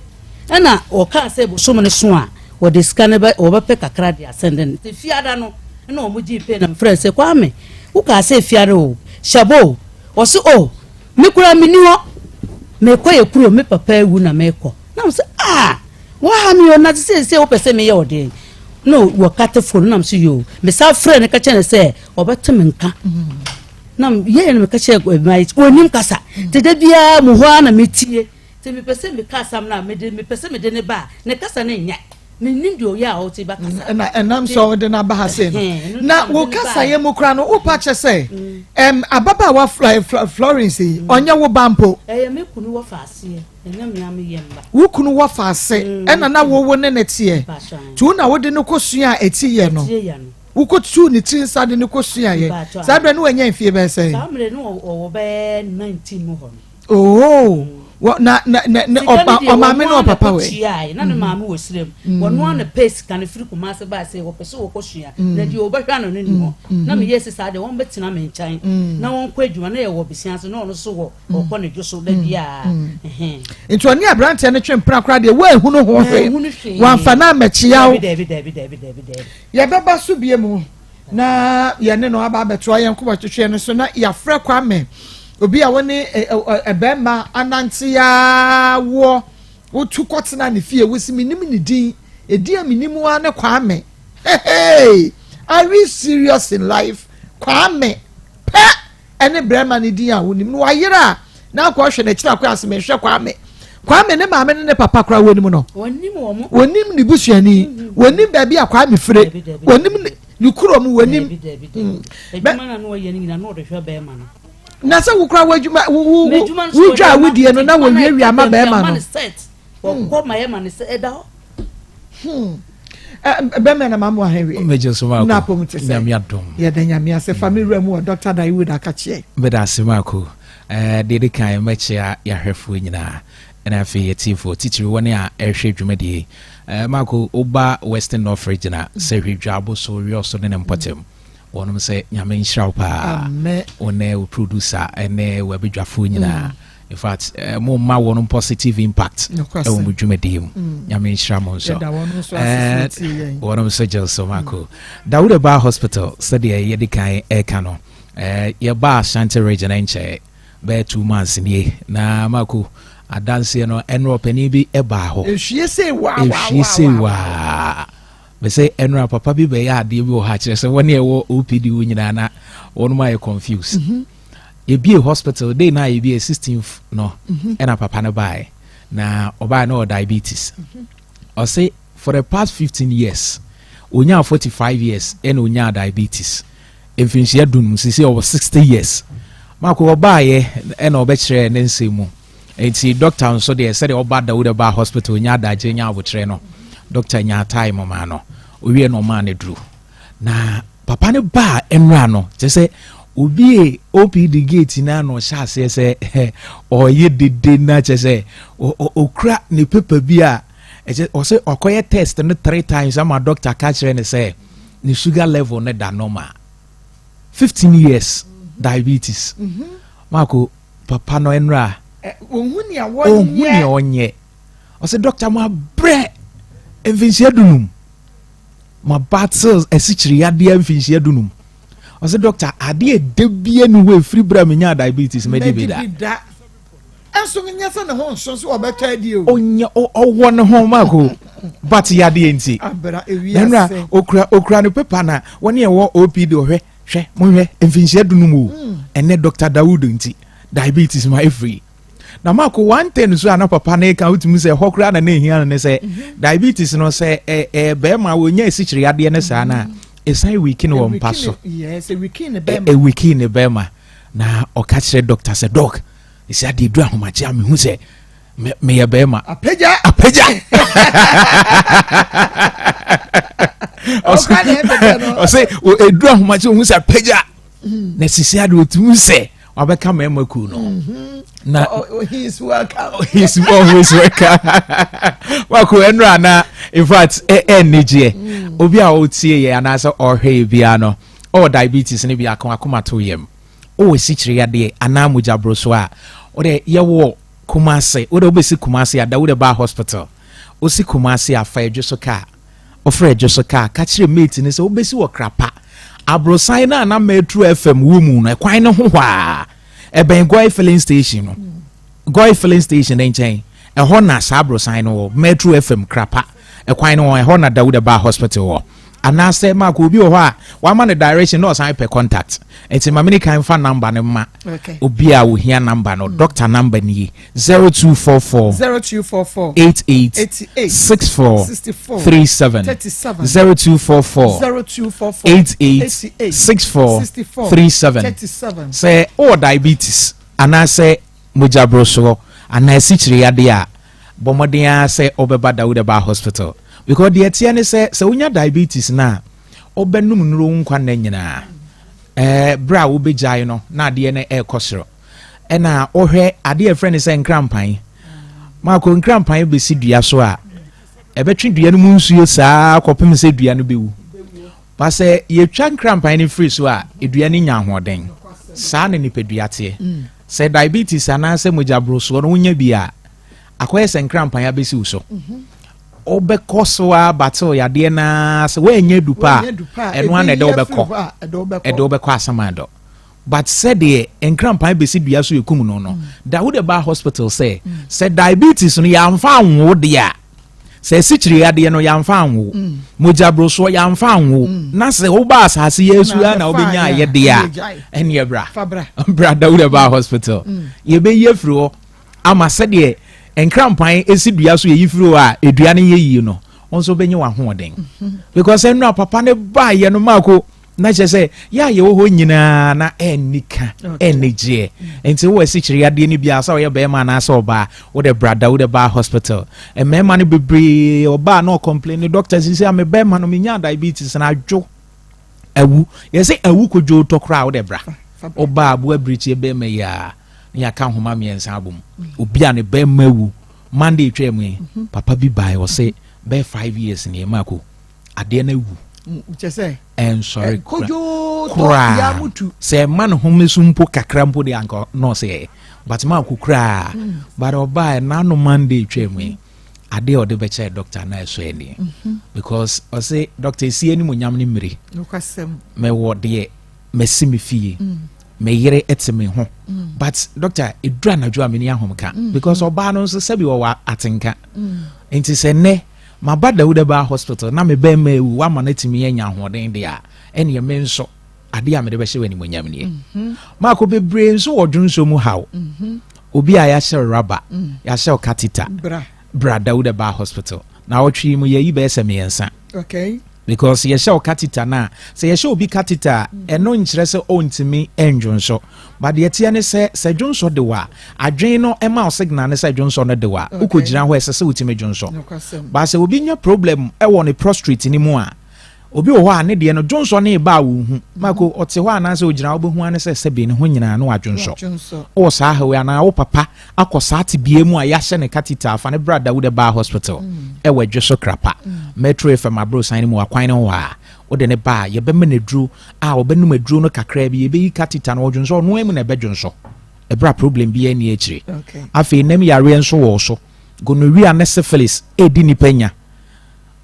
Ɛna ɔkaa sɛ bosom no so a wɔde sika no bɛ wɔbɛpɛ kakra de asɛnde no. Nti fiada no ɛna wɔn gyee pay na mefrɛ sɛ Kwame wokaa sɛ fiada o hyɛbɔ o ɔse o me koraa menni hɔ mekɔ yɛ kuro me papa awu na mekɔ na sɛ ah waha me o na sɛ sɛ wopɛ sɛ meyɛ ɔdeɛ na wɔkate phone na sɛ yo mesa frɛ no ka kyerɛ no sɛ ɔbɛte me nka na yɛyɛ no meka kyerɛ ɔnim kasa nti da biara mu hɔ a na metie nti mepɛ sɛ meka asɛm no a mede mepɛ sɛ mede ne ba a ne kasa no nyɛ menim deɛ ɔyɛ a ɔte ba kasa. Na ɛnam sɛ ɔde no aba ha sei no na wo kasayɛ mu koraa no wopa kyɛ sɛ ɛm ababaawa Florence yi ɔnyɛ wo ba mpo. Ɛyɛ me kunu wɔ fa aseɛ, ɛnyɛ me a meyɛ mba. Wo kunu wɔ fa ase ɛna na wowo ne ne teɛ nti wo na wode no kɔ sua a ɛti yɛ no wokɔtuu ne tiri nsa de no kɔ sua yɛ saa berɛ no wanya mfie bɛɛ sɛn? Saa mmerɛ no ɔwɔ bɛyɛ 19 mu hɔ no. Oh, wɔ na na na na ɔba ɔmaame ne ɔpapa wɛ. Sika no deɛ na ne maame wɔ sirem. Wɔn ano pɛ sika no firi Kumase baa sɛ wɔpɛ sɛ wɔkɔ sua. Na deɛ wɔbɛhwɛ ano no ni hɔ. Na meyɛ sɛ saa deɛ wɔn bɛtena me nkyɛn na wɔn kɔ adwuma na yɛwɔ besia ase na ɔno nso wɔ ɔkɔ ne dwo so da biara. Nti ɔne aberanteɛ no twe mpena koraa deɛ wɔahunu ho hwee. Wɔamfa no ammɛkyea wo. Dabi dabi dabi dabi dabi. Yɛbɛba so bie mu na yɛne no aba abɛtoa yɛn nkɔmɔtwetwe no so na yɛafrɛ Kwame obi a wɔne ɛbɛrima anante woɔ wotu kɔtena ne fie wosi menim ne din edi a menim wa ne Kwame. Hey, are we serious in life? Kwame pɛ ɛne bɛrima ne din a wonim no wayere a na akɔ ɔhwɛ n'akyiri akɔ ase mehwɛ Kwame. Kwame ne maame ne ne papa koraa wɔnim no, wɔnim ne busuani, wɔnim baabi a Kwame fire, wɔnim ne kurom, wɔnim na sɛ wokora w'adwuma wodwa a wodie no na wɔwiawia ma bɛrima no. Wɔkɔ ma yɛ ma ne sɛ ɛda hɔ. Bɛmɛ na mamu ahɛnwie. Mmegye so maako. Na apom te sɛ. Nyame adom. Yɛda Nyame ase fa me wura mu wɔ Dr. Dawood akakyeɛ. Meda ase maako. Deɛ di kan mɛkyea yɛahwɛfoɔ nyinaa ɛna afei yɛtiefoɔ titiri wɔne a ɛrehwɛ dwumadie. Maako, woba Western North Region a sɛ hwɛ dwabo so wiɔ so ne ne mpɔtam. Wɔnom sɛ Nyame nhyira wo paa. Wo ne wo producer ɛne w'abadwafoɔ nyinaa. In fact, mo ma wɔn positive impact ɛwɔ mo dwumadie mu. Nyame nhyira mo nso. Wɔnom nso gye so maako. Dawuda Bar Hospital sɛdeɛ yɛde kan ɛka no, yɛba Ashanti Region nkyɛn bɛyɛ 2 months nie na maako adanseɛ no ɛnora ɔpanin bi ɛbaa hɔ. Ehwie sei waa. Ehwie sei waa. Bɛsɛ ɛnora papa bi bɛyɛ adeɛ bi wɔ ha kyerɛ sɛ wɔne ɛwɔ OPD wo nyinaa na wɔnom ayɛ confused. Yɛbie hospital day na yɛbie 16th no ɛna papa no baeɛ. Na ɔbaa na ɔwɔ diabetes. Ɔse for the past 15 years, onyaa 45 years ɛna onyaa diabetes. Mfinhyia dunum, sisi ɔwɔ 60 years. Maako ɔbaayɛ ɛna ɔbɛkyerɛ ne nsɛm mu. Nti doctor nso deɛ, sɛdeɛ ɔba Dawuda ba hospital nya adagye nya abotrɛ no, doctor nya time maa no. Owie na ɔmaa no duru. Na papa no baa nwura no, kyerɛ sɛ obie OPD gate na na ɔhyɛ aseɛ sɛ ɔyɛ dede, na kyerɛ sɛ ɔkura ne paper bi a ɛkyɛ ɔsɛ ɔkɔyɛ test no three times ama doctor ka kyerɛ ne sɛ ne sugar level no da normal. 15 years diabetes. Maako, papa no nwura ohun nea ohun nea wɔnyɛ. Ɔnyɛ ɔsɛ, "Doctor, mo abrɛ mfinhyia 15, ma battle asikyiri yadeɛ mfinhyia 15." Ɔsɛ, "Doctor, adeɛ ɛda bia ni hɔ efiri bere a menya diabetes mɛdi bi da." Mɛdi bi da. Ɛnso nyɛ sɛ ne ho nso so ɔbɛtɔ adi o. Ɔnyɛ ɔwɔ ne ho, maako, but yadeɛ nti abra ewi nana ase. Okura ne paper na wɔne ɛwɔ OPD, ɔhwɛ, "Hwɛ, monhwɛ, mfinhyia 15 o, ɛnɛ Dr Dawood nti diabetes ma efiri." Na maako, one thing so a na papa ne ka wotumi sɛ ɛhɔ koraa na ne ehia no ne sɛ diabetes no, sɛ ɛ ɛ bɛrima wonya esikyire yadeɛ ne saa na ɛsan weak ne wɔ mpa so. Yes, ewiki ne bɛrima. Ɛweak ne bɛrima, na ɔka kyerɛ doctor sɛ, "Doc, ɛsi adeɛ du ahomakye a mehu sɛ meyɛ bɛrima." Apagya. Apagya. Ɔka na ɛbɛbɛ no. Ɔsɛ ɛduru ahomakye ohu sɛ apagya, na sisi ade ɔtumi sɛ wabɛka mmarima kuo no na Oh, oh, he is welcome. He is always welcome. Wako ɛnura na in fact ɛnigyeɛ obi a ɔtie yɛ anaasɛ ɔhwɛ yɛ biara no, ɔwɔ diabetes no bi akoma to yam, ɔwɔ sikyire yadeɛ anaa mogya boro so a, ɔde yɛwɔ Kumase. Wode wobɛsi Kumase a, Dawuda ba hospital, wosi Kumase a, fa Adwo so kaa, ɔfrɛ Adwo so kaa, ka kyerɛ mate no sɛ wobɛsi wɔ Krapa aborosan no a na Metro FM wɔ mu no, ɛkwan no ho hɔ a ɛbɛn Goil filling station no, Goil filling station ne nkyɛn ɛhɔ na saa aborosan no wɔ. Metro FM Krapa ɛkwan no wɔ ɛhɔ na Dawuda ba hospital wɔ. Anaasɛ maako, obi wɔ hɔ a wama no direction na ɔsan pɛ contact, nti maame ne kan fa number no ma obi a ohia number no. Doctor number nie: 0244 0244 88 88 64 64 37 37 0244 0244 88 88 64 64 37 37. Sɛ wowɔ diabetes anaasɛ mogyaborosoɔ anaa asikyire yadeɛ a, bɔ mmɔden ara sɛ wobɛba Dawuda Ba hospital, because deɛ ɛteɛ ne sɛ, sɛ wonya diabetes no a, wobɛnom nnuro wo nkwa nna nyinaa. Berɛ a wobɛgyae no na adeɛ no ɛrekɔ soro. Ɛna wohwɛ adeɛ a ɛfrɛ no sɛ nkrampan, maako, nkrampan bɛsi dua so a, ɛbɛtwe dua no mu nsuo saa kɔpem sɛ dua no bɛwu. Ba sɛ yɛtwa nkrampan no firi so a, dua no nya ahoɔden. Saa na nipadua teɛ. Sɛ diabetes anaasɛ mogyaborosoɔ no wonya bi a, akɔyɛ sɛ nkrampan abɛsi wo so. Wobɛkɔ so a battle yadeɛ naa sɛ woanya du pa a, ɛno ana ɛde wobɛkɔ, ɛde wobɛkɔ asamandɔ. But sɛdeɛ nkrampan bɛsi dua so yɛkum no, Dawuda ba hospital sɛ diabetes no yɛamfa anwo deɛ a, sɛ asikyire yadeɛ no yɛamfa anwo, mogyaborosoɔ yɛamfa anwo, na sɛ woba asase yɛ asu a na wobɛnya ayɛdeɛ a, ɛneɛ bra, bra Dawuda ba hospital, yɛbɛyi afiri hɔ ama sɛdeɛ nkrampan esi dua so yɛyi firi hɔ a, edua no yɛ yie no, wɔn nso bɛnya wɔn ahoɔden. Because ɛnura papa ne baayɛ no, maako, na kyerɛ sɛ yɛ a yɛwɔ hɔ nyinaa na ɛnni ka ɛnni gyeɛ. Nti wowɔ asikyire yadeɛ no bi a, sɛ ɔyɛ bɛrima anaasɛ ɔbaa, wode bra Dawuda ba hospital. Mmarima no bebree ɔbaa na ɔcomplain ne doctor sisi a, me bɛrima no menya diabetes na adwo awu. Yɛsɛ awu kodwo tɔ koraa, wode bra. Ɔbaa aboa birikyie bɛrima yi a, ne yɛaka nhoma mmiɛnsa abom. Obi a ne bɛrima awu, Monday twaa mu yi, papa bi baeɛ, ɔsɛ bɛyɛ 5 years ne ɛma ko adeɛ no awu. Ɛnsɔre koraa. Sɛ ɛma ne home so mpo kakra mpo de anka nɔɔse yɛ, but ma ko koraa. But ɔbaa n'ano Monday twaa mu yi, adeɛ a ɔde bɛkyerɛ doctor na ɛsɔ ani, because ɔsɛ, "Doctor, esi anim onyam ne mmiri mɛwɔ deɛ mɛsi me fie, me yere te me ho, but doctor, eduru anadwo a meni ahomka," because ɔbaa no nso sɛbi ɔwɔ atenka. Nti sɛ nnɛ maba Dawuda ba hospital na me bɛrima ewu, wama no atumi anya ahoɔden deɛ a, ɛneɛ me nso adeɛ a mede bɛhyɛ wɔ animonyam nie. Maako, bebree nso wɔ dwonso mu haw. Obi a yɛahyɛ wo rubber, yɛahyɛ wo catheter, bra Dawuda Bar Hospital. Naawɔtwe yi mu yɛayi bɛyɛ sɛ mmiɛnsa. Okay. Because yɛhyɛ wo catheter no a, sɛ yɛhyɛ obi catheter a, ɛno nkyerɛ sɛ ɔntumi ndwonsɔ. But deɛ ɛteɛ ne sɛ, sɛ dwonsɔ de wo a, adwene no ma wo signal no sɛ dwonsɔ no de wo a, wokɔgyina hɔ a ɛsɛ sɛ wotumi dwonsɔ. But sɛ obi nya problem wɔ ne prostrate no mu a, Obi wɔ hɔ a ne deɛ no dwonsɔ no reba a ɔnhu. Mako, ɔte hɔ anaasɛ ɔgyina hɔ wobɛhu ara ne sɛ sɛbe ne ho nyinaa na wadwonsɔ. Wowɔ saa haw yi anaa wo papa akɔ saa tebea mu a yɛahyɛ no catheter a, fa no bra Dawuda Bar Hospital ɛwɔ Adwoso Krapa, Metro FM aborosan no mu wɔ akwan no ho hɔ a. Wode no ba a, yɛbɛma no aduro a ɔbɛnom aduro no kakraa bi, yɛbɛyi catheter no, ɔdwonsɔ ɔno ara mu na ɛbɛdwonsɔ ɛberɛ a problem biara nni akyire. Afei nam yareɛ nso wɔ wo so, gonorrhea ne syphilis ɛredi nnipa nya.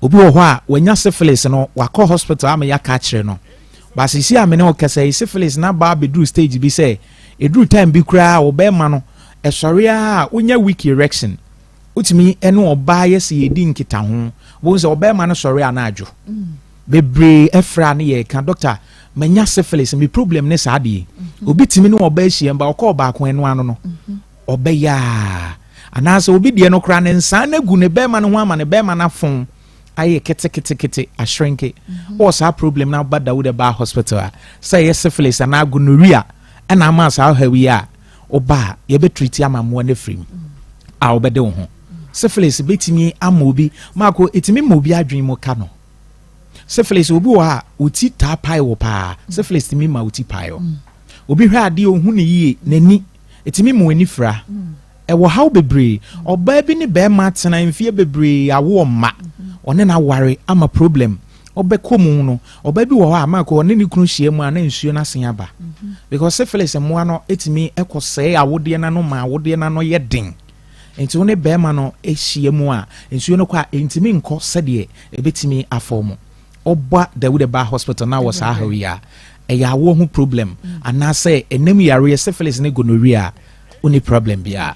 Obi wɔ hɔ a wanya syphilis no wakɔ hospital ama yɛaka akyerɛ no but seesei a me ne wo kasa yi syphilis no aba abɛduru stage bi sɛ ɛduru time bi koraa wo bɛrima no ɛsɔre ara a wonya weak erection wotumi ɛne ɔbaa yɛ sɛ yɛdi nkitaho wobɛhu sɛ ɔbɛrima no sɔre a na adwo bebree ɛfrɛ a ne yɛka doctor manya syphilis me problem ne saa adeɛ obi tumi ne ɔbaa ahyia mba ɔkɔ ɔbaako ɛno ano no Ɔbɛyɛ a. Anaasɛ obi deɛ no koraa ne nsaa no agu ne bɛrima no ho ama ne bɛrima no afon ayɛ keteketekete ashrinke. Wowɔ saa problem no aba Dawuda Baa Hospital a, sɛ ɛyɛ syphilis anaa gonorrhea ɛna ama saa ɔhaw yi a, woba a yɛbɛ treat ama mmoa no afiri mu a wobɛde wo ho. Syphilis bɛtumi ama obi, maako ɛtumi ma obi adwene mu ka no. Syphilis obi wɔ hɔ a, wo ti taa pae wo paa. Syphilis tumi ma wo ti pae wo. Obi hwɛ adeɛ ɔhu no yie, n'ani Ɛtumi ma w'ani fira. Ɛwɔ haw bebree. Ɔbaa bi ne bɛɛma atena mfeɛ bebree awo ɔmma. Ɔne no aware ama problem. Ɔbɛkɔ mu no, ɔbaa bi wɔ hɔ a Marco ɔne ne kunu hyia mu a na nsuo no asen aba. Because syphilis mmoa no tumi kɔ sɛe awodeɛ no ano ma awodeɛ no ano yɛ den. Nti wo ne bɛɛma no hyia mu a nsuo no kɔ a ɛntumi nkɔ sɛdeɛ ɛbɛtumi afɔɔmo. Ɔba Dawuda ba hospital na wɔ saa haw yi a, ɛyɛ awoɔ ho problem anaasɛ ɛnam yareɛ syphilis ne gonorrhea a, wonni problem biara.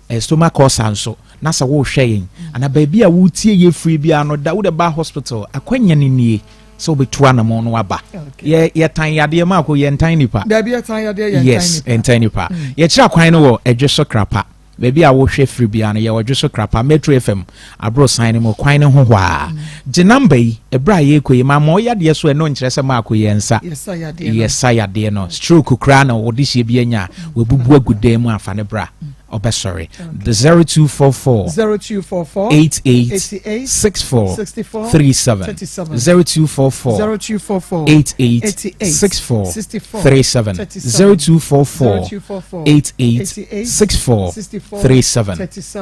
Ɛyɛ stomach ulcer nso na sɛ wohwɛ yɛn anaa baabi a wotie yɛ firi biara no, Dawuda ba hospital akwanya no nie sɛ wobɛtu anamɔn no aba. Yɛ yɛtan yadeɛ maako yɛntan nipa. Dabi yɛtan yadeɛ yɛntan nipa. Yes, yɛntan nipa. Yɛkyerɛ kwan no wɔ Ɛdwe so Krapa. Baabi a wohwɛ firi biara no, yɛwɔ Dwoso Krapa, Metro FM aborosan no mu, kwan no ho hɔ ara. Gye namba yi, ɛberɛ a yɛrekɔ yi, mamma wo yadeɛ so ɛno nkyerɛ sɛ maako yɛ nsa. Yɛsa yadeɛ no. Stroke koraa na wo dehyeɛ bi anya a, wabubu agu dan mu a, fa no bra. Ɔbɛsɔre. 0244 88 64 37 0244 88 64 37 0244 88 6437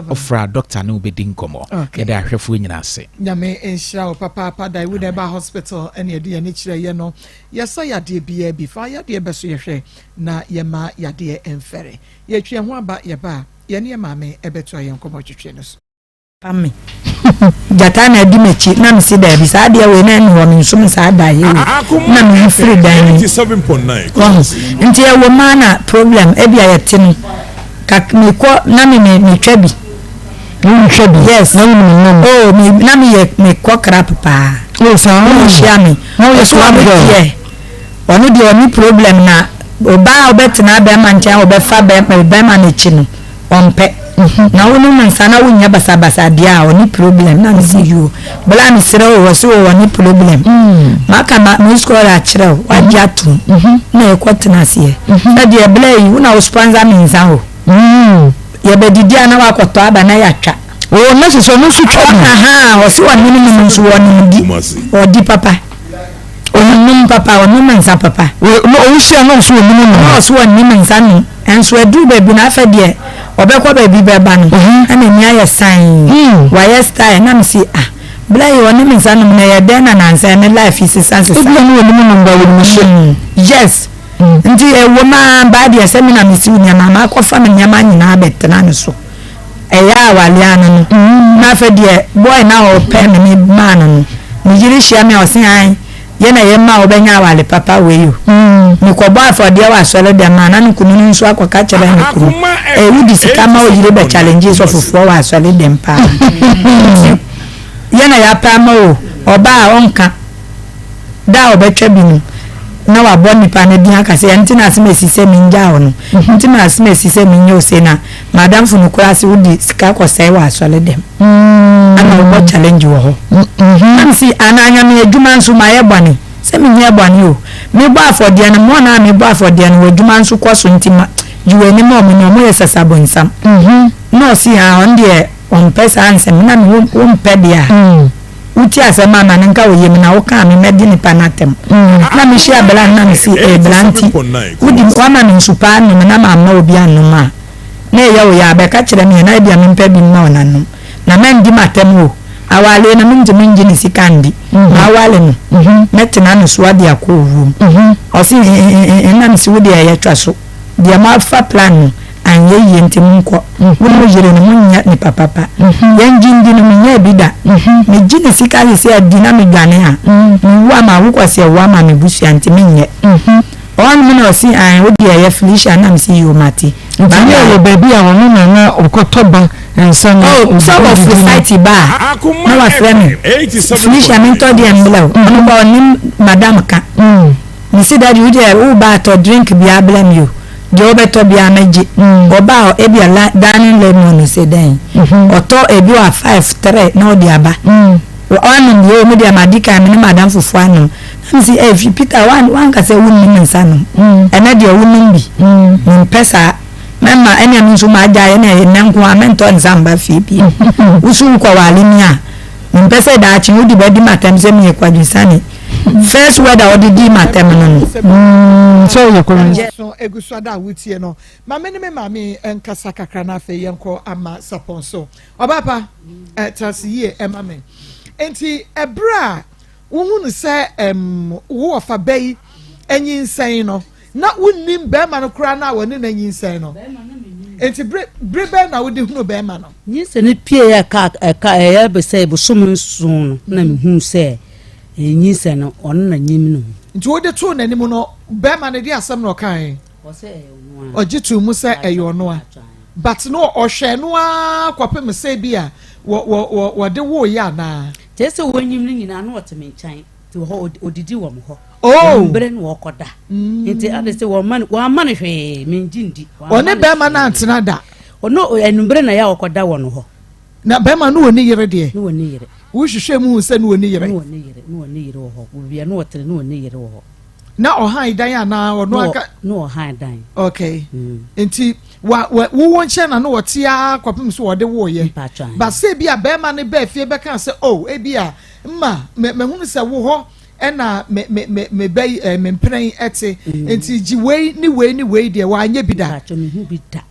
Wofrɛ a dɔkta ne wo bɛdi nkɔmmɔ. Yɛda ahwɛfoɔ nyinaa ase. Nyame nhyira wo papaapa Daewoo Herbal Hospital ɛne ɛde yɛn ani kyerɛ yɛ no yɛsa yadeɛ biaa bi fa yadeɛ bɛso yɛhwɛ na yɛma yadeɛ mfɛre yɛtwe yɛn ho aba yɛba a yɛne yɛ maame ɛbɛtoa yɛn nkɔmmɔ twetwe no so. Fa me. Gyata na adi m'akyi na mese daabi saa adeɛ wei na ɛne hɔ mensom saa daeɛ wei na meyi firi dan no mu wahu nti ɛwɔ mu ara na problem ebi a yɛte no kak mekɔ na me me metwa bi Wontwa bi? Yes. Na wonim nam? Oh, me na meyɛ mekɔ crap paa. Oh, saa. Na ɔhyia me. Na woyɛ Ɔso club ɔno girl? deɛ ɔno deɛ ɔne problem na ɔbaa a ɔbɛtena bɛrima nkyɛn a ɔbɛfa bɛrima bɛrima no akyi no ɔmpɛ na wonom nsa na wonyɛ basabasa deɛ a ɔne problem na mese yoo bla mesrɛ o ɔse o ɔne problem maka ma me score akyerɛ o wagye atom na yɛkɔ tena aseɛ sɛ deɛ bla yi wo na wo sponsor me nsa o yɛbɛdidi a na wakɔtɔ aba na yɛatwa o na sɛ sɛ ɔno nso twa bi aha ɔse ɔne no nom nso ɔnom di ɔdi papa Ɔnnom papa, ɔnom nsa papa. Na ɔwohyia na ɔso ɔnim nom. Na ɔso ɔnim nsa nom. Nso aduru baabi no afɛ deɛ ɔbɛkɔ baabi bɛba no na n'ani ayɛ sann. Wayɛ style na mese ah bla yi ɔnom nsa nom na ɛyɛ dɛn na nansa yi ne life yi sesa sesa. Ebia na ɔnim nom but ɔnim hyɛ. Yes nti ɛwom ara baa deɛ sɛ me na mesiw nneɛma makɔfa me nneɛma nyinaa abɛtena ne so. Ɛyɛ awale ano no na afei deɛ boy no a ɔpɛ me me maa no no ne yere hyia me a ɔse ae yɛ na yɛ ma wobɛnya awale papa wei o mekɔbɔ afɔdeɛ wɔ asɔre dɛm a na ne kunu no nso akɔka kyerɛ ne kunu eh wodi sika ma wo yere bɛ challenge sɔfofoɔ wɔ asɔre dɛm paa nti yɛ na yɛapɛ ama o ɔbaa a ɔnka da a ɔbɛtwa bi no. Na wabɔ nipa no din aka sɛ ɛnti na asem asi sɛ mengyaa wo no, nti na asem asi sɛ menyɛ wo sei na madamfo no koraa se wode sika kɔsɛe wɔ asɔre dɛm ana wobɔ challenge wɔ hɔ. Na mese anaa Nyame adwuma nso mayɛ bɔne? Sɛ menyɛɛ bɔne o. Mebɔ afɔdeɛ no more no a mebɔ afɔdeɛ no w'adwuma nso kɔ so nti ma gye w'ani ma ɔmo no ɔmo yɛ sasabonsam. Na ɔse aa ɔno deɛ ɔmpɛ saa nsɛm na me wompɛ deɛ a. Wotie asɛm a ma no nka wo yam na woka a me mɛdi nipa no atɛm. Na me hyia bla no na me se ee bla nti wodi wama me nsu paa nom na mamma obi annom a na ɛyɛ wo ya a bɛka kyerɛ me ɛ na ebia mempɛ bi mma wo na nom na mandi m'atɛm o awale no mentumi ngye ne sika ndi mawale no mɛtena no so ade akɔ owuo mu ɔse ee na me se wo deɛ ɛyɛ twa so. Deɛ moafa plan no anyɛ yie nti monkɔ. Wo ne wo yere no monyɛ nipa papa. Yɛn gye ndi no menyɛɛ bi da. Megye ne sika sese adi na medwane a, mewu a mawo kwasi awu ama me busua nti menyɛ. Ɔhɔnom na ɔse ae wo deɛ ɛyɛ Felicia na mese yoo mate. Nti Bye ne bye. ɛwɔ baabi a ɔno na na ɔkɔtɔ ba nsa na Oh sɛ ɔdidi ɔfiri no. site ba a na wafrɛ me Felicia mentɔ deɛ mblɛ wo. Ɔno koraa ɔnim madam ka. Mese daddy wo deɛ wo ba a tɔ drink biaa brɛ me o, deɛ wo bɛtɔ biaa mɛgye. Ɔba a ebia la dining lemon no sɛ dɛn, ɔtɔ ebi wɔ a five, three na ɔde aba. Wanom bi o me deɛ madi kan me ne m'adamfofoɔ anom. Na mese eh fi Peter wanka sɛ wonnim nsa nom, ɛnɛ deɛ wonom bi. Mempɛ saa, mɛma ɛnea me nso magyae ɛnea ɛnɛ nko ara mentɔ nsa mba fie bio. Wo so wokɔware me a, mempɛ sɛ daakye wode bɛdi m'atɛm sɛ meyɛ Kwadwo Sane. First word a ɔde dii m'atɛm no no. Mm, sɛ ɔyɛ kɔrɔ. So egu so ada a wotie no. Ma me ne me maame nkasa kakra na afei yɛnkɔ ama sapɔn so. Ɔbaapa, eh, tena ase yie ɛma me. Enti ɛberɛ a wohunu sɛ ɛm, wo wɔfa bɛ yi anyinsɛn no, na wonnim bɛrima no koraa no a wɔne no anyinsɛn no. Enti bere, bere bɛn na wode hunu bɛrima no? Nyinsɛn no pie a ɛka ɛka ɛyɛ bɛsɛ bosome nson no na mehuu sɛ Nyinsɛn no, ɔno na nyim no. Nti wode too n'anim no, bɛrima no de asɛm na ɔkae? Ɔsɛ ɛyɛ ɔno a. Ɔgye too mu sɛ ɛyɛ ɔno a. But no ɔhwɛɛ no ara kɔpem sɛ bi a wɔ wɔ wɔ wɔde wooyɛ anaa? Kyerɛ sɛ wɔnyim no nyinaa na ɔte me nkyɛn nti wɔ hɔ odidi wɔ me hɔ. Oh! Mbere na ɔkɔda. Nti ade sɛ wɔmma no wɔamma no hwee mengye ndi. Ɔne bɛrima no antena da? Ɔno anwummere na ɛyɛ a ɔkɔda wɔ no hɔ. Na bɛrima no wɔ ne yere deɛ? Ne wɔ ne yere. Wohwehwɛ mu hu sɛ ne wɔ ne yere? Ne wɔ ne yere, ne wɔ ne yere wɔ hɔ. Baabi a ne wɔtene ne wɔ ne yere wɔ hɔ. Na ɔhan dan anaa ɔno anka? Ne ɔhan dan. Okay. Mm. Nti wa wa wowɔ nkyɛn na ne wɔte ara kɔpem so wɔde woyɛ. Mpatwa. Ba sɛ bi a bɛrima no bɛɛ fie bɛka sɛ oh ebi a mma mehunu sɛ wo hɔ ɛna me me me me bɛ yi ɛɛ me mpena yi ɛte mm. nti gye wei ne wei ne wei deɛ wanyɛ bi da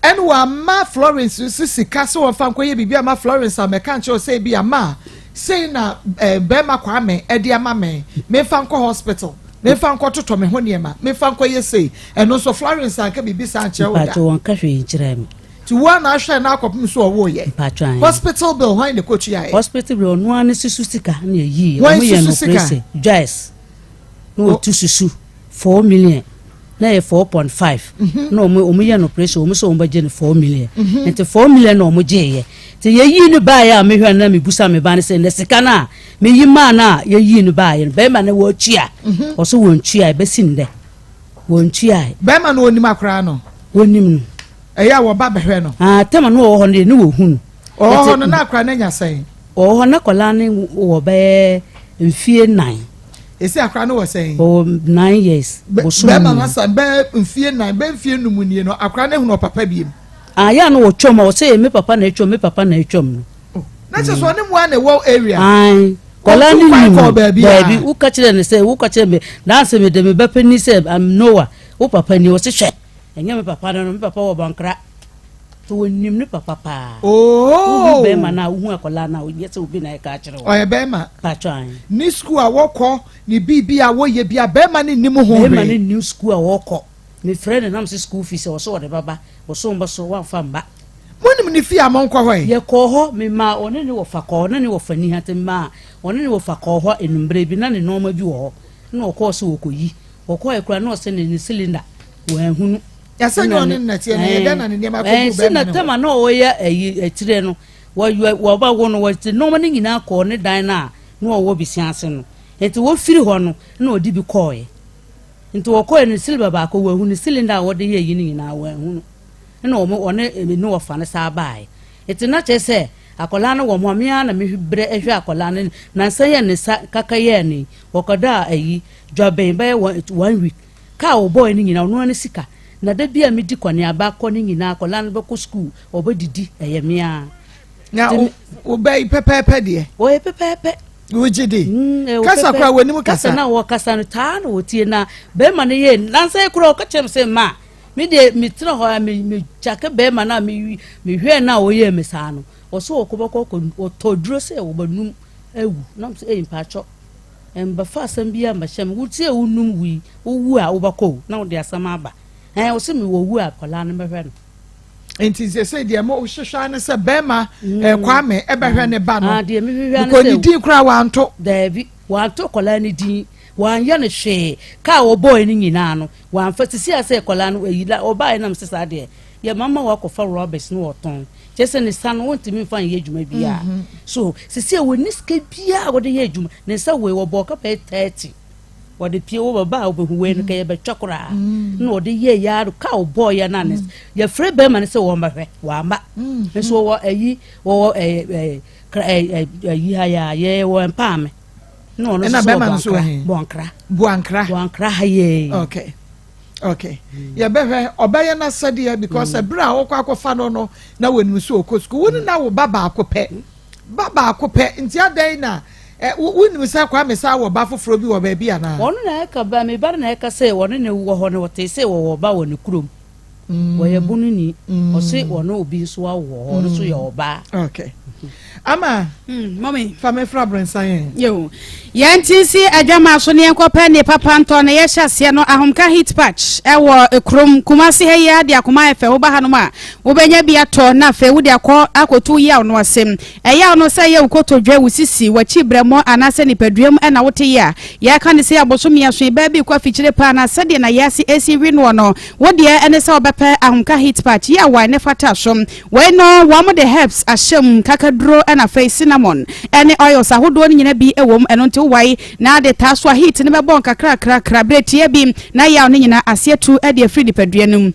ɛna wama Florence nso sika sɛ wɔfa nkɔyɛ biribi ama Florence a mɛka nkyɛn sɛ ebi ama sei na ɛɛ bɛrima Kwame ɛde ama me mefa nkɔ hospital mefa nkɔ totɔ me ho nneɛma mefa nkɔ yɛ sei ɛno nso Florence anka biribi saa nkyerɛ wo da. Mpatsɔ wɔn ka hwee nkyerɛ mi. Ti wo a na ahwɛ na akɔpem so ɔwoo yɛ. Mpatsɔ ayi. Hospital bill hwan na ekotua yɛ. Hospital bill ɔno ara ne susu sika na eyi. Hwan Ɔmo yɛ susu no sika? operation Joyce na otu susu 4 million na yɛ 4.5 na ɔmo yɛ no operation, ɔmo sɛ ɔmo bɛgye no 4 million. Nti 4 million na ɔmo gye yɛ. Nti yɛyi no baayɛ a mehwɛ no na mebusa me ba no sɛ na sika no a meyi maa no a yɛyi no baayɛ no bɛrima no wɔtua. Ɔso wɔntua ɛbɛsi ndɛ wɔntua. Bɛrima no onim akwaraa no. Wɔnim no. Ɛyɛ a wɔba bɛhwɛ no. Ah, tɛma no wɔwɔ hɔ no deɛ ne wɔhu no. Ɔwɔ hɔ no na akwaraa no anya sɛn? Ɔwɔ hɔ na akwaraa no wɔ bɛyɛ mfie 4. Esi akwaraa no wɔ sɛn? Ɔwɔ 9 years. Bosom Bɛrima no asan bɛyɛ mfie 4, bɛyɛ mfie 5 nie no, akwaraa no ehunu ɔpapa biem. Ah, yɛ a no wɔtwam a ɔsɛ me papa na atwam, me papa na atwam no. Oh, na kyerɛ sɛ ɔne mu a na ɛwɔ area. Ae. Kɔla no nim baabi. Woka kyerɛ no sɛ woka kyerɛ me danse me de me ba panin sɛ Noah wo papa ni ɔse hwɛ. Ɛnyɛ me papa no no, me papa wɔ Bankra. So wɔnim ne papa paa. Oh! Wohu bɛrima no a, wohu akwadaa no a, onyɛ sɛ obi na ɛka akyerɛ wo. Ɔyɛ bɛrima. Patro an. Ne sukuu a wɔkɔ, ne biribi a wɔyɛ bi a, bɛrima no nnim ho hwee. Bɛrima no nnim sukuu a wɔkɔ. Mefrɛ no nam sɛ school fees a ɔsɛ ɔde bɛba, bosom bɛso, wamfa mba. Monim ne fie a monkɔ hɔ ɛ? Yɛkɔɔ hɔ, memaa ɔne ne wɔfa kɔɔ hɔ, na ne wɔfa nni ha nti memaa ɔne ne wɔfa kɔɔ hɔ anwummerɛ bi, na ne nnoɔma bi wɔ hɔ, na ɔkɔɔ sɛ ɔrekɔyi. Ɔkɔɔɛ koraa na ɔsɛ ne ne cylinder wanhunu. Yɛsɛ nyɛ ɔne nnɛteɛ no yɛ dɛn na ne nneɛma kɔgu bɛrima no hɔ. Sɛ na na ɔyɛ ayi akyire no wɔyɛ wɔba wo no wɔte nneɛma no nyinaa kɔɔ ne dan no a na ɔwɔ besia ase no nti wɔfiri hɔ no na ɔde bi kɔɔɛ. Nti wɔkɔɛ no silver baako wɔahu no, cylinder a wɔde yɛ yi no nyinaa wɔanhu no. Ɛna wɔn wɔne ne wɔfa no saa baeɛ. Nti na kyerɛ sɛ akwadaa no wɔ ho a me ara na me brɛ hwɛ akwadaa no. Nansa yi a ne nsa kaka yɛɛ no yi, wɔkɔdaa ayi dwabɛn bɛyɛ one one week. Kaa a wɔbɔeɛ no nyinaa ɔno ara ne sika. Na da bi a medi kɔneaba kɔ no nyinaa akwadaa no bɛkɔ sukuu, ɔbɛdidi, ɛyɛ me ara. Na wo ba yi pɛpɛɛpɛ deɛ? Ɔyɛ pɛpɛɛpɛ. Wogye di? Mm, kasa koraa w'anim kasa. Kasa na wɔkasa no taa na wɔtie na bɛrima no yɛ nansa yi koraa ɔka kyerɛ me sɛ ma me deɛ metena hɔ a me me kyake bɛrima no a me mehwɛɛ no a ɔyɛɛ me saa no ɔsɛ ɔkɔ bɛkɔ ɔtɔ duro sɛ wɔbɛnum awu na sɛ ɛyi mpakyɔ mbɛfa asɛm bi a mbɛhyɛ me wotie wonum wui wowu a wobɛkɔ o na wode asɛm aba ɛn ɔsɛ me wɔwu a akwadaa no bɛhwɛ no. Nti sese deɛ mo hwehwɛ ne sɛ bɛrima mm. eh, Kwame ɛbɛhwɛ ne ba no. Ah, deɛ mehwehwɛ ne sɛ ne din koraa wanto. Daabi wanto akwadaa ne din wanyɛ no hwee kaa wɔbɔɔ ne nyinaa no wamfa sisi a sɛ akwadaa no ayi la ɔbaa nam sɛ saa deɛ yɛ mama wakɔfa rubbish no wɔtɔn kyɛ sɛ ne sa no wɔntumi nfa nyɛ adwuma biara mhm. so sisi a wɔnni sika biara wɔde yɛ adwuma ne nsa wei wɔbɔɔ kapa yɛ 30 Wɔde pie wɔ ba a wobɛhu wei no kɛ yɛbɛtwa koraa mm. na wɔde yɛ yɛ ado ka wɔbɔɔ yɛ no ne mm. yɛfrɛ bɛrima no sɛ wɔmmɛhwɛ wɔama mm. nso wɔwɔ ayi wɔwɔ ɛɛ ɛɛ ayi ha yɛ a yɛ wɔ mpaame na ɔno nso wɔ buankra buankra buankra ha yɛ okay okay yɛbɛhwɛ ɔbɛyɛ n'asɛdeɛ because ɛberɛ a wɔkɔ akɔfa no no na wɔnim so ɔkɔ sukuu wo ne na wo ba baako pɛ Ba baako pɛ nti adɛn na ɛ wo wonim sɛ Kwame san wɔ ba foforɔ bi wɔ baabi anaa? Ɔno na ɛka ba me ba no na ɛka sɛ wɔne no wɔ hɔ no wɔtee sɛ wɔwɔ ba wɔ ne kurom. Wɔyɛ bononi. Ɔse wɔne obi nso awo wɔ hɔ ɔno nso yɛ ɔbaa. Okay. Ama. Mummy. Fa me fra brensan yɛn. Yo. Yɛn ti nsi adwamaa so ne yɛn kɔpɛ ne papa ntɔ na yɛhyɛ aseɛ no ahomka heat patch ɛwɔ kurom Kumasi ha yi ara de akoma ayɛ fɛ woba hanom a Wobɛnya bi atɔ na afei wode akɔ akɔto wo yaw no ase. Ɛyaw no, sɛ ɛyɛ wo kotodwe, wo sisi, w'akyi berɛmo anaasɛ nipaduam na wote yea. Yɛreka no sei a, bosome aso yi, baa bi rekɔ afikyire paa na sɛdeɛ n'ayaase resi we noɔ no, wo deɛ ɛne sɛ wobɛpɛ ahomka heat patch yi a wae ne fata so. Wei no, wɔde herbs ahyɛ mu, kakaduro ɛna afei cinnamon ne oils ahodoɔ no nyina bi wɔ mu. Ɛno nti wowae na ade taa so a, heat no bɛbɔ nkakrakrakra berɛ tiaa bi na yaw no nyina ase atu de afiri nipadua no mu.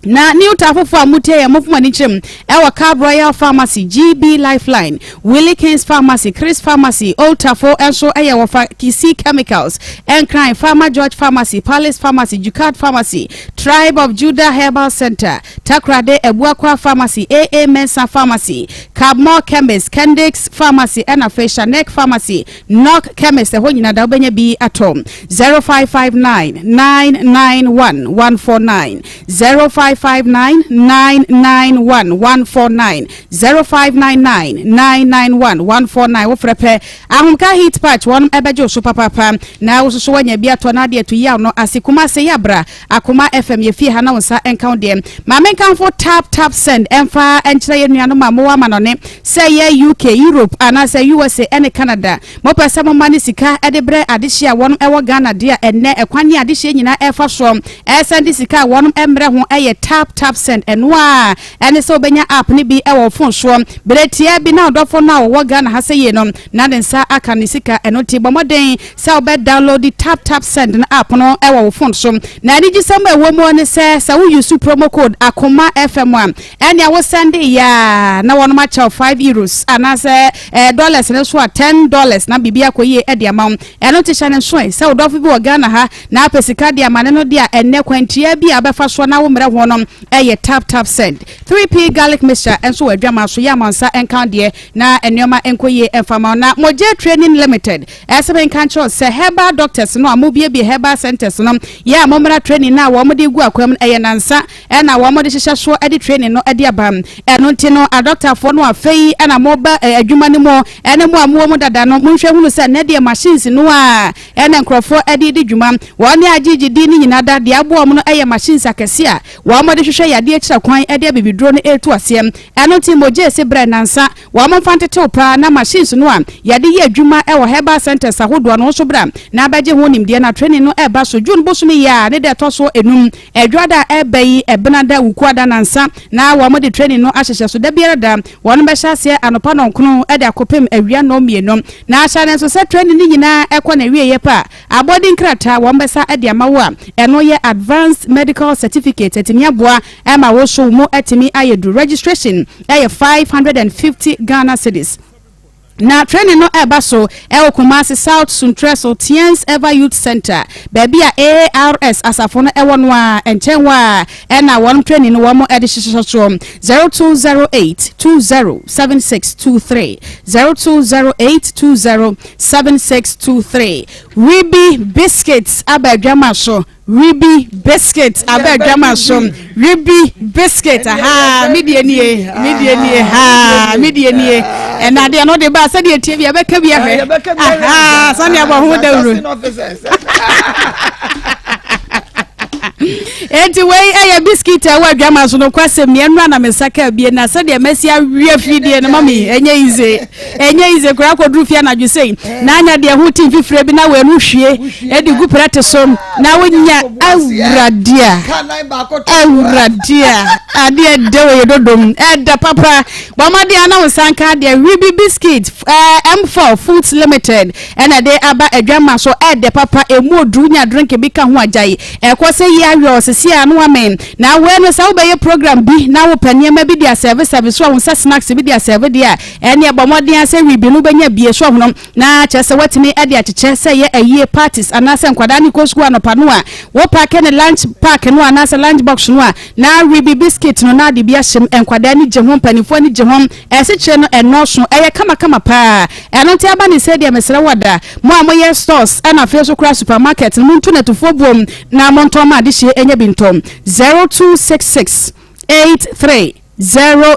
Na New Tafofo a motie yɛn, momfa mo ani nkyerɛ mu wɔ Cab Royal Pharmacy, GB Lifeline, Willie Kings Pharmacy, Chris Pharmacy, Old Tafo nso yɛ wɔ fa Kisi Chemicals, Nkran, Farmer George Pharmacy, Palace Pharmacy, Jucard Pharmacy, Tribe of Judah Herbal Center, Takorade, Abuakwa Pharmacy, AA Mensah Pharmacy, Cabmore Chemist, Kendix Pharmacy ɛna afei Shanek Pharmacy, Knock Chemist, ɛhɔ nyinaa da wobɛnya bi atɔ. 0559 991 149. 0559 991 149 0599 991 149 wofrɛ pɛ ahomka heat patch wɔn ɛbɛgye wo so papaapa na wososo woanya bi atɔ na adeɛ to yaw no ase kuma ase yɛ abra akoma fm yɛ fie ha na wo nsa nka wo deɛ maame nkamfo tap tap send ɛmfa nkyerɛ yɛ nuanom a mowɔ amanɔne sɛ yɛ UK Europe anaasɛ USA ɛne Canada Mopɛ sɛ moma ne sika de brɛ adehyeɛ a wɔnom wɔ Ghana deɛ a ɛnnɛ ɛkwan ne adehyeɛ nyinaa ɛrefa soɔ ɛresɛnde sika a wɔnom mmrɛ ho ɛyɛ tap tap send ɛno ara ɛne sɛ wobɛnya app no bi wɔ wo phone soɔ berɛ tiaa bi na ɔdɔfoɔ no a ɔwɔ Ghana ha sɛ yie no na ne nsa aka ne sika ɛno nti bɔ mmɔden sɛ wobɛ download tap tap send no app no wɔ wo phone so na anigyesɛm a ɛwɔ mu ne sɛ sɛ wo use promo code Akoma FM a Ɛnea wo sɛnde yɛ a na wɔnom akyɛ wo €5 anaasɛ eh, dollars no nso a $10 na biribi akɔ yie de ama wo. Ɛno nti hyɛ no nso ɛ sɛ wo dɔfo bi wɔ Ghana ha na apɛ sika de ama no no deɛ a ɛnnɛ kwan tiaa bi a wobɛfa soɔ na wo mmerɛ ho no ɛyɛ tap tap send. 3P garlic mixture nso wɔ adwaman so yɛ ama wo nsa nka wo deɛ na nneɛma nkɔ yie mfa ma wo. Na Mogya Training Limited ɛsɛ menka nkyerɛ wo sɛ herbal doctors no a mobuebue herbal centers no yɛ a mommra training no a wɔn de gu akwan mu no ɛyɛ nansa na wɔde hyehyɛ soɔ de training no de aba. Ɛno nti no, adɔktafoɔ no afei na moba adwuma no mu ne mo a mowɔ mu dada no, monhwɛ hunu sɛ nnɛ deɛ machines no a na nkurɔfoɔ de redi dwuma, wɔn ne agyegye din no nyinaa da, deɛ aboa wɔn no yɛ machines akɛseɛ a wɔn de hwehwɛ yadeɛ akyira kwan de abibiduro no retu aseɛ. Ɛno nti mogya esi berɛ nnansa wɔn mfa ntetew paa na machines no a yɛde yɛ adwuma wɔ herbal centres ahodoɔ no nso bra na abɛgye ho nimdeɛ na training no reba so June bosome yi a ne da ɛtɔ so enum Ɛdwoada a ɛreba yi Ɛbenada Wukuada nnansa na wɔn de training no ahyehyɛ so da biara da wɔn bɛhyɛ aseɛ anɔpa nɔnkono de akɔpem awia nnɔnmienu na ahyɛ no nso sɛ training no nyinaa ɛkɔ n'awieɛ pɛ a abɔdin krataa wɔn bɛsa de ama wo a ɛno yɛ Advanced Medical Certificate atumi aboa ma wo so wo mu atumi ayɛ duru. Registration yɛ 550 Ghana cedis. Na training no ɛreba so ɛwɔ Kumasi South Suntreso Tiens Ever Youth Centre, baabi a ARS asafo no ɛwɔ no ara nkyɛn hɔ ara ɛna wɔn training no wɔn ɛde hyehyɛ soɔ. 0208 20 7623, 0208 20 7623. Wibi Biscuits aba adwama so. Wibi biscuit aba adwama so. Wibi biscuit aha me deɛ nie me deɛ nie ha me deɛ nie. Ɛna adeɛ no de ba sɛdeɛ tie bi ɛbɛka bi ahwɛ. Aha sani abɔ ho dawuro. Enti wei ɛyɛ biscuit a ɛwɔ adwama so no kwasɛm ni ɛnura na me nsa kaa bie na sɛdeɛ mɛsi awie fidie no mami ɛnyɛ easy. Ɛnyɛ yize koraa kɔduru fie anadwo sei na anya deɛ ho te mfifire bi na w'anu hwie de gu prɛte so na wonya awurade a awurade a adeɛ dɛ wɔ yɛ dodom ɛdɛ papa bɔ mmɔden a na wo nsa nka adeɛ Wibi biscuit ɛɛ M4 Foods Limited ɛna ɛde aba adwama so ɛdɛ papa emu oduru nya drink bi ka ho agyae ɛkɔ sɛ yi awiɔ sisi a no amen na wei no sɛ wobɛyɛ program bi na wopɛ nneɛma bi de asɛve sɛve so a wo nsa snacks bi de asɛve deɛ a Ɛneɛ bɔ mmɔden ara sɛ biribi no wobɛnya bie so ahono na kyerɛ sɛ woatumi de akyekyɛ sɛ ɛyɛ ayie, parties, anaasɛ nkwadaa no rekɔ sukuu anɔpa no a wo paake ne lunch pack no anaasɛ lunch box no a na rebi biscuit no na ade bi ahyem. Nkwadaa ani gye ho, mpanimfoɔ ani gye ho, asikyire no ɛnnɔɔso, ɛyɛ kamakama paa. Ɛno nti aba ne sɛ deɛ mesrɛ wo ada, mo a moyɛ stores ɛna afei nso koraa supermarket no montu natufoɔ buom na montɔn ma adehyeɛ ɛnya bi ntɔ. 0266 83 00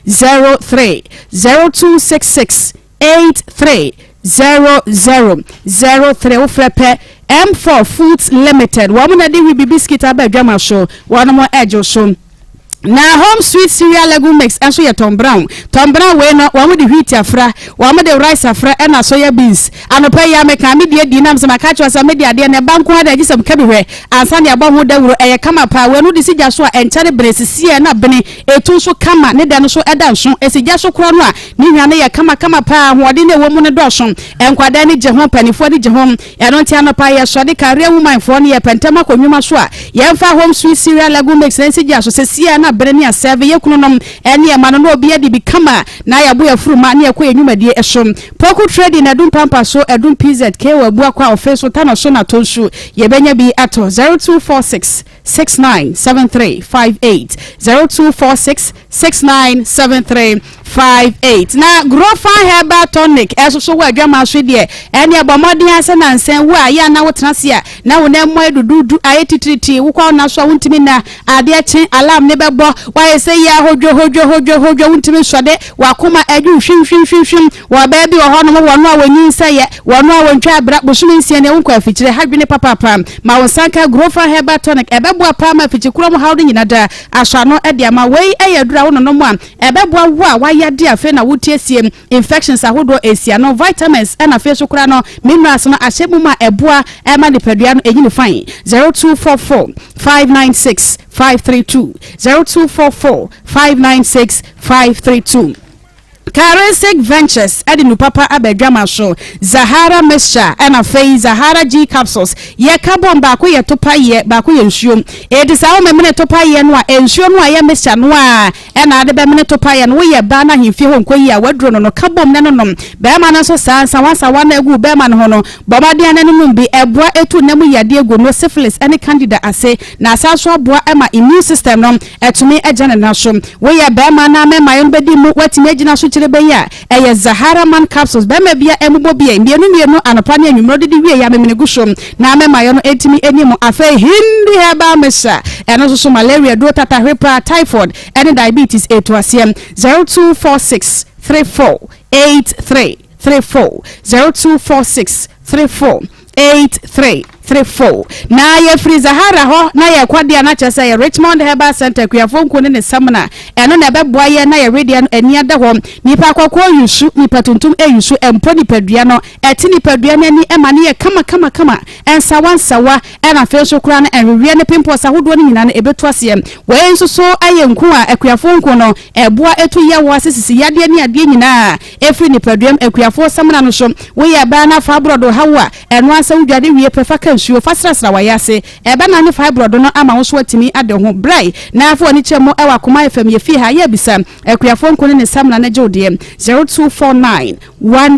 03 0266 83 00 03 Wofrɛ pɛ M4 Foods Limited wɔn na de Wibi biscuit aba adwama so wɔn mo ɛgye so. Na Home Sweet Cereal Legume Mix nso yɛ Tom Brown. Tom Brown wei no wɔn de wheat afra, wɔn de rice afra ɛna soya beans. Anɔpa yi ara mekaa me deɛ dii nam sɛ maka akyerɛ wo sɛ mede adeɛ no ɛba nko ara deɛ agye sɛ meka bi hwɛ ansa na yɛabɔ ho dawuro. Ɛyɛ kama paa. Wei no wode si gya so a ɛnkyɛre bene, ɛsisi a na bene, ɛtu nso kama, ne dɛ no nso ɛda nso. Ɛsi gya so koraa no a ne hwa no yɛ kama kama paa, ahoɔden no a ɛwɔ mu no dɔɔso. Nkwadaa ani gye ho, mpanimfoɔ ani gye ho. Ɛno nti anɔpa yɛsɔre Career Woman foɔ no yɛpɛ ntɛm akɔ nnwuma so a yɛmfa Home Sweet Cereal Legume Mix no nsi gya so sesie a na bene ne asɛve yɛ kununom ne ɛma no na obiara di bi kama na yɛabo yɛn afuruma na yɛkɔ yɛn nnwumadie so. Poku Trading Adum Pampa so Adum PZ KO Abuakwa Ofe so Tano so na Tonsu yɛbɛnya bi atɔ 0246 6973 58 0246 6973 58 Na Grofan Herbal Tonic ɛso so wɔ adwaman so deɛ ɛne ɛbɔ mmɔden ara sɛ nansa wu a yɛ a na wotena ase a na wo nan mu ayɛ duduudu ayɛ titiritii wokɔ wo nna so a wontumi nna adeɛ kye alarm ne bɛbɔ woayɛ sɛ yie a hodwo hodwo hodwo hodwo wontumi nsɔde W'akoma adwo hwimhwimhwimhwim wɔ ɔbaa bi wɔ hɔnom, wɔn a wɔnyinsɛeɛ, wɔn a wɔntwaa bra bosome nsia ni, wonkɔ afikyire, ha dwene papaapa. Ma wo nsa nka Grofa Herbal Tonic, ɛbɛboa paa ma afikyikorɔ mu haw no nyina da asɔ ano de ama. Wei yɛ aduro a wononom a, ɛbɛboa wo a w'ayadeɛ afei na wotiesie infections ahodoɔ ɛsi ano, vitamins ɛna afei nso koraa no minerals no ahyɛ mu ma ɛboa ma nipadua no ɛnyini fine. 0244 596 532 0244 596 532 Karisig Ventures de nu papa aba adwama so, Zahara Mixture ɛna afei Zahara G Capsules. Yɛka bom, baako yɛ topayeɛ, baako yɛ nsuo. Enti saa womemene topayeɛ no a, nsuo no a ɛyɛ mixture no a ɛna ade bɛmene topayeɛ no. Woyɛ baa no ahemfie hɔ nkɔyi a, w'aduro no no, ka bom na ɛnonom. Barima no nso saa, nsawansawa no a ɛgu wo barima no ho no, bɔ mmɔden ara na ɛnonom bi. Ɛboa ɛtu nna mu yadeɛ gu no, syphilis ne candida ase, na asan nso aboa ma immune system no atumi agyina ne nan so. Woyɛ barima anaa mmarima no bɛdi mu, woatumi agyina so kyerebɛyi a, ɛyɛ Zahara Man Capsules. Barima biara mmobɔ bi ɛ, mmienu mmienu anɔpa ne anwummerɛ wodidi wie a memene gu so na mmarima no ntumi nni mu. Afei Hindi Herbal Mixture, ɛno nso so malaria duro, tatahwe paa, typhoid ne diabetes ɛtu aseɛ. 0246 34 83 34, 0246 34 83. 34. Na yɛfiri Zahara hɔ na yɛrekɔ deɛ a na kyerɛ sɛ ɛyɛ Richmond Herbal Centre, Akuafoɔ Nkuo ne ne Samina. Ɛno na ɛbɛboa yɛn na yɛn wedeɛ no ani ada hɔ. Nipa kɔkɔɔ yusu, nipa tuntum yusu, ɛmpo nipadua no, ɛte nipadua no ani ma no yɛ kama kama kama, ɛnsawa nsawa, ɛna afei nso koraa no ɛnweweɛ ne pimples ahodoɔ no nyinaa no ɛbɛtu aseɛ. Wei nso so yɛ nku a Akuafoɔ Nkuo no ɛboa ɛtu yaw ase sisi yadeɛ ne adeɛ nyinaa ɛfiri nipaduam. Akuafoɔ Samina no nso woyɛ baa na fibroid ha wo a, Ɛno ara sɛ wodware wie pɛ fa ka nsuo fa srasra w'ayaase. Ɛbɛnane fibroid no ama wo nso woatumi ade ho. Brɛ na fa w'ani kyerɛ mu wɔ Akoma FM yɛ fie ha yɛ bisa Akuafoɔ nko ne ne samina no gye wo deɛ 0249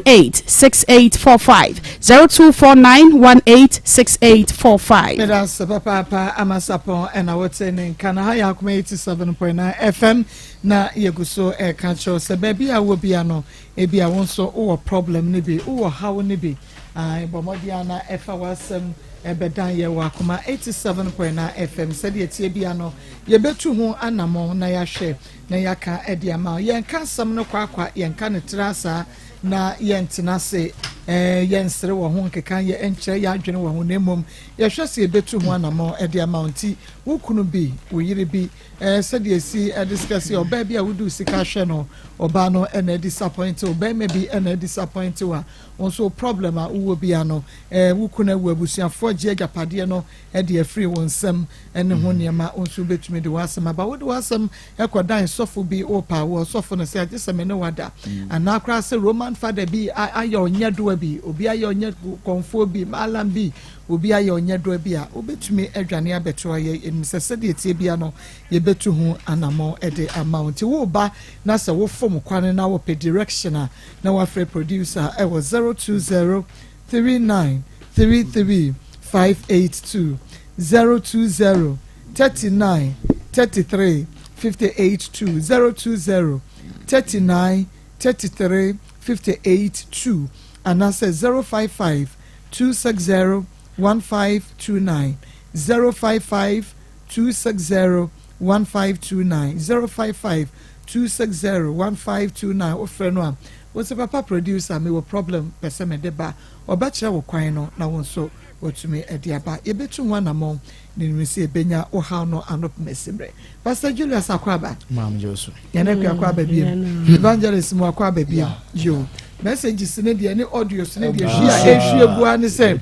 18 6845 0249 18 6845. Meda ase papaapa Ama Sapɔn ɛna wote ne nka na ha yɛ Akoma 87.9 FM na yɛgu so ɛka kyerɛw sɛ baabi a wɔ bia no ebia wo nso wowɔ problem no bi wowɔ haw no bi Ae, bɔ mmɔden ara na fa w'asɛm bɛdan yɛn wɔ Akoma 87.9 FM. Sɛdeɛ ɛteɛ biara no, yɛbɛtu ho anammɔn na yɛahwɛ na yɛaka de ama wo. Yɛnka asɛm no kwakwa, yɛnka no traa saa, na yɛntena ase yɛnsere wɔ ho nkeka yɛ nkyerɛ yɛn adwene wɔ ho, na mmom yɛhwɛ sɛ yɛbɛtu ho anammɔn de ama wo. Nti, wo kunu bi, wo yere bi, Eh, sɛdeɛ ɛsi discuss yɛ ɔbaa bi a wode wo sika hwɛ no, ɔbaa no na disappoint wo, bɛrima bi na disappoint wo a, wo nso wo problem a wowɔ bia no, eh, wo kunu awu, abusuafoɔ gye agyapadeɛ no de afiri wo nsam ne ho nneɛma, wo nso wobɛtumi de w'asɛm aba. Wode w'asɛm kɔdan sɔfo bi, wopa wo ɔsɔfo no sɛ agye sɛ me ne wada, anaa koraa sɛ Roman father bi ayɛ ɔnyɛdoa bi, obi ayɛ ɔnyɛ kɔmfoɔ bi, malam bi, Obi ayɛ ɔnyɛdɔa bi a, wobɛtumi adwane abɛtoa yɛn. Yɛnim sɛ sɛdeɛ ɛteɛ biara no, yɛbɛtu ho anammɔn de ama wo. Nti woreba na sɛ wofom kwane na wopɛ direction a, na woafrɛ producer wɔ 020 39 33 582, 020 39 33 58 2, 020 39 33 58 2, anaasɛ 055 260 1529 055 260 1529 055 260 1529 Wofrɛ no a, wose papa producer mewɔ problem pɛ sɛ mede ba. Ɔbɛkyerɛ wo kwan no na wo nso watumi de aba. Yɛbɛtu ho anammɔn na yɛnim sɛ yɛbɛnya wo haw no ano pemasi mmerɛ. Pastor Julius Akwaaba. Maam Josu. Yɛn akua Akwaaba biem. Evangelist mu Akwaaba biem. Yo. Messages ne deɛ ne audios ne deɛ hwie a ɛhwie gu ne sɛ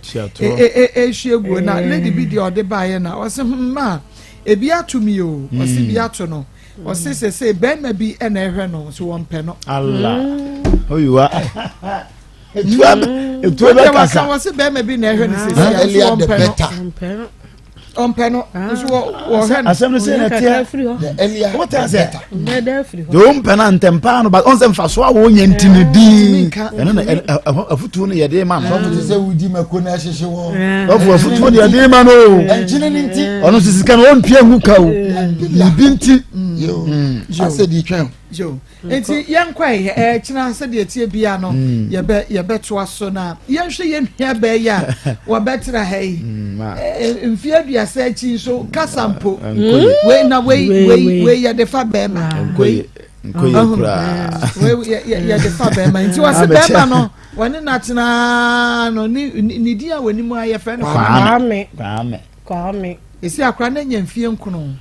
ɛhwie gu na lady bi deɛ ɔde baeɛ na ɔse hmm ma ebi ato mi o ɔse bi ato no ɔse sɛ sɛ bɛrima bi ɛna ɛhwɛ no nso wɔmpɛ no. Allah. Oyiwa. Etuo bɛ kasa. Wɔse bɛrima bi na ɛhwɛ no sɛ sɛ wɔmpɛ no. Ɔmpɛ no nso wɔhwɛ no. Asɛm no sɛ na ɛteɛ. Wote aseɛ? Deɛ ɔmpɛ no ntɛm paa no but ɔn sɛ mfasoɔ a wɔnya nti no din ɛno na afotuo no yɛde ma no. Sɔfo te sɛ wodi mako na ɛhyehye wɔ. Sɔfo afotuo no yɛde ma no o. Ɛnkyene ne nti. Ɔno nso sika no ɔntua ngu ka o. Biribi nti. Asɛ di twɛn. Nti yɛnkɔ ɛ ɛkyena sɛdeɛ ɛteɛ bia no mm. yɛbɛ yɛbɛtoa so na yɛnhwɛ yɛn nua bɛɛ yi a wɔbɛtena ha yi mm, mfeɛ aduasa akyi nso kasa mpo wei na wei wei wei yɛde fa bɛrima wei wei yɛde fa bɛrima nti wɔsi bɛrima no wɔne n'atena no ne ne din a wɔn anim ayɛ fɛ no Kwame Kwame. Esi akora no anya mfie nkono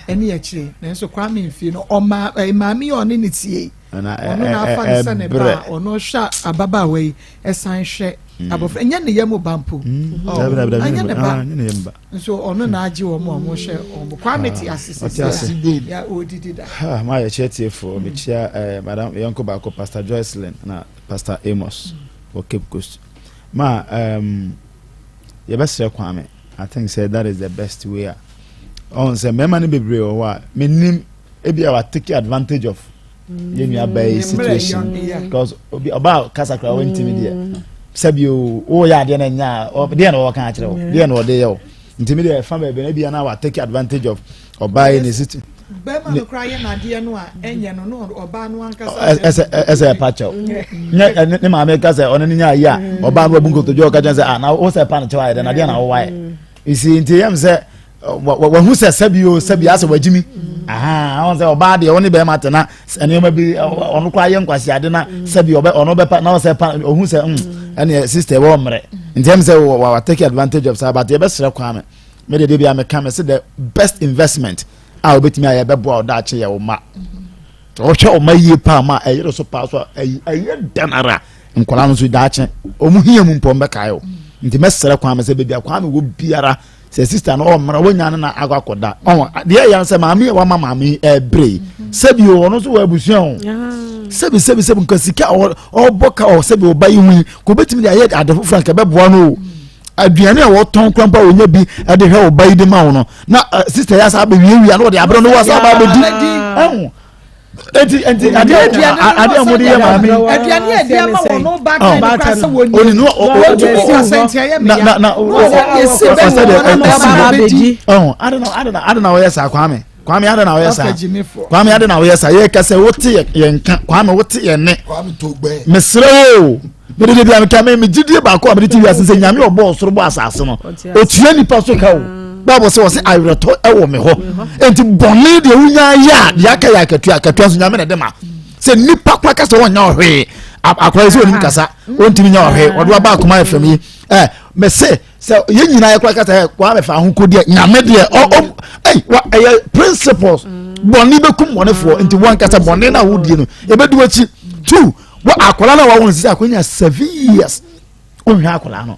ɛne akyire nanso Kwame mfie no ɔma ɛɛ maame yi ɔne ne tie ɔno na afa ne sɛ ne ba ɔno hwɛ ababaawa yi ɛsan hwɛ mm. abɔfra ɛnyɛ ne yam ba mpo mm. ɛnyɛ ne ba ah, nso ɔno na agye wɔn a wɔn hwɛ wɔn Kwame te ase sisi ya ɔdidi da. maa yɛ kyerɛ tiefoɔ mekyia ɛɛ madam yɛnko baako Pastor Joycelyn na Pastor Amos wɔ Cape Coast maa ɛɛm. Yɛbɛsrɛ Kwame. I think sɛ that is the best way a ɔn sɛ mmarima no bebree wɔ hɔ a menim ebi a wa take advantage of yɛn nua baa yi situation because obi ɔbaa kasa koraa wɔntumi deɛ mm. sɛbi o wɔyɛ adeɛ na nya deɛ na ɔka akyerɛ wo deɛ na ɔde yɛ o ntumi deɛ ɛfa baabi na ebi a na wa take advantage of ɔbaa yi ne situation bɛrima no koraa yɛ n'adeɛ no a ɛnyɛ no no ɔbaa no ankasa. ɛsɛ ɛsɛ ɛpa kyɛw nyɛ ne maame ka sɛ ɔne ne nya ayi a mm. ɔbaa no wabu nkotodwe ɔka kyɛn sɛ ah na wo sɛ ɛpa no kyɛw ayɛ dɛ na adeɛ na wowɔ ayɛ mm. esi nti yɛm sɛ wahu sɛ sɛbi o sɛbi asɛ wagyimi mm. ɔn sɛ ɔbaa deɛ ɔne bɛrima te na nneɛma bi ɔno koraa yɛ nkwasi ade na sɛbi ɔbɛ ɔno bɛpa na ɔsɛ pa ɔhu sɛ ɛnneɛ sister ɛwɔ mmerɛ. Nti ɛm sɛ wɔ wɔ take advantage of saa but yɛbɛsrɛ Kwame. Me de de bi a meka me sɛ the best investment a wobɛtumi ayɛ bɛboa wo daakye yɛ wo ma. Ɔhwɛ wo ma yie paa ma ɛyere so paa so a ɛyɛ dɛn ara nkwadaa no nso daakye wɔn hia mu mpɔ mbɛkae o. Nti mɛsrɛ Kwame sɛ baabi a Kwame wɔ biara sɛ sista no ɔmmra wonya no na akɔ akɔda ɔn deɛ ɛyɛ sɛ maame yɛ wama maame ɛbrɛ yi sɛbi o ɔno nso wɔ abusua o sɛbi sɛbi sɛbi nka sika ɔbɔ ka ɔ sɛbi ɔba yi ho yi kò betumi de ayɛ ade foforɔ nka ɛbɛboa no o aduane a wɔtɔn kora mpo a wɔnya bi de hwɛ ɔba yi de ma wo no na sista yɛ asa abɛwiawia na wɔde abrɛ no wɔ asa aba abɛdi ɛho eti eti adeɛ adeɛ a wɔde yɛ maame aduane a yɛde ama wɔn no baatan no kora sɛ wɔn ni no wɔtumi kasa nti ɛyɛ mmea na na ɔsɛ deɛ ɛsi hɔ ɔhun ade na ade na ade na ɔyɛ saa kwame kwame ade na ɔyɛ saa kwame ade na ɔyɛ saa yɛ kasa wote yɛ nka kwame wote yɛ ne mesrɛ o mede de bia meka me megyedie baako a mede te wiase sɛ nyame ɔbɔ ɔsoro bɔ asase no ɔtua nipa so ka o bible sɛ ɔsɛ awerɛtɔ ɛwɔ me hɔ enti bɔne deɛ wonya yɛ a deɛ aka yɛ akatua akatua nso nyame na ɛde ma sɛ nipa kora ka sɛ ɔnya ɔhwee akora yi sɛ ɔnim kasa ɔntumi nya ɔhwee ɔde waba akoma fam yi ɛ mɛsɛ sɛ yɛn nyinaa yɛ kora kasa ɛ kwa mɛfa ho kɔdi nyame deɛ ɔ ɔ ɛy wa ɛyɛ principles bɔne bɛkum bɔnefoɔ nti wɔn kasa bɔne no a wodie no ɛbɛdu akyi two wɔ akwadaa no a wɔwɔ no sisi akɔnya seven years ɔnhwɛ akwadaa no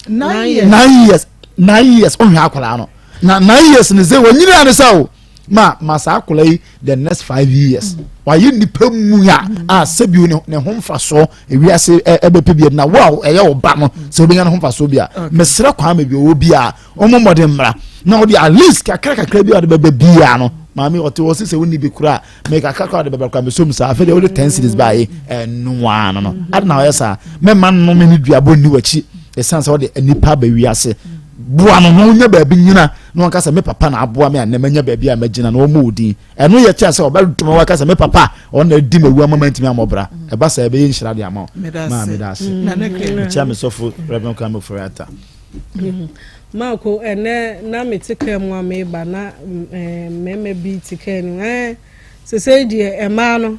nine years nine years ɔnhwɛ akwadaa no na nine years ne sɛ wɔnyini ano sɛ o ma ma saa akwadaa yi the next five years mm. wayɛ nipa mu a a sɛbi ne ne ho nfasoɔ ewiase ɛbɛpɛ bi na wo a ɛyɛ wo ba no sɛ wobɛnya ne ho nfasoɔ bi a mesrɛ kwan ma bi ɔwɔ bi a wɔn mmɔden mmra na ɔde at least kakra kakra bi a ɔde bɛbɛ biara no maame ɔte hɔ sɛ wonni bi koraa mɛ kakra kakra ɔde bɛbɛ koraa mɛ som saa afei deɛ wode ten series baaye ɛnoa no no ade na ɔyɛ saa mɛma nnome ne duabɔ nni w'akyi ɛsiane sɛ ɔde nipa ba wiase boa no na ɔnya baabi nyina na wɔn kasa me papa na aboa me a na manya baabi a mɛgyina na wɔn odin ɛno yɛ kyɛn sɛ ɔbɛdome wɔn kasa me papa ɔno na adi m'awu ama mantumi ammɔ bra ɛba sɛ ɛbɛyɛ nhyira de ama wo maa meda ase mekyia me sɔfo Reverend Kwame Ofori-Atta Marko, ɛnɛ na mete kaa mu a meba na mmarima bi te kaa no mu. Ɛɛ sesei deɛ mmaa no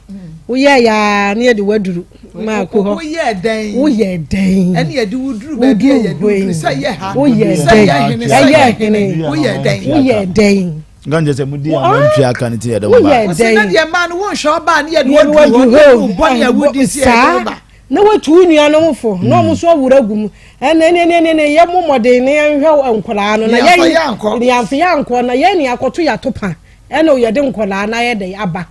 woyɛ yaa ne yɛde waduru Marko hɔ. Woyɛ dɛn? Woyɛ dɛn? Ɛne yɛde woduru baabi a yɛde woduru sɛ yɛ ha. Woyɛ dɛn? Ɛyɛ hene. Woyɛ dɛn? Woyɛ dɛn? Nka nkyɛ sɛ mudi a moantwi aka no ti yɛde mo ba. Woyɛ dɛn? Sɛ deɛ mmaa no wonhwɛ ɔbaa ne yɛde waduru hɔ ne bɔne a wodi si yɛde ba. Na watu wo nuanom fo, na wɔn nso awura agu mu. Ɛnna ɛnna ɛnna ɛnna yɛ mo mmɔden na yɛnhwɛ nkwadaa no, na yɛn yɛamfa yɛn ankɔ, na yɛn ne akɔto yɛ atopa, ɛnna yɛde nkwadaa no ayɛ dɛ aba.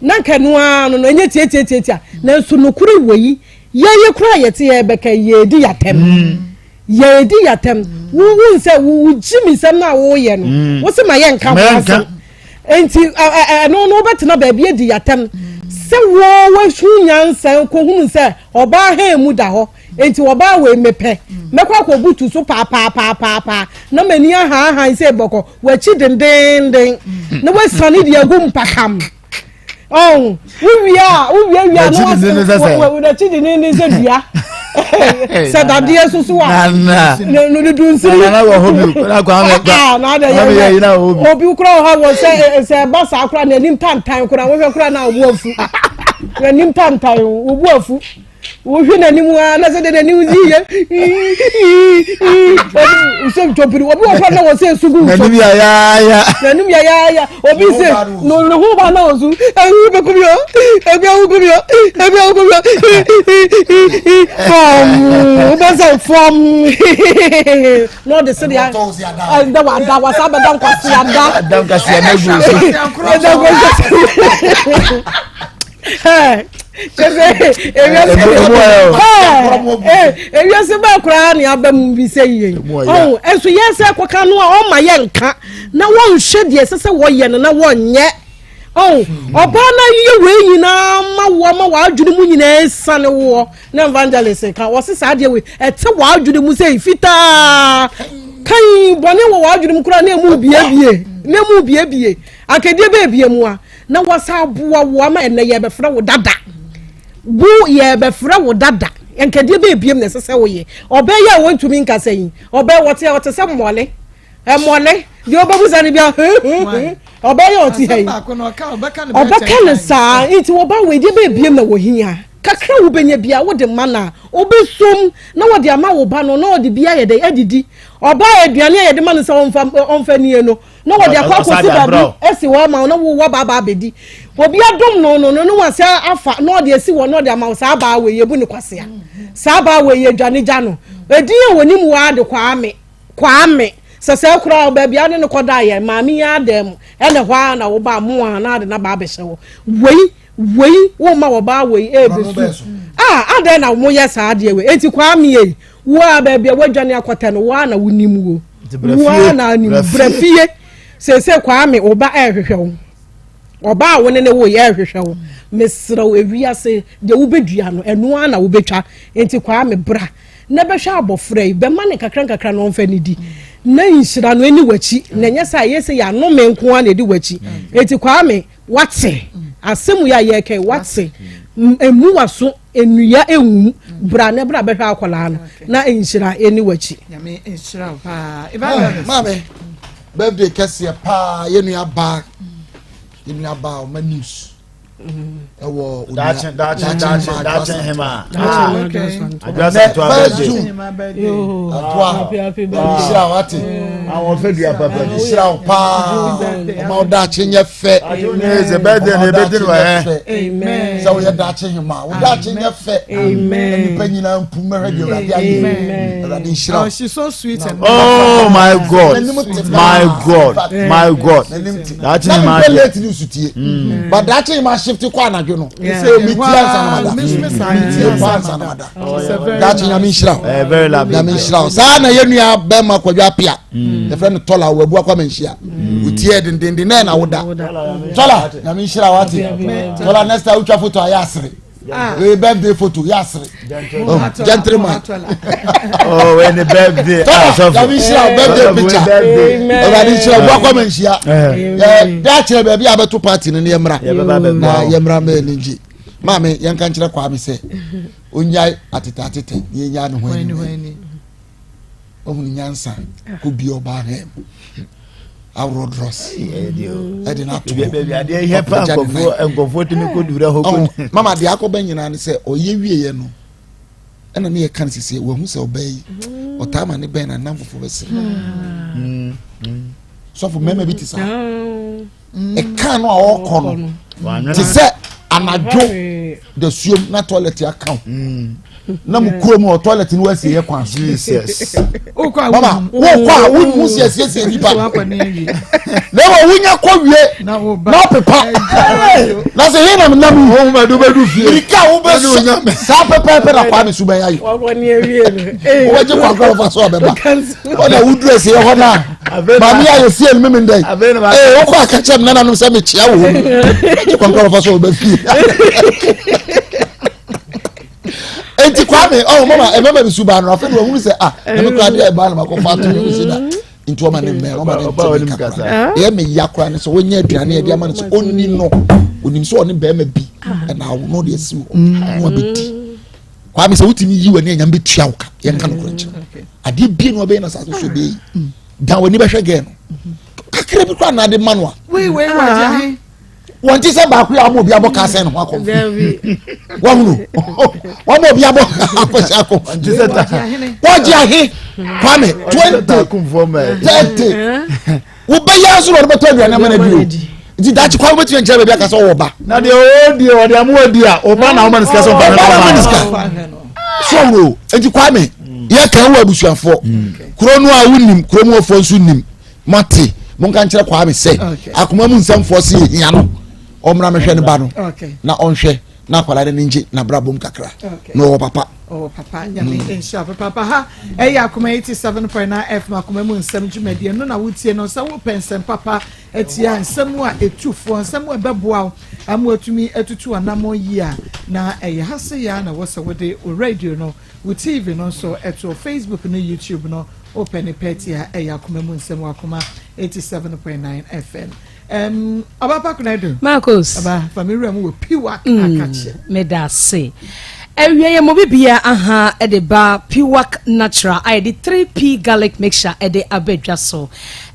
Na nka ɛno ara no no ɛnyɛ tiatiatiatia, nanso nokore wɔ yi, yɛn yɛ koraa yɛte yɛ bɛka yɛredi yɛatɛm. Mm. Yɛredi yɛatɛm. Wo wo nsɛ wo wo gyi mi nsɛm no a woyɛ no, mm. wo se ma yɛnka ho asɛm. Enti ɛno no wobɛtena baabi adi yɛatɛm sɛ wo wahu nyansa kɔhunu sɛ ɔbaa ha mu da hɔ enti ɔbaa wei mepɛ mɛkɔ akɔbutu so paapaapaapaa na m'ani ahaahan sɛ bɔkɔ w'akyi dendenden na woasiane de agu mpakam ɔn wowie a wowie wie a na w'akyi dendenden sɛ dua sɛ dadeɛ soso a no ne dunsini obi kura wɔ hɔ wɔ sɛ sɛ ɛba saa kura n'anim tantan kura wohwɛ kura na obu afu n'anim tantan obu afu wohwɛ n'anim a na sɛ de n'anim yi yɛ sɛ ntɔpiri obi wɔ kura na wɔ sɛ esu gu nso n'anim yayaaya n'anim yayaaya obi sɛ no ne ho ba na wɔ so ehu bɛ kumi o ebi ahu kumi o ebi ahu kumi o fɔm wobɛ sɛ fɔm na ɔde sɛ deɛ ɛda wada wasa bɛda nkwasi ada da nkwasi ada gu so ɛda nkwasi kyɛ sɛ ewiase ewiase bɛɛ koraa ne aba mu bi sɛ yie ɔho ɛnso yɛn sɛ kɔka no a ɔma yɛn nka na wɔnhwɛ deɛ ɛsɛ sɛ wɔyɛ no na wɔnyɛ ɔho ɔbaa no ayɛ wei nyinaa ma woɔ ma w'adwene mu nyinaa sane woɔ na evangelist ka wɔse saa deɛ wei ɛte w'adwene mu sɛ fitaa kan bɔne wɔ w'adwene mu koraa na emu biebie na emu biebie ankadeɛ bɛɛbie mu a na wɔsan aboa wo ama ɛnɛ yɛbɛfrɛ wo dada wo yɛbɛfrɛ wo dada nkadeɛ bɛɛ biem na ɛsɛ sɛ woyɛ ɔbɛyɛ yi a wɔntumi nkasa yi ɔbɛyɛ wɔte ɔte sɛ mmɔle mmɔle deɛ ɔbɛbu sa no bia ɔbɛyɛ ɔte ha yi ɔbɛka no saa nti wɔba wɔ ɛdeɛ bɛɛ biem na wɔhia. Kakra a wobɛnya biara wode ma no a, ɔbɛsum na wɔde ama wo ba no na ɔde bi ayɛ dɛ adidi. Ɔbaa aduane a yɛde ma no sɛ ɔmfa ɔmfa nie no, na wɔde akɔ akɔsi baabi asi hɔ ama wo na wo waba aba abɛdi. Obi adom no no no ne wasa afa na ɔde asi hɔ na ɔde ama wo saa abaa wei yɛbu no kwasea. Saa abaa wei yɛdwane gya no. Edin a wɔnim wo ara de Kwame. Kwame. Sɛ sɛɛ koraa baabi a ne no kɔdaa yɛ maame yi ara dan mu ɛna ɛhɔ ara na wo ba amoa na ade n'aba abɛhyɛ hɔ. Wei wei wo ma ɔbaa wei ɛɛbɛsu. Ah adɛn na wɔyɛ saa adeɛ wei. Enti Kwame ei wo a baabi a woadwane akɔtɛ no wo ara na wonim wo. Wo ara na anim. Brɛ fie. Seesei Kwame wo ba ɛɛhwehwɛ wo. Ɔbaa a wo ne ne wo yɛ ɛɛhwehwɛ wo. Mesrɛ wo ewiase deɛ wobɛdua no ɛno ara na wobɛtwa. Enti Kwame bra. na bɛhwɛ abɔfra yi, bɛma no nkakra nkakra na ɔmfa nidi, na nhyira no ɛni w'akyi, na ɛnyɛ sɛ ayɛ sɛ yɛanome nko ara na ɛdi w'akyi. Enti Kwame, wate asɛm yi a yɛreka yi, wate, mmu w'aso, nnua nwum, bra na bra bɛhwɛ akwadaa no, na nhyira ɛni w'akyi. Nyame nhyira wo paa. Evangelist. Maame, birthday kɛseɛ paa, yɛn nua baa, yɛn nua baa ɔma news. ɛwɔ daakye daakye daakye daakye hema adwa zoom atoa nhyira wate àwọn fɛ dua papa bi nhyira wo paa ɔma wo daakye nyɛ fɛ sɛ bɛɛde na ebedi no ɛ sɛ woyɛ daakye hema wo daakye nyɛ fɛ na nipa nyinaa mpu mɛhwɛ deɛ awurade ayɛ awurade nhyira wo oh my god my god my god daakye na mepɛ late news tie mm. but daakye ma shift kɔ anadwo no sɛ mi tie ansa na ma da mi tie pa ansa na ma da daakye nyame nhyira wo eh, nyame nhyira wo saa na yɛ nua bɛrima kwadwo apia mm. yɛfrɛ no tɔla wɔ abu akɔ manhyia mm. wotie dendenden na ɛna woda tɔla nyame nhyira wo ate tɔla next time wotwa foto ayɛ asere Ah. Hey, birthday photo yasere. Oh, gentleman. oh, when the birthday. Ah, so Nyame nhyira birthday picture. Awurade nhyira wo akɔ ma nhyia. Eh, da kyerɛ baabi a bɛto party no ne yɛmmra. Na yɛmmra ma ani gye. Maame yɛnka nkyerɛ Kwame sɛ onyae atete atete ne yɛnya ne ho ani. Ohun nyansa kɔ bi ɔbaa hɛn mu. Aworɔ drɔs ɛde no ato hɔ. Mama deɛ akɔba nyinaa ne sɛ ɔyɛ wieɛ no ɛna ne yɛka no sisi wahu sɛ ɔbaa yi ɔtaa ma ne bɛn na nam foforɔ bɛsere. Sɔfo mmarima bi te saa. Ɛka no a ɔrekɔ no te sɛ anadwo dasuom na toilet aka wo na mu kurom wɔ toilet no wasie yɛ kwan so mama wokɔ a wohu sɛ asiesie nipa na ɛwɔ wonya kɔ wie na ɔpepa na sɛ hei na menam mirika a wobɛsɔ saa pɛpɛɛpɛ na kwaa me so bɛyɛ ayɛ wobɛgye kwankora bɛfa so a bɛba ɔna woduru asieɛ hɔ no a maame a yɛsie no meme ndɛ ee wokɔ aka kyerɛ me nananom sɛ mekyea wɔ mu gye kɔnkɔn ɔfa so ɔba fie enti kwame ɔwɔ mama ɛmɛma bi su baa no afei de wahunu sɛ ah na me kora adeɛ ɛbaa no makɔfa ato me si da nti ɔma ne mmɛn ɔma ne ntɛm kakra ɛyɛ me ya koraa ne sɛ wɔnyɛ aduane ɛde ama no sɛ ɔnni no onim sɛ ɔne bɛrima bi ɛna awo no de asi hɔ na wabɛdi Kwame sɛ wotumi yi w'ani anyame bɛtua wo ka yɛnka nokorɛ nkyerɛ adeɛ bie no ɔbɛyɛ no asase so bɛyi dan w'ani bɛhwɛ gɛɛ no kakra bi koraa na ade ma no a wɔn ti sɛ baako yɛ ama obi abɔ kaa sɛn ne ho akɔmfo wɔhunu wɔn ama obi abɔ akɔhyɛ akɔmfo wɔgye ahe Kwame 20 30 wobɛyɛ nso na ɔde bɛtɔ aduane ama no adi o nti daakye kwan wobɛtumi nkyerɛ baabi aka sɛ ɔwɔ ba na deɛ ɔdi ɔde amoa di a ɔba na ɔma no sika sɛ ɔba na ɔma no sika so ɔwuro nti kwame yɛ kan wɔ abusuafoɔ kuro no a wonim kuro mu ɔfoɔ nso nim mate monka nkyerɛ kwame sɛ akoma mu nsɛmfoɔ se yɛhia no ɔmmra mehwɛ ne ba no na ɔnhwɛ na akwadaa no ani ngye n'abrabɔ mu kakra na ɔwɔ papa. ɔwɔ papa nyame mm. nhyira papa ha ɛyɛ akoma 87.9 fm akoma mu nsɛm dwumadie no na wotie no sɛ wopɛ nsɛm papa atia nsɛm a ɛtu foɔ nsɛm a ɛbɛboa wo ama watumi atutu anammɔn yie a na ɛyɛ ha se yɛ a na wɔ sɛ wode wo radio no wo tv no nso ɛto facebook no youtube no wopɛ ne pɛ tia ɛyɛ akoma mu nsɛm wɔ akoma 87.9 fm Um, Ɔba pa Konadu. Marcos. Ɔba fa me wura mu wɔ Piwak mm, akakye. Meda ase. Awia yɛ mo bibia aha de ba Piwak Natural a yɛde 3P garlic mixture de aba dwa so.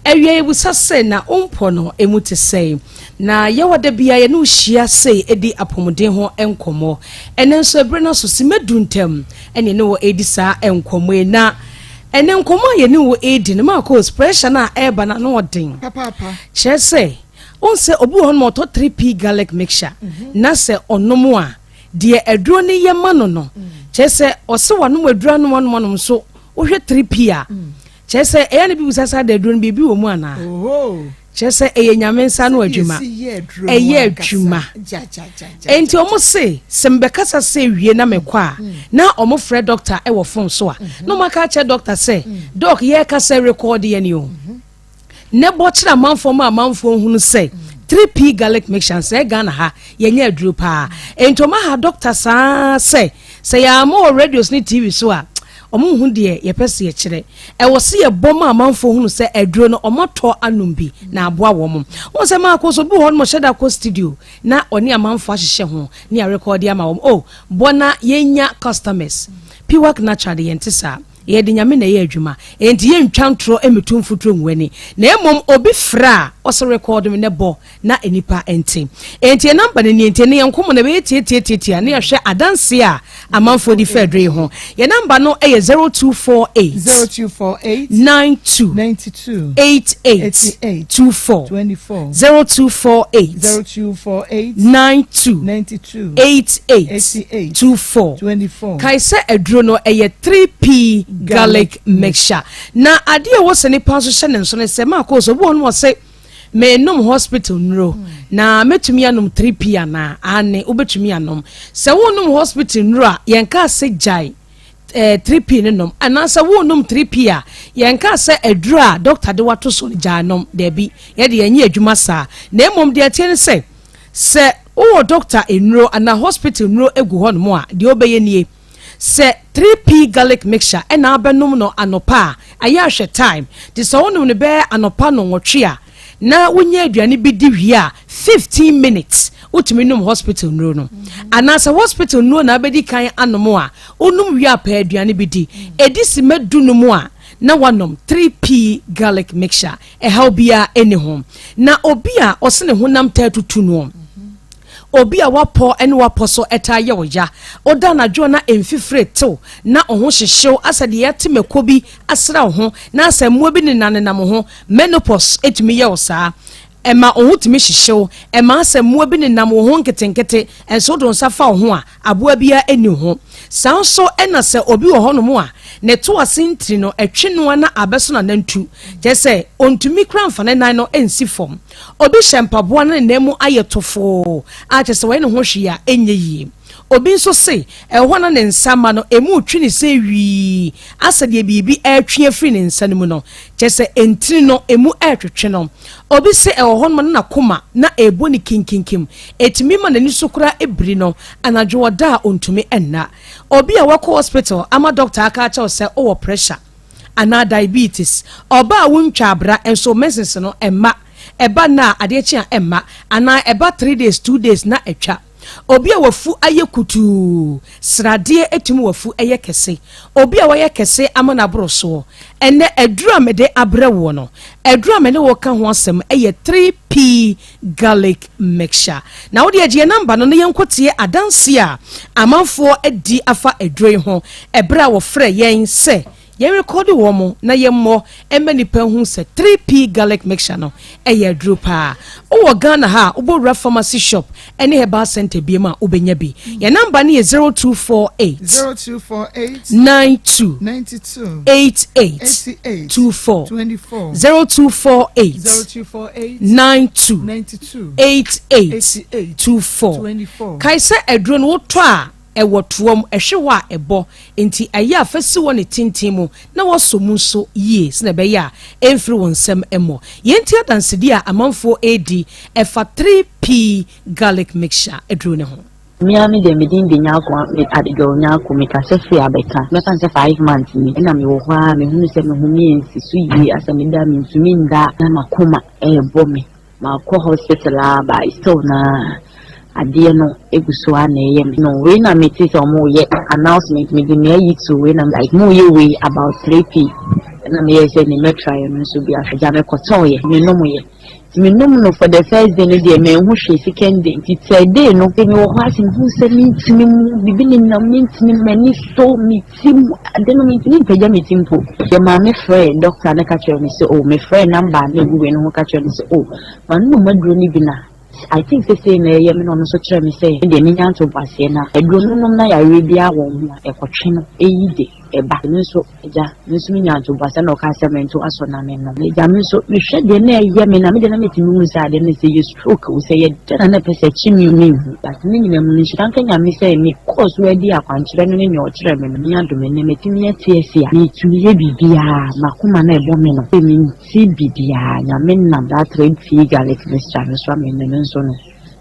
Awia yɛbusa sɛ na wo mpɔ no emu te sɛn? Na yɛwɔ da biara yɛne wo hyia sei di apɔmuden ho nkɔmmɔ. Ɛnnɛ nso ɛberɛ no aso simma du ntam ɛne yɛne wo redi saa nkɔmmɔ yi. Na ɛnnɛ nkɔmmɔ a yɛne wo redi no, Marcos, pressure no a ɛreba no ano ɔden. Kyerɛ sɛ, wohu sɛ obi wɔ hɔ nom ɔtɔ 3P garlic mixture mhm. na sɛ ɔnom a, deɛ aduro no yɛ ma no no, mm. kyerɛ sɛ ɔse wanom aduro anom anom anom nso wohwɛ 3P a, mm. Kyerɛ sɛ, ɛyɛ a na bibisa sɛ ada aduro no biribi wɔ mu anaa? Kyerɛ sɛ, ɛyɛ Nyame nsa ano adwuma. Ɛyɛ adwuma. Enti wɔn se, sɛ mebɛkasa sɛ wie na mekɔ a, hmm. na wɔn frɛ dɔkta wɔ fon so a, hmm. na wɔn aka akyerɛ dɔkta sɛ, hmm. dɔk yɛrekasa rekɔɔde yɛn o. Na bɔ kyerɛ amanfoɔ ma amanfoɔ hunu sɛ 3P garlic mixture nsɛɛ Ghana ha yɛnyɛ aduro paa. Enti wɔn aha dɔkta saa sɛ, sɛ yɛammɔ wɔ radios ne TV so a, Ɔmo nhu deɛ yɛpɛ sɛ yɛkyerɛ. Ɛwɔ sɛ yɛbɔ ma amanfoɔ hunu sɛ aduro no ɔmo atɔ anom bi na aboa wɔn. Wohu sɛ Marcos obi wɔ hɔ nom ɔhyɛ da kɔ studio na ɔne amanfoɔ ahyehyɛ ho ne arekɔɔde ama wɔn. Oh, bɔ na yɛnya customers. Piwak Natural de yɛnte saa. Yɛde Nyame na ɛyɛ adwuma. Enti yɛntwa ntorɔ mmetu mfuturo ngu ani. Na mmom obi frɛ a ɔse rekɔɔde me na bɔ na nnipa nte. Enti yɛn namba no nie, nti ɛnnɛ yɛn nkɔmmɔ no ɛbɛyɛ tiatiatiatia na yɛahwɛ adanseɛ a amanfoɔ di fa aduro yi ho. Yɛn namba no yɛ 0248 0248 92 92 88 88 24 24 0248 0248 92 92 88 88 24 24 Kae sɛ aduro no ɛyɛ 3P garlic mixture. Na adeɛ a ɛwɔ sɛ nipa nso hyɛ ne nso ne sɛ maakɔ so obi wɔ hɔ nom ɔse Menom hospital nnuro, na mɛtumi anom 3P anaa? Aane, wobɛtumi anom. Sɛ wonom hospital nnuro a, yɛnkaa sɛ gyae eh, 3P no nom. Anaasɛ wonom 3P a, yɛnkaa sɛ aduro a dɔkta de wato so no gyae nom. Daabi, yɛde yɛnyɛ adwuma saa. Na mmom deɛ ɛteɛ ne sɛ, sɛ wowɔ dɔkta nnuro anaa hospital nnuro gu hɔnom a, deɛ wobɛyɛ nie. Sɛ 3P garlic mixture na wobɛnom no anɔpa a, ayɛ a hwɛ time. Nti sɛ wonom no bɛyɛ anɔpa nnɔnwɔtwe a, na wonya aduane bi di wie a, 15 minutes wotumi nom hospital nnuro no. Anaa sɛ hospital nnuro na wobɛdi kan anom a, wonom wie a pɛ aduane bi di. Ɛdi simma du num a, na woanom 3P garlic mixture. Ɛhaw biara nni ho. Na obi a ɔse ne honam taa tutu noɔ, obi a wapɔ ne wapɔ so taa yɛ wo ya, woda anadwo a na mfifire tew na wo ho hyehyew asɛ deɛ yɛate mako bi asra wo ho na asɛ mmoa bi nenanenam wo ho, menopause tumi yɛ wo saa. Ɛma wo ho tumi hyehyew, ɛma asɛ mmoa bi nenam wo ho nketenkete, nso wode wo nsa fa wo ho a, Aboa biara nni ho. Saa nso na sɛ obi wɔ hɔnom a ne to ase ntini no twe no ara na abɛso n'anantu, kyerɛ sɛ ontumi koraa mfa ne nan no nsi fam. Obi hyɛ mpaboa na ne nan mu ayɛ tofoo a kyerɛ sɛ wɔyɛ ne ho hwee a ɛnyɛ yie. Obi nso se ɛwɔ hɔ na ne nsa mma no emu retwe no sɛ wii asɛ deɛ biribi retwe afiri ne nsa no mu no, kyerɛ sɛ ntini no emu retwetwe no. Obi se ɛwɔ hɔnom na n'akoma na ɛrebɔ no kinkinkim, Ɛtumi ma n'ani so koraa biri no, anadwo ɔda a ɔntumi nna. Obi a wakɔ hospital ama doctor aka akyerɛ wo sɛ wowɔ pressure anaa diabetes, ɔba a wontwa abra nso menses no ɛmma, ɛba nna a adeɛ kye a ɛmma, anaa ɛba three days, two days na atwa. Obi a wafu ayɛ kutuu, sradeɛ tumi wafu yɛ kɛse. Obi a wayɛ kɛse ama no aboro soɔ. Ɛnnɛ aduro a mede abrɛ woɔ no, aduro a me ne wo reka ho asɛm yɛ 3P garlic mixture. Na wo deɛ gye yɛn number no na yɛnkɔ tie adanseɛ a amanfoɔ adi afa aduro yi ho ɛberɛ a wɔfrɛ yɛn sɛ yɛn rekɔde wɔn na yɛmmɔ mma nnipa nhu sɛ 3P garlic mixture no ɛyɛ aduro paa. Wowɔ Ghana ha a wobɔ wura pharmacy shop ɛne herbal center biam a wobɛnya bi. Yɛn number no yɛ 0248 0248 92 92 88 88 24 24 0248 0248 92 92 88 88 24 24 Kae sɛ aduro no wotɔ a ɛwɔ toam, ɛhwe hɔ a ɛbɔ, enti ɛyɛ a fa si hɔ ne tenten mu na woasɔ mu nso yie sɛnea ɛbɛyɛ a ɛmfiri wo nsam mmɔ. Yei nti adansedie a amanfoɔ redi ɛfa 3P garlic mixture aduro no ho. Me ara me deɛ me din de Nyarko Abigail Nyarko me kasa firi abɛka mɛfa no sɛ 5 months ni ɛna me wɔ hɔ ara me hunu sɛ me ho me nsi so yie asɛ me da me ntumi nda na makoma ɛɛbɔ me makɔ hospital a but still na adeɛ no egu so a na ɛyɛ me no wei na me te sɛ ɔmo yɛ announcement me de me ayi to wei na like mo yɛ wei about 3p ɛna me yɛ sɛ ne mɛ try no nso bi ahwɛ gya me kɔtɔɔ yɛ me nom yɛ. Nti menom no for the first day no deɛ manhu hwee, second day nti third day no afei mewɔ hɔ ase mehu sɛ mentumi mu biribi nenam mentumi m'ani so me ti mu ade no mentumi mpagya me ti mpo. Yɛ maame frɛɛ doctor no ka kyerɛɛ no sɛ oh mefrɛɛ number a na ɛgu wei no ho ka kyerɛɛ no sɛ oh manom aduro no bi na I think sɛ sei na ɛyɛ me na ɔno nso kyerɛɛ me sɛ me deɛ menya ntoboaseɛ na aduro no nom na yareɛ biara wɔ ho a ɛkɔtwe no ɛyi de ɛba. Me nso agya me nso menya ntoboaseɛ na ɔkaa sɛ mento asɔ na menom. Agya me nso mehwɛ deɛ na ɛyɛ me na me deɛ na metumi hu sɛ adeɛ no sɛ yɛ stroke o sɛ yɛ dɛn na na ɛpɛ sɛ ɛkye me o menhu but ne nyinaa mu no nhyira nka Nyame sɛ mekɔɔ so adi akwankyerɛ no ne nea ɔkyerɛɛ me no me adom ɛnnɛ matumi ate ase a metumi yɛ biribiara m'akoma na ɛbɔ me no sɛ Se biribiara, Nyame nam that 3P garlic mixture no so ama me nso no,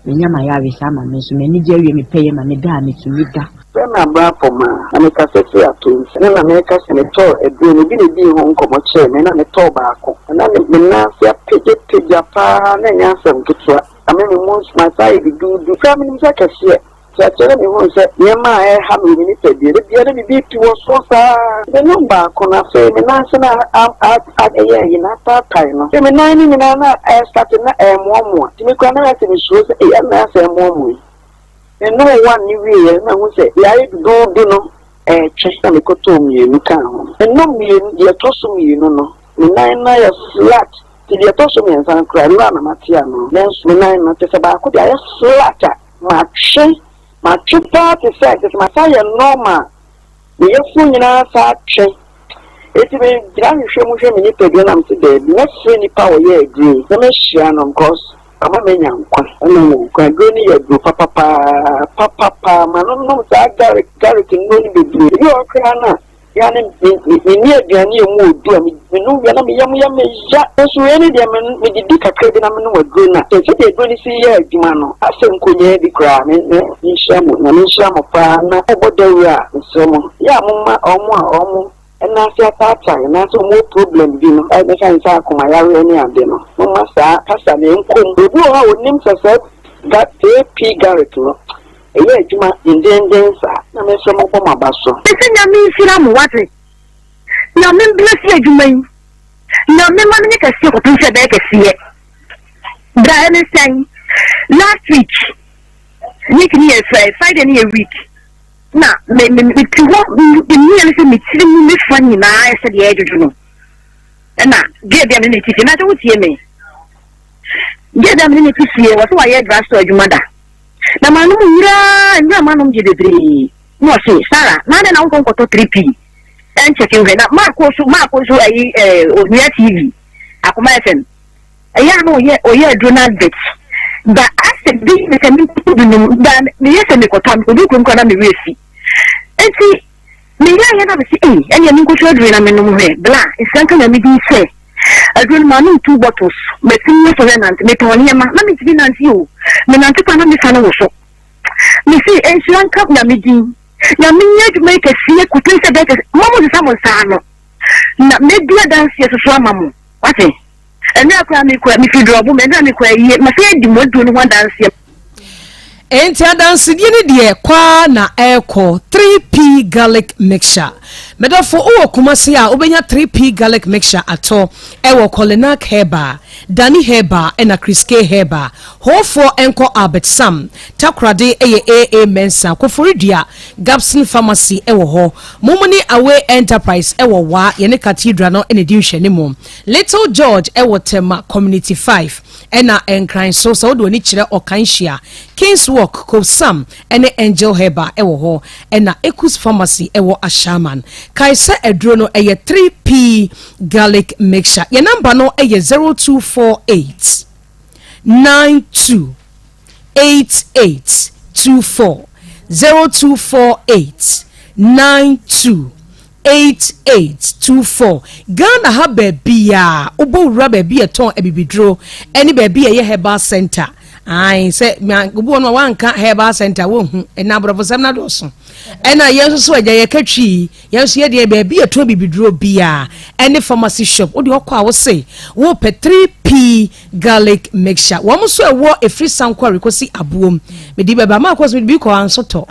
menya m'ayaresa ama me nso, m'ani gye awie me pɛyɛ ma me da a metumi da. Sɛ na bra fam a, na mekasa firi ato nsa. Ɛna na meka sɛ metɔɔ aduro no, obi na ɛdii ho nkɔmmɔ kyerɛɛ me, ɛna metɔɔ baako. Na na me nan ase apagyapagya paa, na ɛnyɛ asɛm ketewa. Na me me mu nso, masan ayɛ duduudu. Koraa menim sɛ kɛseɛ. Kyerɛkyerɛ na mihuu sɛ nneɛma a ɛreha me wɔ me nipadua da biara na biribi repi wɔ soro saa ara. Menom baako no, afei me nan ase na ɛyɛ ayi na ataatae no. Afei me nan no nyinaa na ɛrestate na ɛremoamoa. Nti me koraa na ayɛ sɛ mesuro sɛ ei ɛnna ayɛ sɛ ɛremoamoa yi. Menom one no wieeɛ no na mahu sɛ deɛ ayɛ duduudu no ɛretwe na mekɔtɔɔ mmienu kaa ho. Menom mmienu, deɛ ɛtɔ so mmienu no, me nan no ayɛ flat. Nti deɛ ɛtɔ so mmiɛnsa no koraa, nnora na mate ano. Nanso me nan no, kyerɛ sɛ baako deɛ ayɛ flat a Matwe, matwe paa te sɛ, kyerɛ sɛ masan ayɛ normal. Me yafunu nyinaa san atwe. Enti megyina hwehwɛ mu hwɛ me nipadua na mese daabi, mɛfrɛ nipa a ɔyɛ aduro yi na mahyia no because ama manya nkwa. Ama manya nkwa. Aduro no yɛ aduro papa paa, papa paa. Manonom saa garlic, garlic nnuro no bebree. Ebi wɔ hɔ koraa no a, Yɛ a na menni aduane a emu wɔ du a, menom wie a na me yam yɛ me ya. Nanso wei no deɛ, medidi kakra bi na menom aduro no a, sɛdeɛ aduro no si yɛ adwuma no, asɛ nkonyaa bi koraa. Me, me, nhyira mo, Nyame nhyira mo paa. Na mobɔ dawuro a, mesrɛ mo, yɛ a momma wɔn a wɔn nan ase ataatae anaasɛ wɔn wɔ problem bi no, mɛfa no sɛ akoma yareɛ ne ade no, momma saa kasa no nkɔ mu. Obi wɔ hɔ a ɔnim sɛ saa AP garlic no, Ɛyɛ adwuma dendeenden saa. Na me nso mɛbɔ m'aba so. Mese Nyame nhyira mo wate. Nyame mbless adwuma yi. Nyame ma no nyɛ kɛseɛ kɔpem sɛ ɛbɛyɛ kɛseɛ. Bra ɛne sɛn? Last week, week ne yɛ fɛ, Friday ne yɛ week. Na me me me ti hɔ me mia ne sɛ me tiri mu me fa nyinaa ayɛ sɛ deɛ ɛdwodwo no. Ɛna gay bi a me ne ne ti fie, na sɛ wotie me. Gay bi a me ne ne ti fie, wɔ sɛ wayɛ drugstore adwuma da. Na manom nwura nwura manom deɛ bebree. Na ɔse Sarah na adɛn na wonkɔ nkɔtɔ 3P ɛnkyɛke nhwɛ na maako so maako so ayi ɛɛ Onua TV Akoma FM ɛyɛ a na ɔyɛ ɔyɛ aduro no advert ba asɛ bi ne sɛ menkɔtɔ bi nom ba meyɛ sɛ mekɔtɔ a mekɔdu kurom koraa na me werɛ fi nti meyɛ ayɛ na mese ei ɛneɛ menkɔtɔ aduro na menom hwɛ bla nhyira nka Nyame din sɛ Aduro no manom two bottles matumi asɔre anante metɔn nneɛma na mentumi nante o menante koraa na me fa no woso mese nhyira nka Nyame din Nyame nyɛ adwuma yi kɛseɛ kɔpem sɛ bɛyɛ kɛse mo mo sesa mo nsa ano na mɛdi adanseɛ soso ama mo wate ɛnura koraa mekɔ mefiri drɔbo mɛ ɛnura mekɔ ayie masɛ adi mo aduro no ho adanseɛ. Enti adansedie no deɛ kɔ ara na ɛrekɔ 3P garlic mixture. Medɔfo wowɔ Kumasi a wobɛnya 3P garlic mixture atɔ ɛwɔ Kolinak Herbal, Dani Herbal ɛna Chris K Herbal. Hoofoɔ nkɔ Albert Sam, Takoradi ɛyɛ AA Mensah, Koforidua, Gabson Pharmacy ɛwɔ hɔ. Mumuni Away Enterprise ɛwɔ Wa, yɛne Cathedral no na ɛdi nhwɛanimu. Little George ɛwɔ Tema Community 5. Ɛna Nkran so, sɛ wode w'ani kyerɛ Ɔkanhyia, Kings Walk, Kobsam ne Angel Herbal wɔ hɔ, ɛna Ekus Pharmacy wɔ Ashaiman. Kae sɛ aduro no ɛyɛ 3P Garlic Mixture. Yɛn namba no yɛ 0248 92 8824, 0248 92 8824 Ghana ha baabiaa wobɔ wura baabi a ɛtɔn abibiduro ɛne baabi a ɛyɛ herbal center ae sɛ obi wɔ no a wanka herbal center wɔnhu ɛna aborɔfosɛm no adɔɔso. Ɛna yɛn nso so agya yɛka twi yɛn nso yɛdeɛ baabi yɛtɔn bibiduro biara ɛne pharmacy shop wode ɔkɔ a wose wopɛ 3P garlic mixture wɔn nso ɛwɔ ɛfiri sankwari kɔsi aboom mede bɛba ma akɔ so mede bi kɔ ansotɔ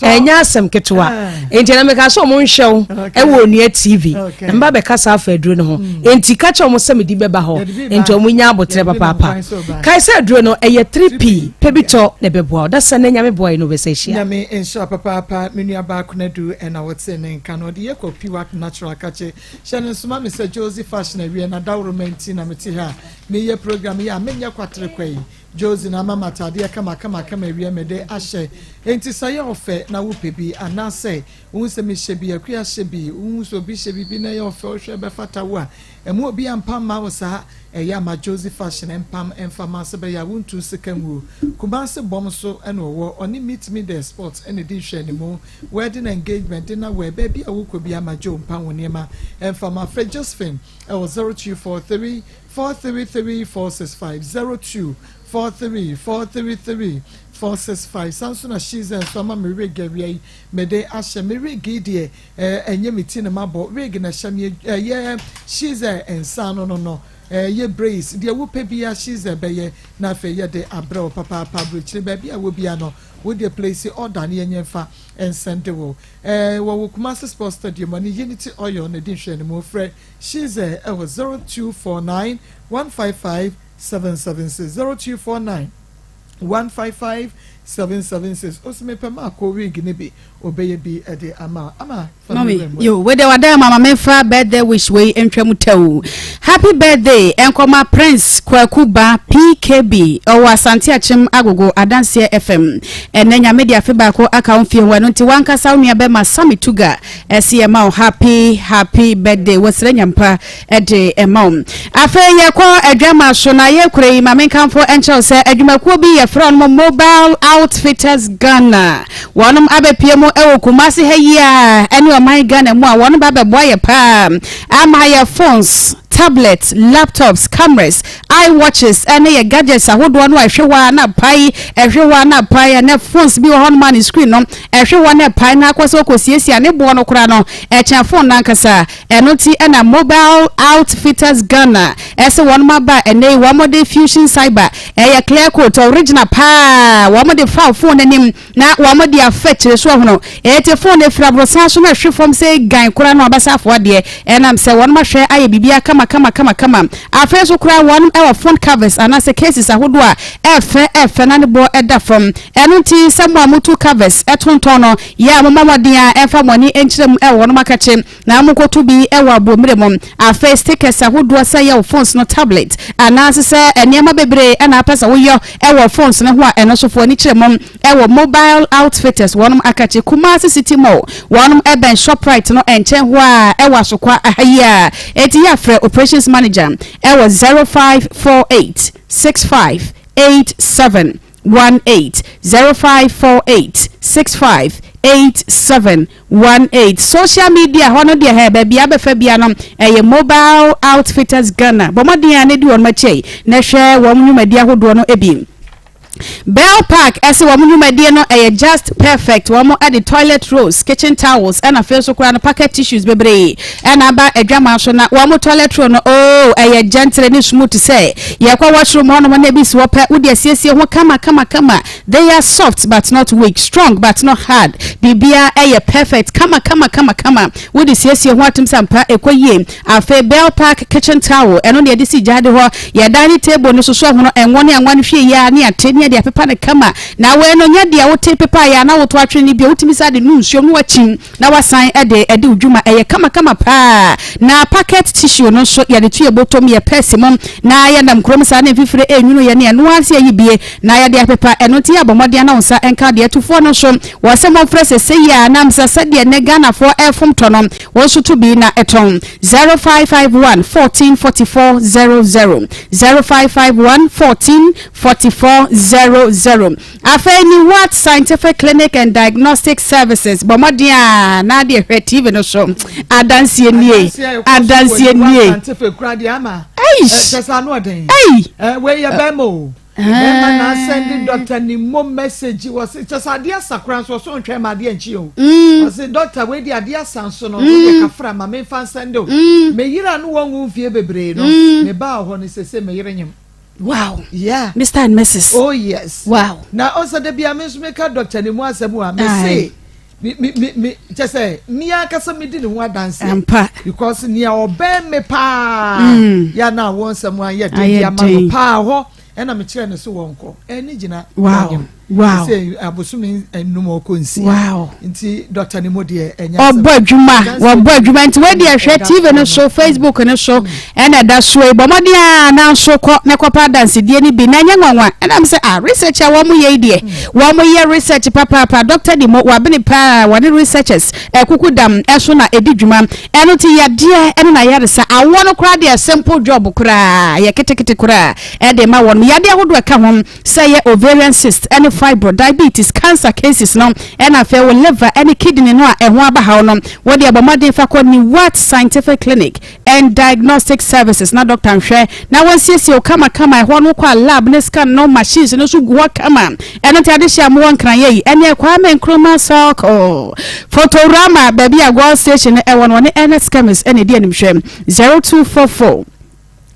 ɛnyɛ asɛm ketewa eh. nti na meka sɛ ɔmo nhwɛ wo ɛwɔ onua tv na mba bɛka saa afa aduro no ho hmm. nti ka kyerɛ ɔmo sɛ mede bɛba hɔ nti ɔmo nya aboterɛ papaapa kae sɛ aduro no ɛyɛ 3p pɛ bi tɔ na ɛbɛboa wo da sɛ na nyame boa yi no wobɛsɛ hyia nyame nhyira papaapa me nua baa konadu ɛna wɔte ne nka no ɔde yɛ kɔ piwak natural kakye hyɛ no nsoma me sɛ josie fashion awie na daworo ma nti na mete ha meyɛ program yi a menyɛ kwatere kwa yi Josie na ama me ataadeɛ kamakamakama awie mede ahyɛ. Enti sɛ ɛyɛ ɔfɛ na wopɛ bi anaasɛ wohu sɛ mehyɛ bi, Akua hyɛ bi, wohu sɛ obi hyɛ biribi na ɛyɛ ɔfɛ wohwɛ ɛbɛfata wo a, ɛmma obi ampam mma wo saa. Ɛyɛ a ma Josie Fashion mpam mfa mma wo sɛ ɛbɛyɛ a wontu sika ngu. Kumasi bɔm so na ɔwɔ. Ɔne Meet Me There Sports na ɛdi nhwɛanimu. Wedding engagement, dinner wear, baabi a wokɔ biara ma Joe mpam wo nneɛma mfa mma. Frɛ Josephine wɔ 0243 433 465 02 43 433 465 Saa nso na Shiza nso ama me wig awia yi mede ahyɛ me wig yi deɛ eh, ɛnyɛ me ti na mabɔ wig na ɛhyɛ me ɛyɛ Shiza nsa ano no no ɛyɛ braids deɛ wopɛ bia Shiza bɛyɛ na afei yɛde abrɛ wo papaapa aburokyire baabi a wɔ bia no wo deɛ place order ne yɛnyɛ mfa nsɛnde wo ɛɛ wɔ wɔ Kumasi Sports Stadium ne Unity Oil na ɛdi nhwɛanimu frɛ Shize wɔ 0249 155 776 0249 155 776 Ose mepɛ maako wig no bi obɛyɛ bi de ama wo ama fa me Mommy, wura mu. yo, wei deɛ wada ama ma memfa birthday wish wei ntwa mu tɛw. Happy birthday nkɔma Prince Kwaku Ba PKB ɔwɔ Asante Akyem Agogo Adanseɛ FM. Ɛnɛ Nyame de afe baako aka wo mfie ho ɛno nti wankasa wo nua bɛma Sammy Tuga Ɛse yɛma wo happy happy birthday wɔsrɛ nyampa de ɛma wo. Afei yɛkɔ adwama so na yɛkura yi ma menkamfo nkyerɛ wo sɛ adwumakuo bi yɛfrɛ wɔn Mobile Outfitters Ghana wɔnom abɛpie mu ɛwɔ Kumasi ha yi a ɛne ɔman Ghana mu a wɔnom ba bɛboa yɛ paa ama yɛ phones tablets, laptops, cameras, iWatches ɛne yɛ gadgets ahodoɔ no a ɛhwɛ hɔ a na apae ɛhwɛ hɔ a na apae ɛnɛ phones bi wɔ hɔnom a ne screen no Ɛhwe hɔ na ɛpae na akɔ sɛ ɔkɔsiesie a ne boɔ no koraa no ɛkyɛn phone no ankasa. Ɛno nti na Mobile Outfitters Ghana ɛse wɔnom aba a ɛnnɛ yi wɔn de Fusion Cyber ɛyɛ clear coat original paa wɔn de fa wo phone no anim na wɔn de afa akyire so ahono eti phone no ɛfiri aborosan so na ɛhwe fam sɛ gan koraa no abɛsa afoa deɛ ɛnam sɛ wɔnom ahwɛ ayɛ biribiara kama kama kama kama. Afei nso koraa wɔnom ɛwɔ phone covers anaasɛ cases ahodoɔ a ɛfɛ ɛfɛ na ne boɔ ɛda fam. Ɛno nti sɛ mo a motu covers tontɔn no yɛ a mommɔ mmɔden a ɛmfa mo ani nkyerɛ mu wɔ wɔnom akakye na monkɔto bi wɔ aboɔmmerɛ mu. Afei stickers ahodoɔ sɛ ɛyɛ wo phones no tablet anaa nso sɛ nneɛma bebree na apɛ sɛ woyɔ wɔ phones no ho a ɛno nso fo ani kyerɛ mu wɔ Mobile Outfitters wɔnom akakye Kumasi City Mall wɔnom bɛn Shoprite no nkyɛn hɔ a ɛwɔ Asokwa ha yi a enti yɛ a frɛ Operations Manager wɔ 0548 65 87 18 0548 65 87 18 Social media hɔ no deɛ hɛ baabi a bɛfa bia no ɛyɛ Mobile Outfitters Ghana. Bɔ mmɔden a na di wɔn akyi na hwɛ wɔn nnwumadi ahodoɔ no bi. Bell Park ɛse wɔn nnwumadie no ɛyɛ just perfect. Wɔn ɛde toilet rolls, kitchen towels ɛna afei nso koraa no pocket tissues bebree ɛna aba adwaman so na wɔn toilet roll no oh ɛyɛ gentle ne smooth sɛ yɛkɔ washroom hɔnom na ebi si hɔ pɛ wode asiesie ho kama kama kama. They are soft but not weak, strong but not hard. Biribiara ɛyɛ perfect kama kama kama kama. Wode siesie ho atom sɛ ampa ɛkɔ yie. Afei Bell Park kitchen towel ɛno na yɛde si gyaade hɔ. Yɛ dining table no so so ɛhono ɛngo ne anwa no hwie yie ara ne ate ne yɛde apepa no kama. Na wei no nyɛ deɛ wote pepaeɛ a na woto atwene no bio, wotumi san de nu nsuom na woakyim na woasan de adi wo dwuma. Ɛyɛ kamakama paa. Na pocket tissue no nso yɛde to yɛn bɔtɔm, yɛn purse mu na yɛnam kurom saa na mfifire renwunu yɛn ne ɛno ara nso yɛyi bie na yɛde apepa. Ɛno nti yɛabɔ mmɔden na wo nsa nka deɛ atufoɔ no nso wɔ sɛ momfrɛ sɛsɛyi a na sɛ sɛdeɛ nnɛ Ghanafoɔ refom tɔ no wɔn nso to bi na ɛtɔn. 0551 14 44 00 0551 14 44 00 Afei ne What Scientific Clinic and Diagnostic Services bɔ mmɔden a na adeɛ hwɛ TV no so adanseɛ nie adanseɛ nie. Scientific kura deɛ ama. Eish. Kyɛ sɛ ano ɔden. Ei. Wei yɛ bɛrima o. Bɛɛma na asɛnde dɔkta ne mmom message wɔse kyɛ sɛ adeɛ asa koraa nso ɔso ntwɛn ma adeɛ nkye o. Ɔse dɔkta wei deɛ adeɛ asa nso no wodeɛ kafra ma memfa nsɛnde o. Me yere a no wɔnwo mfie bebree no me baa hɔ no sese me yere nyem. Wow. Yeah. Mr and Mrs. Oh yes. Wow. Na ɔsɛ da bia me nso meka dɔkta ne mu asɛm a mese me me me me kyɛ sɛ me ankasa me di ne ho adanseɛ. Ampa. Because nea ɔbɛn me paa. Mm. Ya na wɔn nsɛm ayɛ den di ama no paa hɔ ɛna me kyerɛ ne so wɔn kɔ ɛni gyina. Wow. Wow. Sɛ abosome nnum ɔkɔ nsia. Wow. Nti dɔkta ne mu deɛ ɛnyɛ asɛm. Ɔbɔ adwuma, wɔbɔ adwuma nti wei deɛ hwɛ TV no so, Facebook no so ɛna ɛda so yi. Bɔ mmɔden a na nso kɔ na kɔpɛ adansedie no bi na ɛnyɛ nwanwa. Ɛna m sɛ ah research a wɔn yɛ yi deɛ wɔn yɛ research papaapa. Dɔkta di mo wabene paa wɔne researchers ɛkuku dam ɛso na ɛdi dwuma. Ɛno nti yadeɛ ɛne na yaresa awoɔ no koraa deɛ simple job koraa yɛ ketekete koraa ɛde ma wɔn. Yadeɛ ahodoɔ ɛka ho. Sɛ ɛyɛ ovarian cyst ne fibroid, diabetes, cancer cases no, ɛna afei wo liver ne kidney no a ɛho aba haw no, wo deɛ bɔ mmɔden fa kɔ Newat Scientific Clinic and Diagnostic Services na doctor nhwɛ na wɔnsiesie wo kama kama. Ɛhɔ no wokɔ a lab ne scan no machines no nso gu hɔ kama. Ɛno nti adehye a mowɔ Nkran yi, ɛneɛ Kwame Nkrumah Circle, Photorama, baabi a Goil Station no ɛwɔ no, wɔne Ernest Chemist ɛna ɛdi animhwɛ. 0244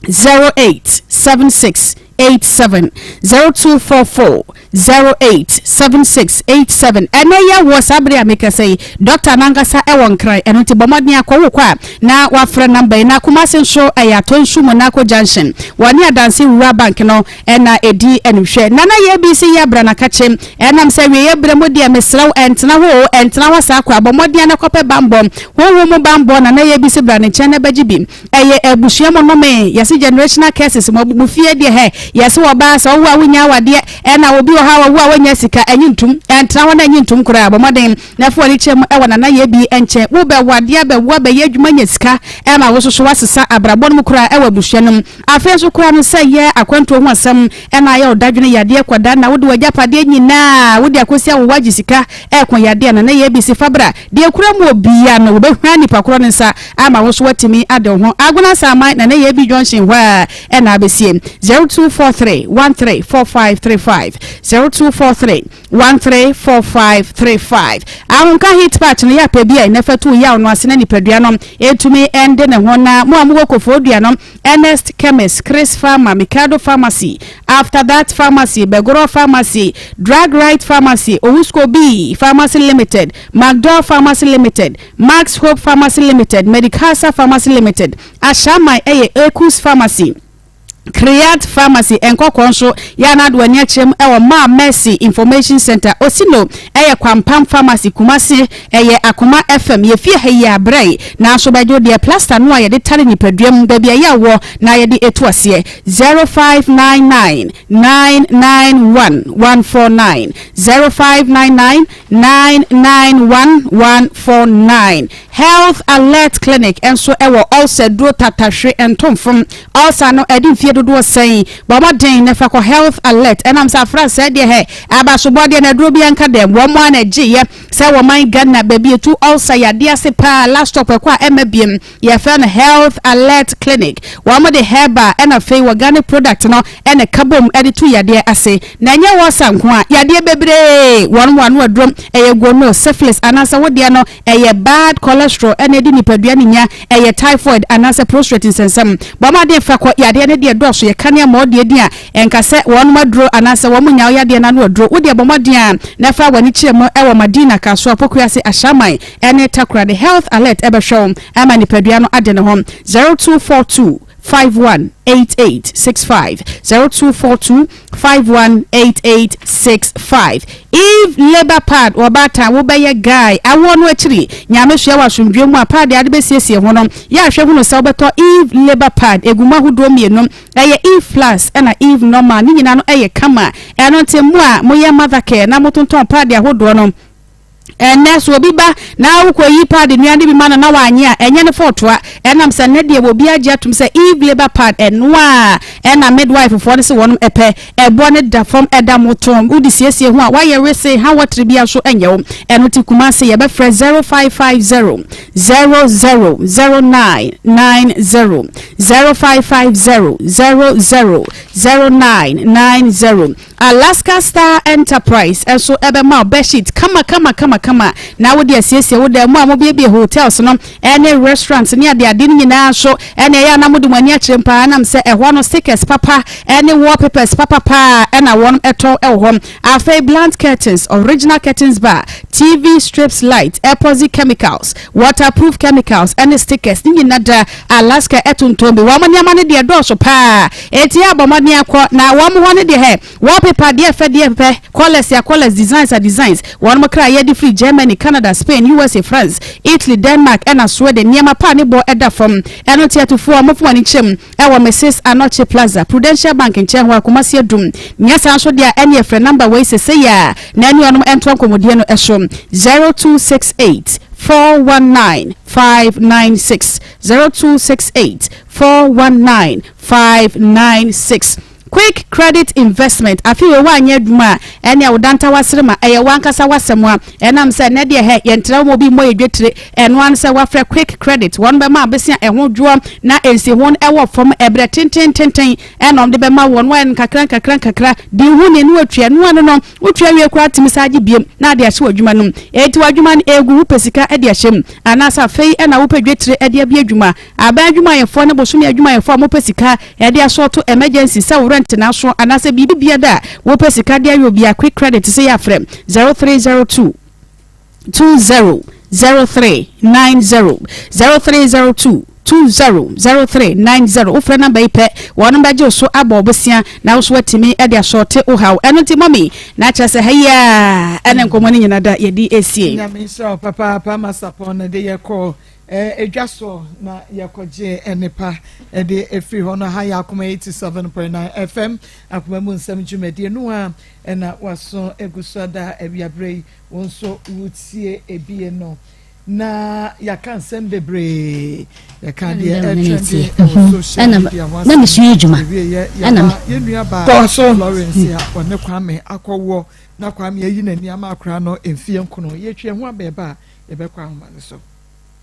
0876 87 0244 087687 Ɛnɛ yɛ wɔ saa bere a mekasa yi, dɔkta no ankasa wɔ Nkran, ɛno nti bɔ mmɔden akɔ wokɔ a na wafrɛ namba yi. Na Kumasi nso ɛyɛ Atonsu Monaco Junction, wɔne Adanse Rural Bank no na ɛdi animhwɛ. Nana ABC yɛ abra na kakye, ɛnam sɛ awieɛ berɛ mu deɛ mesrɛ wo ɛntena hɔ o, ɛntena hɔ saa kwa, bɔ mmɔden a na kɔpɛ banbɔ, honhom mu banbɔ. Nana ABC bra ne nkyɛn na bɛgye bi. Ɛyɛ abusua mu nnome, yɛse generational curses, mo mo fie deɛ hɛ, yɛse ɔbaa sɛ ɔwo a wonnya awadeɛ, ɛna obi wɔ hɔ a ɔwo a wonnya sika, ɛnye ntum, ɛntra hɔ na ɛnye ntum koraa, bɔ mmɔden na fa w'ani kyerɛ mu ɛwɔ Nana Yebi nkyɛn, wo bɛ wo adeɛ abɛ wo abɛyɛ adwuma anya sika ɛma wo soso woasesa abrabɔ no mu koraa ɛwɔ abusua no mu, afei nso koraa no sɛ yɛ akwantuo ho asɛm ɛna ayɛ wo dadwene yadeɛ kɔda na wode w'agyapadeɛ nyinaa wode akɔsi awowa agye sika ɛko yadeɛ Nana Yebi se fa bra, deɛ ɛkura mu obia no wɔbɛhwan nipa korɔ no nsa ama wo nso woatumi ade wo ho. Agona Asaman na na yɛbi junction hɔ a ɛna abɛsie. 0243 134535 0243 134535 Ahomka heat patch no yɛ apɛ bi a ɛnɛ fa tu yaw no ase na nipadua no ɛtumi ɛnde ne ho na mo a mowɔ Koforidua no Ernest Chemist, Chris Pharma, Mikado Pharmacy, After That Pharmacy, Begoro Pharmacy, Drug Right Pharmacy, Owusko B Pharmacy Limited, McDowell Pharmacy Limited, Max Hope Pharmacy Limited, Medicasa Pharmacy Limited, Ashaiman yɛ Ekus Pharmacy, Creat Pharmacy, Nkɔkɔɔ nso yɛ a na ade w'ani akyerɛ mu wɔ Maa Mercy Information Centre, Osino yɛ Kwampam Pharmacy, Kumasi ɛyɛ Akoma FM, yɛ fie ha yi ara brɛe nanso bɛgye wo deɛ plaster no a yɛde tare nipadua mu baabi a ɛyɛ awɔ na yɛde tu aseɛ, 0599 991 149, 0599 991149 Health Alert Clinic nso wɔ ulcer duro tatahwe ntomfom. Ulcer no ɛde mfie dodoɔ sɛn? Bɔ mmɔden na fa kɔ Health Alert. Ɛnam sɛ afra sɛɛ deɛ hɛ, abasobɔ deɛ na aduro biara nka dɛm. Wɔn ara na ɛgyeeɛ sɛ wɔ man Ghana baabi ɛtu ulcer yadeɛ ase paa last stop ɛkɔ a ɛmma biem. Yɛfrɛ no Health Alert Clinic. Wɔn de herbal ɛna afei organic product no ɛna ɛka bom de tu yadeɛ ase. Na ɛnyɛ ulcer nko a, yadeɛ bebree wɔn wɔ ano aduro. Ɛyɛ gono, syphilis anaasɛ wo deɛ no ɛyɛ bad cholesterol ɛna ɛdi nipadua no nya, ɛyɛ typhoid anaasɛ prostrate nsɛnsɛm. Bɔ mmɔden fa kɔ, yadeɛ no deɛ dɔɔso, yɛka ne ama wo deɛ din a, ɛnka sɛ wɔnom aduro anaasɛ wɔn nya wo yadeɛ no ano aduro. Wo deɛ bɔ mmɔden a na fa w'ani kyerɛ mu ɛwɔ Madina, Kasoa, Pokuase, Ashaiman, Ɛne Takoradi Health Alert bɛhwɛ wo ama nipadua no ade ne ho. 0242 518865 0242 518865 Eve labour pad wɔ baatan wo bɛyɛ guy awoɔ no akyiri Nyame soɛ wɔ asomdwoeɛ mu a pad a ade bɛsiesie ho no yɛ ahwɛ hunu sɛ wobɛtɔ Eve labour pad ɛgu mu ahodoɔ mmienu ɛyɛ Eve plus ɛna Eve normal ne nyinaa no ɛyɛ kama ɛno nti mo a moyɛ mother care na motontɔn pad ahodoɔ no. Ɛnnɛ, sɛ obi ba na wokɔyi pad nnua no bi ma no na wannye a, ɛnyɛ ne fɔɔtoa. Ɛnam sɛ nnɛ deɛ obiara gye atom sɛ Eve labour pad ɛno a ɛna midwife foɔ no se wɔnom pɛ. Ɛboɔ no da fam, ɛda mmotoo. Wode siesie ho a, woayɛ wesee, ha wɔtere biara nso nyɛ wo. Ɛno nti Kumasi yɛbɛfrɛ 0550 00 0990, 0550 00 0990. Alaska Star Enterprise nso bɛma wo bedsheet kama kama kama kama na wode asiesie wo dan mu a mobuebue hotels no ne restaurants ne adeade no nyinaa nso ɛna ɛyɛ a na mode mo ani akyerɛ mu paa ɛnam sɛ ɛhɔ no stickers papa ne wallpapers papa paa ɛna wɔn tɔn wɔ hɔ. Afei blunt curtains, original curtains bar, TV strips light, epoxy chemicals, waterproof chemicals ne stickers ne nyina da Alaska tontɔn bi. Wɔn nneɛma no deɛ dɔɔso paa. Enti abɔ mmɔden akɔ na wɔn hɔ no deɛ hɛ, wallpaper deɛ fɛ deɛ fɛ, colours a colours, designs a designs. Wɔn kra yɛde firi Germany, Canada, Spain, USA, France, Italy, Denmark ɛna Sweden. Nneɛma pa a ne boɔ da fam. Ɛno nti atufoɔ momfa mo ani nkyerɛ mu ɛwɔ Mrs Anokye Plaza, Prudential Bank nkyɛn hɔ a, Kumasi Adum. Nyɛ saa nso deɛ a ɛneɛ frɛ number wei sesei ara na ɛne wɔnom ntoa nkɔmmɔdie no so, 0268 419 596, 0268 419 596. Quick Credit Investment, Afe wei woanyɛ adwuma a, ɛnea wo danta w'asere ma ɛyɛ w'ankasa w'asɛm a, ɛnam sɛ nnɛ deɛ hɛ, yɛntra wo ma obi mmɔ yɛ dwetire, ɛno ara ne sɛ woafrɛ Quick Credit, wɔn bɛma abesea ɛho dwoɔ na nsiho no ɛwɔ fam ɛberɛ tentententen ɛna wɔn de bɛma woɔ, na woayɛ no nkakra nkakra nkakra, di ho ni na woatua, ɛno ano no wotua wie koraa tumi san gye biom na ade ahyɛ w'adwuma no mu, enti w'adwuma no ɛregu, wopɛ sika de ahyɛ mu, anaasɛ afei na wopɛ dwetire de abue adwuma. Aban adwumayɛfoɔ ne bosome adwumayɛfoɔ a mopɛ sika de asɔɔto emergency sɛ wo rent na aso anaasɛ biribi biada a wopɛ sika de ayɛ obia quick credit sɛ yɛ afrɛ 0302 20 0390 0302 20 0390 wofrɛ namba yi pɛ wɔnom bɛgye wo so abɔ wo bosea na wo so watumi de asɔɔte wo haw ɛno nti mɔmi na kyerɛ sɛ ha yi a ɛne nkɔmmɔ no nyina da yɛde esie. Nyame nhyira wo papaapa Masapɔn na de yɛkɔɔ Edwa soɔ na yɛkɔgyee nnepa de firi hɔ no. Ha yɛ Akoma 87.9 FM, Akoma mu nsɛm dwumadie no a ɛna waso egu so ada awiaberɛ yi, wo nso wotie ebie no. Na yɛaka nsɛm bebree, yɛka deɛ ɛtrɛnde wɔ social media ho asɛm. Ewie yɛ yɛba yɛn nua baa Florence a ɔne Kwame akɔwoɔ na Kwame ayi n'ani ama akora no mfie nkono. Yɛtwi ɛho abɛɛba a yɛbɛkɔ ahoma no so.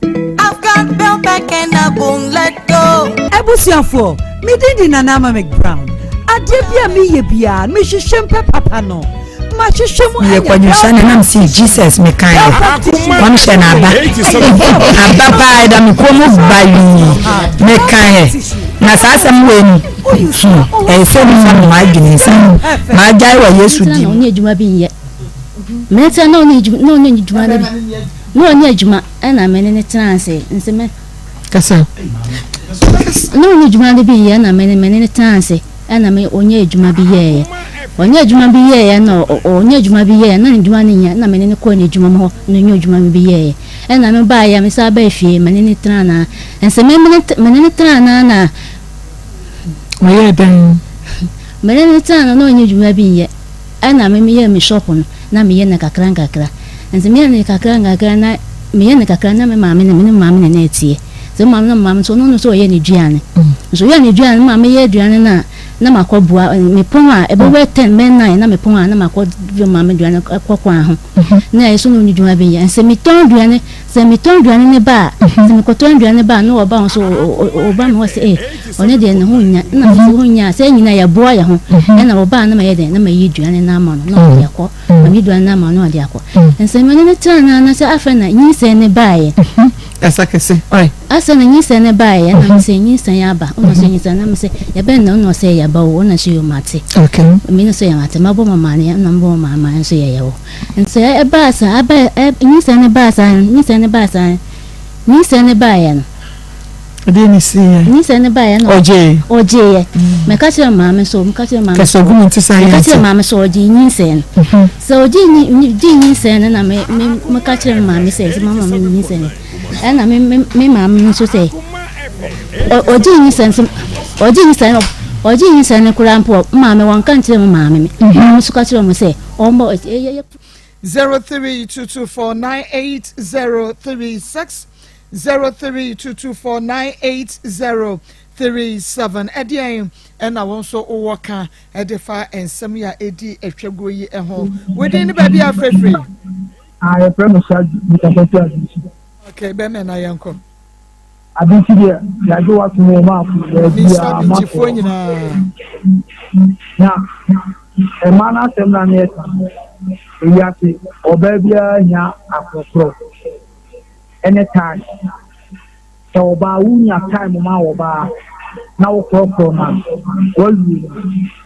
I've got bell back and I won't let go. Abusuafoɔ, me din de Nana Ama McBrown. Adeɛ bi a meyɛ biara, mehwehwɛ mpɛ papa no. Mahwehwɛ mu Meyɛ kwadwosa na nam si Jesus mekan yɛ. Wɔn hyɛ no aba. Aba paa ɛda me kɔn mu bayii. Mekan yɛ. Na saa asɛm wei no, hmm, ɛyɛ sɛ mefa no m'adwene nsa. M'agyae wɔ Yesu di mu. Ɔnyɛ adwuma bi nyɛ. Mene tena na ɔnyɛ adwuma na ɔnyɛ adwuma no bi na ɔnyɛ adwuma ɛna mene ne tena ase nse me. Kasa. Na ɔnyɛ adwuma no bi yɛ ɛna mene mene ne tena ase ɛna me ɔnyɛ adwuma bi yɛɛyɛ ɔnyɛ adwuma bi yɛɛyɛ na ɔnyɛ adwuma bi yɛɛyɛ na ne adwuma no nyɛ ɛna mene ne kɔɔ ne adwuma mu hɔ na ɔnyɛ adwuma bi yɛɛyɛ ɛna me baayɛ me saa baa fie mene ne tena na nse me mene ne tena na na. Ɔyɛɛ dɛn? Mene ne tena na na ɔnyɛ adwuma bi nyɛ. Ɛna me meyɛɛ me shop no na meyɛ no kakra nkakra nti meyɛ no kakra nkakra na meyɛ no kakra na me maame ne me ne me maame na na ɛteɛ nti me maame na me maame nso ɔno no sɛ ɔyɛ ne duane nso ɔyɛ ne duane ma meyɛ aduane no a na makɔ boa me pɔn a ɛbɛwɛ ten bɛyɛ nine na me pɔn a na makɔ dwo maame duane kɔ kwan ho na ɛyɛ so na ɔne dwuma bi yɛ sɛ metɔn aduane sɛ metɔn aduane ne ba a sɛ mekɔtɔn aduane ba a na ɔba ho so ɔba me hɔ sɛ ee Ɔno deɛ ne ho nnya, ɛna me nso ho nnya a, sɛ yɛn nyinaa yɛboa yɛn ho, ɛna ɔbaa na mayɛ dɛn, na mayi aduane no ama no, na ɔde akɔ, mayi aduane no ama no, na ɔde akɔ. Nsɛ me ne no tenaa no ara sɛ afei na nyinsɛn no baeɛ. Kasa kɛse, ɔe. Afei na nyinsɛn no baeɛ, ɛna me sɛ nyinsɛn aba, ɔna ɔsɛ nyinsɛn, na me sɛ yɛbɛn na ɔna ɔsɛ yɛba o, ɔna sɛ yo mate. Me no sɛ yɛ mate, mabɔ mo amaneɛ, ɛna mebɔ mo amaneɛ nso yɛyɛ wo. Nsɛ ɛbaa saa, aba, nyinsɛn no baa saa, nyinsɛn no baa saa, nyinsɛn no baeɛ no. Ɛdeɛ ne siiɛ. Nyinsɛn no baeɛ na ɔgyee. Ɔgyeeɛ. Meka kyerɛ maame so, meka kyerɛ maame. Kɛsɛ gu mu nti sɛ ayɛ nti. Meka kyerɛ maame so ɔgyee nyinsɛn no. Sɛ ɔgyee nyi gyee nyinsɛn no na me me meka kyerɛ me maame sɛ sɛ mama me nyinsɛn no. Ɛna me me me maame nso sɛ ɔgyee nyinsɛn sɛ ɔgyee nyinsɛn no ɔgyee nyinsɛn no koraa mpo maame wɔnka nkyerɛ me maame me. Maame nso ka kyerɛ wɔn sɛ ɔmmɔ ɛyɛ. 0322498036, 0322498037. Ɛdeɛn ɛna wɔn nso wowɔ ka ɛde fa nsɛm yi a ɛdi atwaguo yi ho? Within ne baabi a frɛfrɛ. Ah, yɛfrɛ no Shaju, mekasa fi Adinsi. Okay, bɛmɛ na yɛnkɔ. Adinsi deɛ, yɛagye w'atom wɔ maafo baabi Misa a Bintifoɔ mafoɔ. nyinaa. Na mmaa no asɛm na ne yɛka no, ewiase ɔbaa biara hia akorɔkorɔ ɛne time. Sɛ ɔbaa wonya time ma ɔbaa na wokorɔkorɔ no a, wawie no.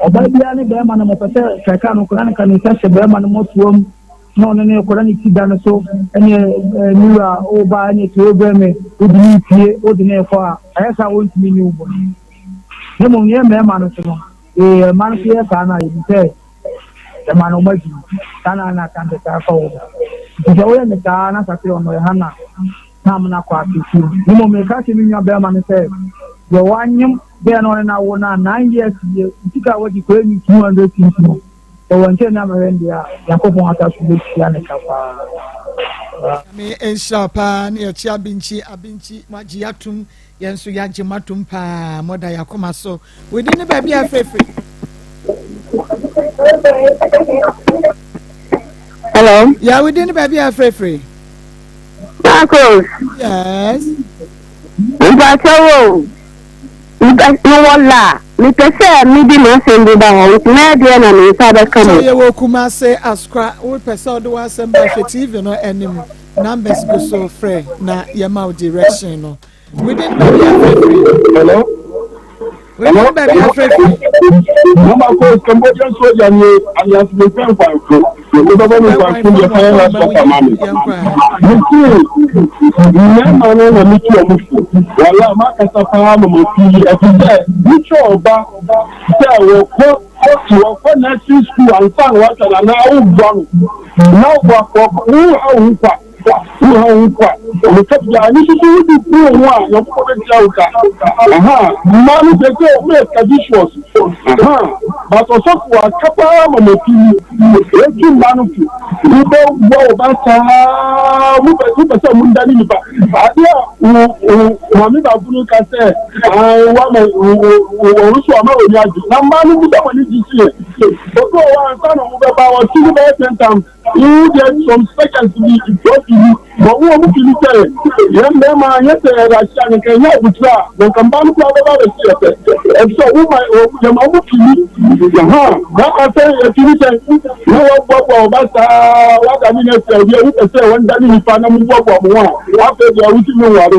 Ɔbaa biara ne bɛrima no mɔpɛ sɛ kɛkɛ no kora ne ka ne nsa hyɛ bɛrima no mmɔtoam na ɔne ne kora ne ti da no so ɛne ne wura woba ɛne te wobrɛ me wode ne pie wode ne kɔ a ɛyɛ saa wɔntumi ne wo bɔne. Na mmom yɛ mmarima no so no, ee mmaa no so yɛ saa no a yɛnim sɛ ɛma no ɔma adwuma saa na na ka nte saa fa wɔ mu. Nti sɛ woyɛ ne saa na sase ɔno ɛha na na amena kɔ asetuo. Na mmom meka kyerɛ me nua bɛrima no sɛ deɛ wanyem bɛɛ na ɔne no awo no a 9 years yɛ sika a wadi kɔ ɛni 200 cedis no sɛ wɔnkyɛ ne amɛhwɛ no deɛ a Nyankopɔn ata so bɛtua ne ka paa. Nyame nhyira wo paa ne yɛkye abinkyi abinkyi moagye atom yɛn nso yɛagye mo atom paa moda yɛn akoma so wodi ne baabi a frɛfrɛ. Hello. Yeah, wodi ne baabi a frɛfrɛ. Marcos. Yes. Mpakyɛw o, mewɔ la, mepɛ sɛ mede m'asɛm bi ba hɔ, nti mɛyɛ deɛ na me nsa bɛka mu. Sɛ yɛwɔ Kumase Asokwa, wopɛ sɛ wode w'asɛm ba hwɛ TV no anim, numbers gu so frɛ na yɛma wo direction no. Within baabi afrɛfrɛ. Hello. Within baabi afrɛfrɛ. Mama ko Cambodian soldier ni alias me fɛn kwanfo. Me bɛbɔ me kwanfo deɛ fɛn last supper ma me. Me ti mmarima no na me tu ɔmo fo. Wala ma kasa paa ma ma fi ɛfi sɛ me twɛ ɔba sɛ wɔkɔ wɔkɔ nursing school ansa na watwa na na awo bua no na wakɔ wo ha wo kwa. Wo ha wo kwa. Meka bia ne soso wo di ku ho a Nyankopɔn bɛtua wo ka. Aha, mmaa no sɛ sɛ ɔmo yɛ traditions. Aha, but ɔsɔfo aka paa ma mo ti mu. Etu mmaa no fo. Wobɛ bɔ wo ba saa, mo pɛ mo pɛ sɛ mo ndane nipa. Ade a wo wo maame baako no ka sɛ, ae wama wo wo wo so ama w'ani agye. Na mmaa no bisa mo ani gye si yɛ. Obi wɔ hɔ ansa na ɔmo bɛba ɔte no bɛyɛ 10 times. Wo deɛ some seconds bi trophy bi bɔ wo ɔmo fili sɛ yɛn mmarima yɛ sɛ yɛde ahyɛ a nka ɛnyɛ abotire a na nka mmaa no koraa bɛba abɛsi yɛ pɛ ɛfisɛ wo ma yɛ ma ɔmo fili ha na asɛ yɛ fili sɛ na wɔboaboa ɔba saa wada ne na afia obi a wopɛ sɛ wɔn da ne nipa na mo boaboa mo ho a afei deɛ wosi ne nware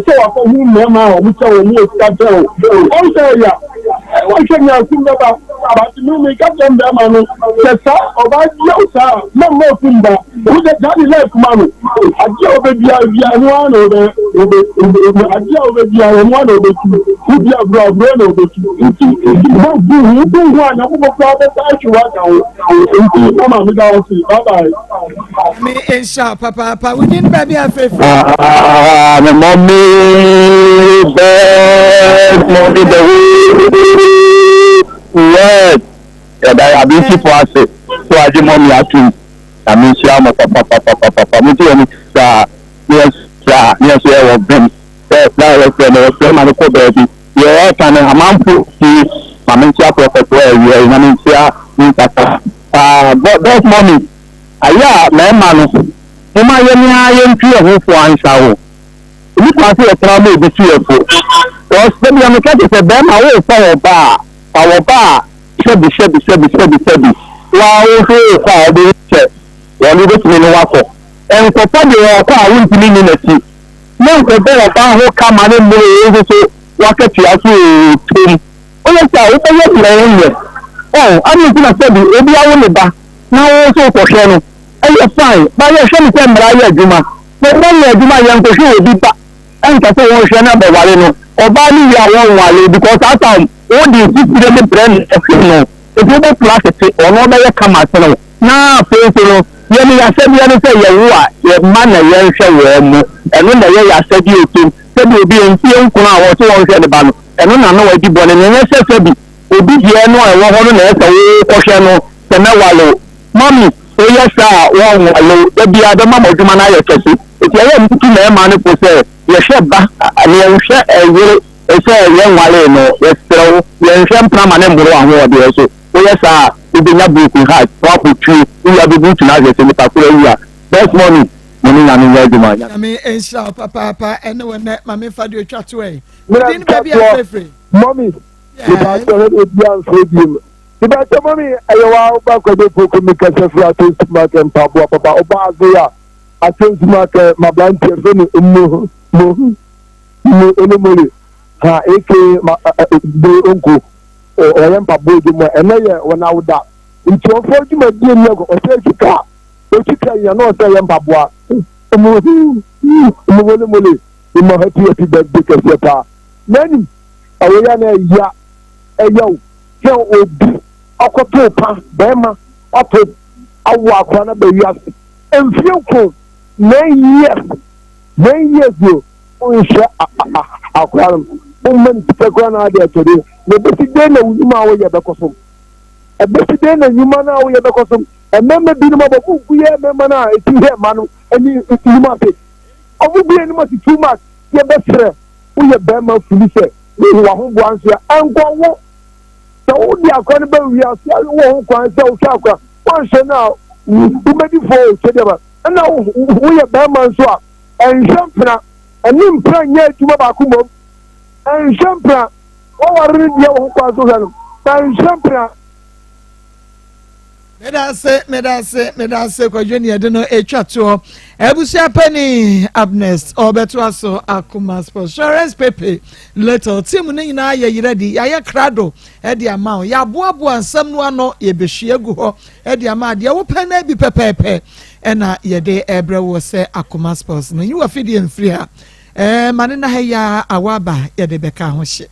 sɛ wakɔ hu mmarima a ɔmo kyɛ wɔn mo wɔ sika kyɛn o ɔn sɛ ɛya wɔhwɛ nea akum bɛba. But me me ka kyerɛ mbɛrima no sɛ saa ɔbaa bia wo saa a na mma okum ba wo sɛ saa ne life ma no adeɛ a ɔbɛdua wia ɛno ara na ɔbɛ ɔbɛ ɔbɛ adeɛ a ɔbɛdua ɛno ara na ɔbɛtu wo dua aburo aburo na ɔbɛtu nti wo gu ho gu ho a Nyankopɔn koraa bɛsa ahwe wo aka ho nti mama me da wo se bye bye. Me nhyira papaapa wo din baabi afefe. Ah, my mommy, best mommy the whole world. Yɛda yɛ abenkifo ase so agye mommy atum. Na me nhyira mo papapapapapa. Mo ti wɔn saa ne yɛ saa ne yɛ so yɛ wɔ vim. Sɛ na yɛfrɛ no yɛfrɛ ma no kɔ baabi. Deɛ ɛka no amanfo ti ma me nkyia prɔfɛt wɔ awia yi na me nkyia ne nkasa. Ah, best mommy. Ayɛ a mmarima no, momma yɛn ara yɛntu yɛn ho fo ansa o. Ɛni kwan sɛ yɛtena ma obi tu yɛn fo. Because da bia meka kyerɛ sɛ barima worefa wɔ ba a, fa wɔ ba a sɛbi sɛbi sɛbi sɛbi sɛbi wo ara wo nso worekɔ a wobɛhu sɛ wɔn wobɛtumi ne wo akɔ. Nkɔfa deɛ ɔrekɔ a wontumi nni n'akyi. Ne nkɔbɔ ɔbaa ho ka ma ne mmoro wo nso so w'akatua so oo tom. Woyɛ saa a wobɛyɛ deɛ wonyɛ. Oh, adɛn nti na sɛbi obi awo ne ba na wo nso wokɔhwɛ no, ɛyɛ fine, but yɛhwɛ no sɛ mmara yɛ adwuma. Sɛ mmara nyɛ adwuma a, yɛnkɔhwɛ obi ba nka sɛ wɔnhwɛ no abɛware no. Ɔbaa no wie a wɔnware because saa time wode mfifire no brɛ no hwɛ no, nti wobɛpra tete, ɔno ɔbɛyɛ kama asene wo. Na afei nso no, yɛn yɛn asɛdeɛ ne sɛ yɛwo a, yɛn mma na yɛnhwɛ wɔn mo. Ɛno na ɛyɛ yɛn asɛdeɛ ɛtom. Sɛdeɛ obi mfeɛ nkron a ɔse wɔnhwɛ ne ba no, ɛno na na wadi bɔne no. Ɛnyɛ sɛ sɛbi obi deɛ no a ɛwɔ hɔ no na ɛsɛ sɛ wokɔhwɛ no sɛ mɛware wo. Mummy. Woyɛ saa a, wɔnwale wo. Da biara ɛbɛma mo adwuma no ayɛ kɛse. Enti ɛyɛ a mutu mmarima no fo sɛ, Yɛhwɛ ba na yɛnhwɛ yere sɛ yɛnwalee no. Yɛsrɛ wo, yɛnhwɛ mpena ma no mmoro w'ahoɔden so. Woyɛ saa a, wobɛnya broken heart na woabɔ tuo. Wowie a, wobɛbu wo na ahwɛ sɛ nipa koro awu a. Best money, mo ne Nyame nyɛ adwuma. Nyame nhyira wo papaapa ɛne wo nnɛ. Ma memfa deɛ ɔtwa toɔ yi. Wo din ne baabi a wofrɛfrɛ? Mummy, mepa kyɛw hwɛ deɛ obiara mfrɛ biom. Mepa kyɛw mummy, ɛyɛ wa wo ba Kwadwo Poku me kasa firi Ato Supermarket mpaboa papa ɔba adze a Ato Supermarket mabranteɛ frɛ no Mmu Mmu Mmu Olomole ha aka ma Bere Onko ɔyɛ mpaboa adwuma ɛnɛ yɛ wɔn awoda nti ɔmfa dwumadie ni ɛkɔ ɔsɛ otwi kaa otwi kaa nyina na ɔsɛ yɛ mpaboa Mmu Mmu Olomole mma happy happy birthday kɛseɛ paa n'anim ɛwɔ yɛ na ɛya ɛyɛ o sɛ obi ɔkɔtoo pa bɛrima wato awo akora no ba wiase mfie nko 9 years, 9 years o, wonhwɛ akora no, womma no sika kora na ade atɔde na ɛbɛsi dɛn na wo nnwuma a woyɛ bɛkɔ so? Ɛbɛsi dɛn na nnwuma no a woyɛ bɛkɔ so? Mmarima binom abɔ mo gu yɛ mmarima no a ɛti hɛ ma no ne nnwuma ase, ɔmo gu yɛ anim ase too much. Yɛbɛsrɛ, woyɛ bɛrima fili sɛ wohu w'ahoboa nso a ɛnkɔ wo sɛ wode akora no ba wiase a, wowɔ ho kwan sɛ wohwɛ akora, woanhwɛ no a wobɛdi fɔ o sɛdeɛ ba ɛna woyɛ bɛrima nso a ɛnhwɛ mpena ɛne mpena nyɛ adwuma baako mmom ɛnhwɛ mpena wɔware no deɛ wɔ ho kwan so hwɛ no na ɛnhwɛ mpena. Medase, medase, medase kwadwo ne yɛde no atwa toɔ. Abusua pani Abnest ɔbɛtoa so akoma sports. Florence Pepe Little team no nyinaa yɛ yerɛ di yɛayɛ krado de ama wo. Yɛaboaboa nsɛm no ano yɛbɛhwie agu hɔ de ama deɛ wopɛ no bi pɛpɛɛpɛ ɛna yɛde ɛbrɛ wo sɛ akoma sports no. Yi wafidie mfiri ha. Ɛɛ ma ne na ha yi a awa aba yɛde bɛka ho hye.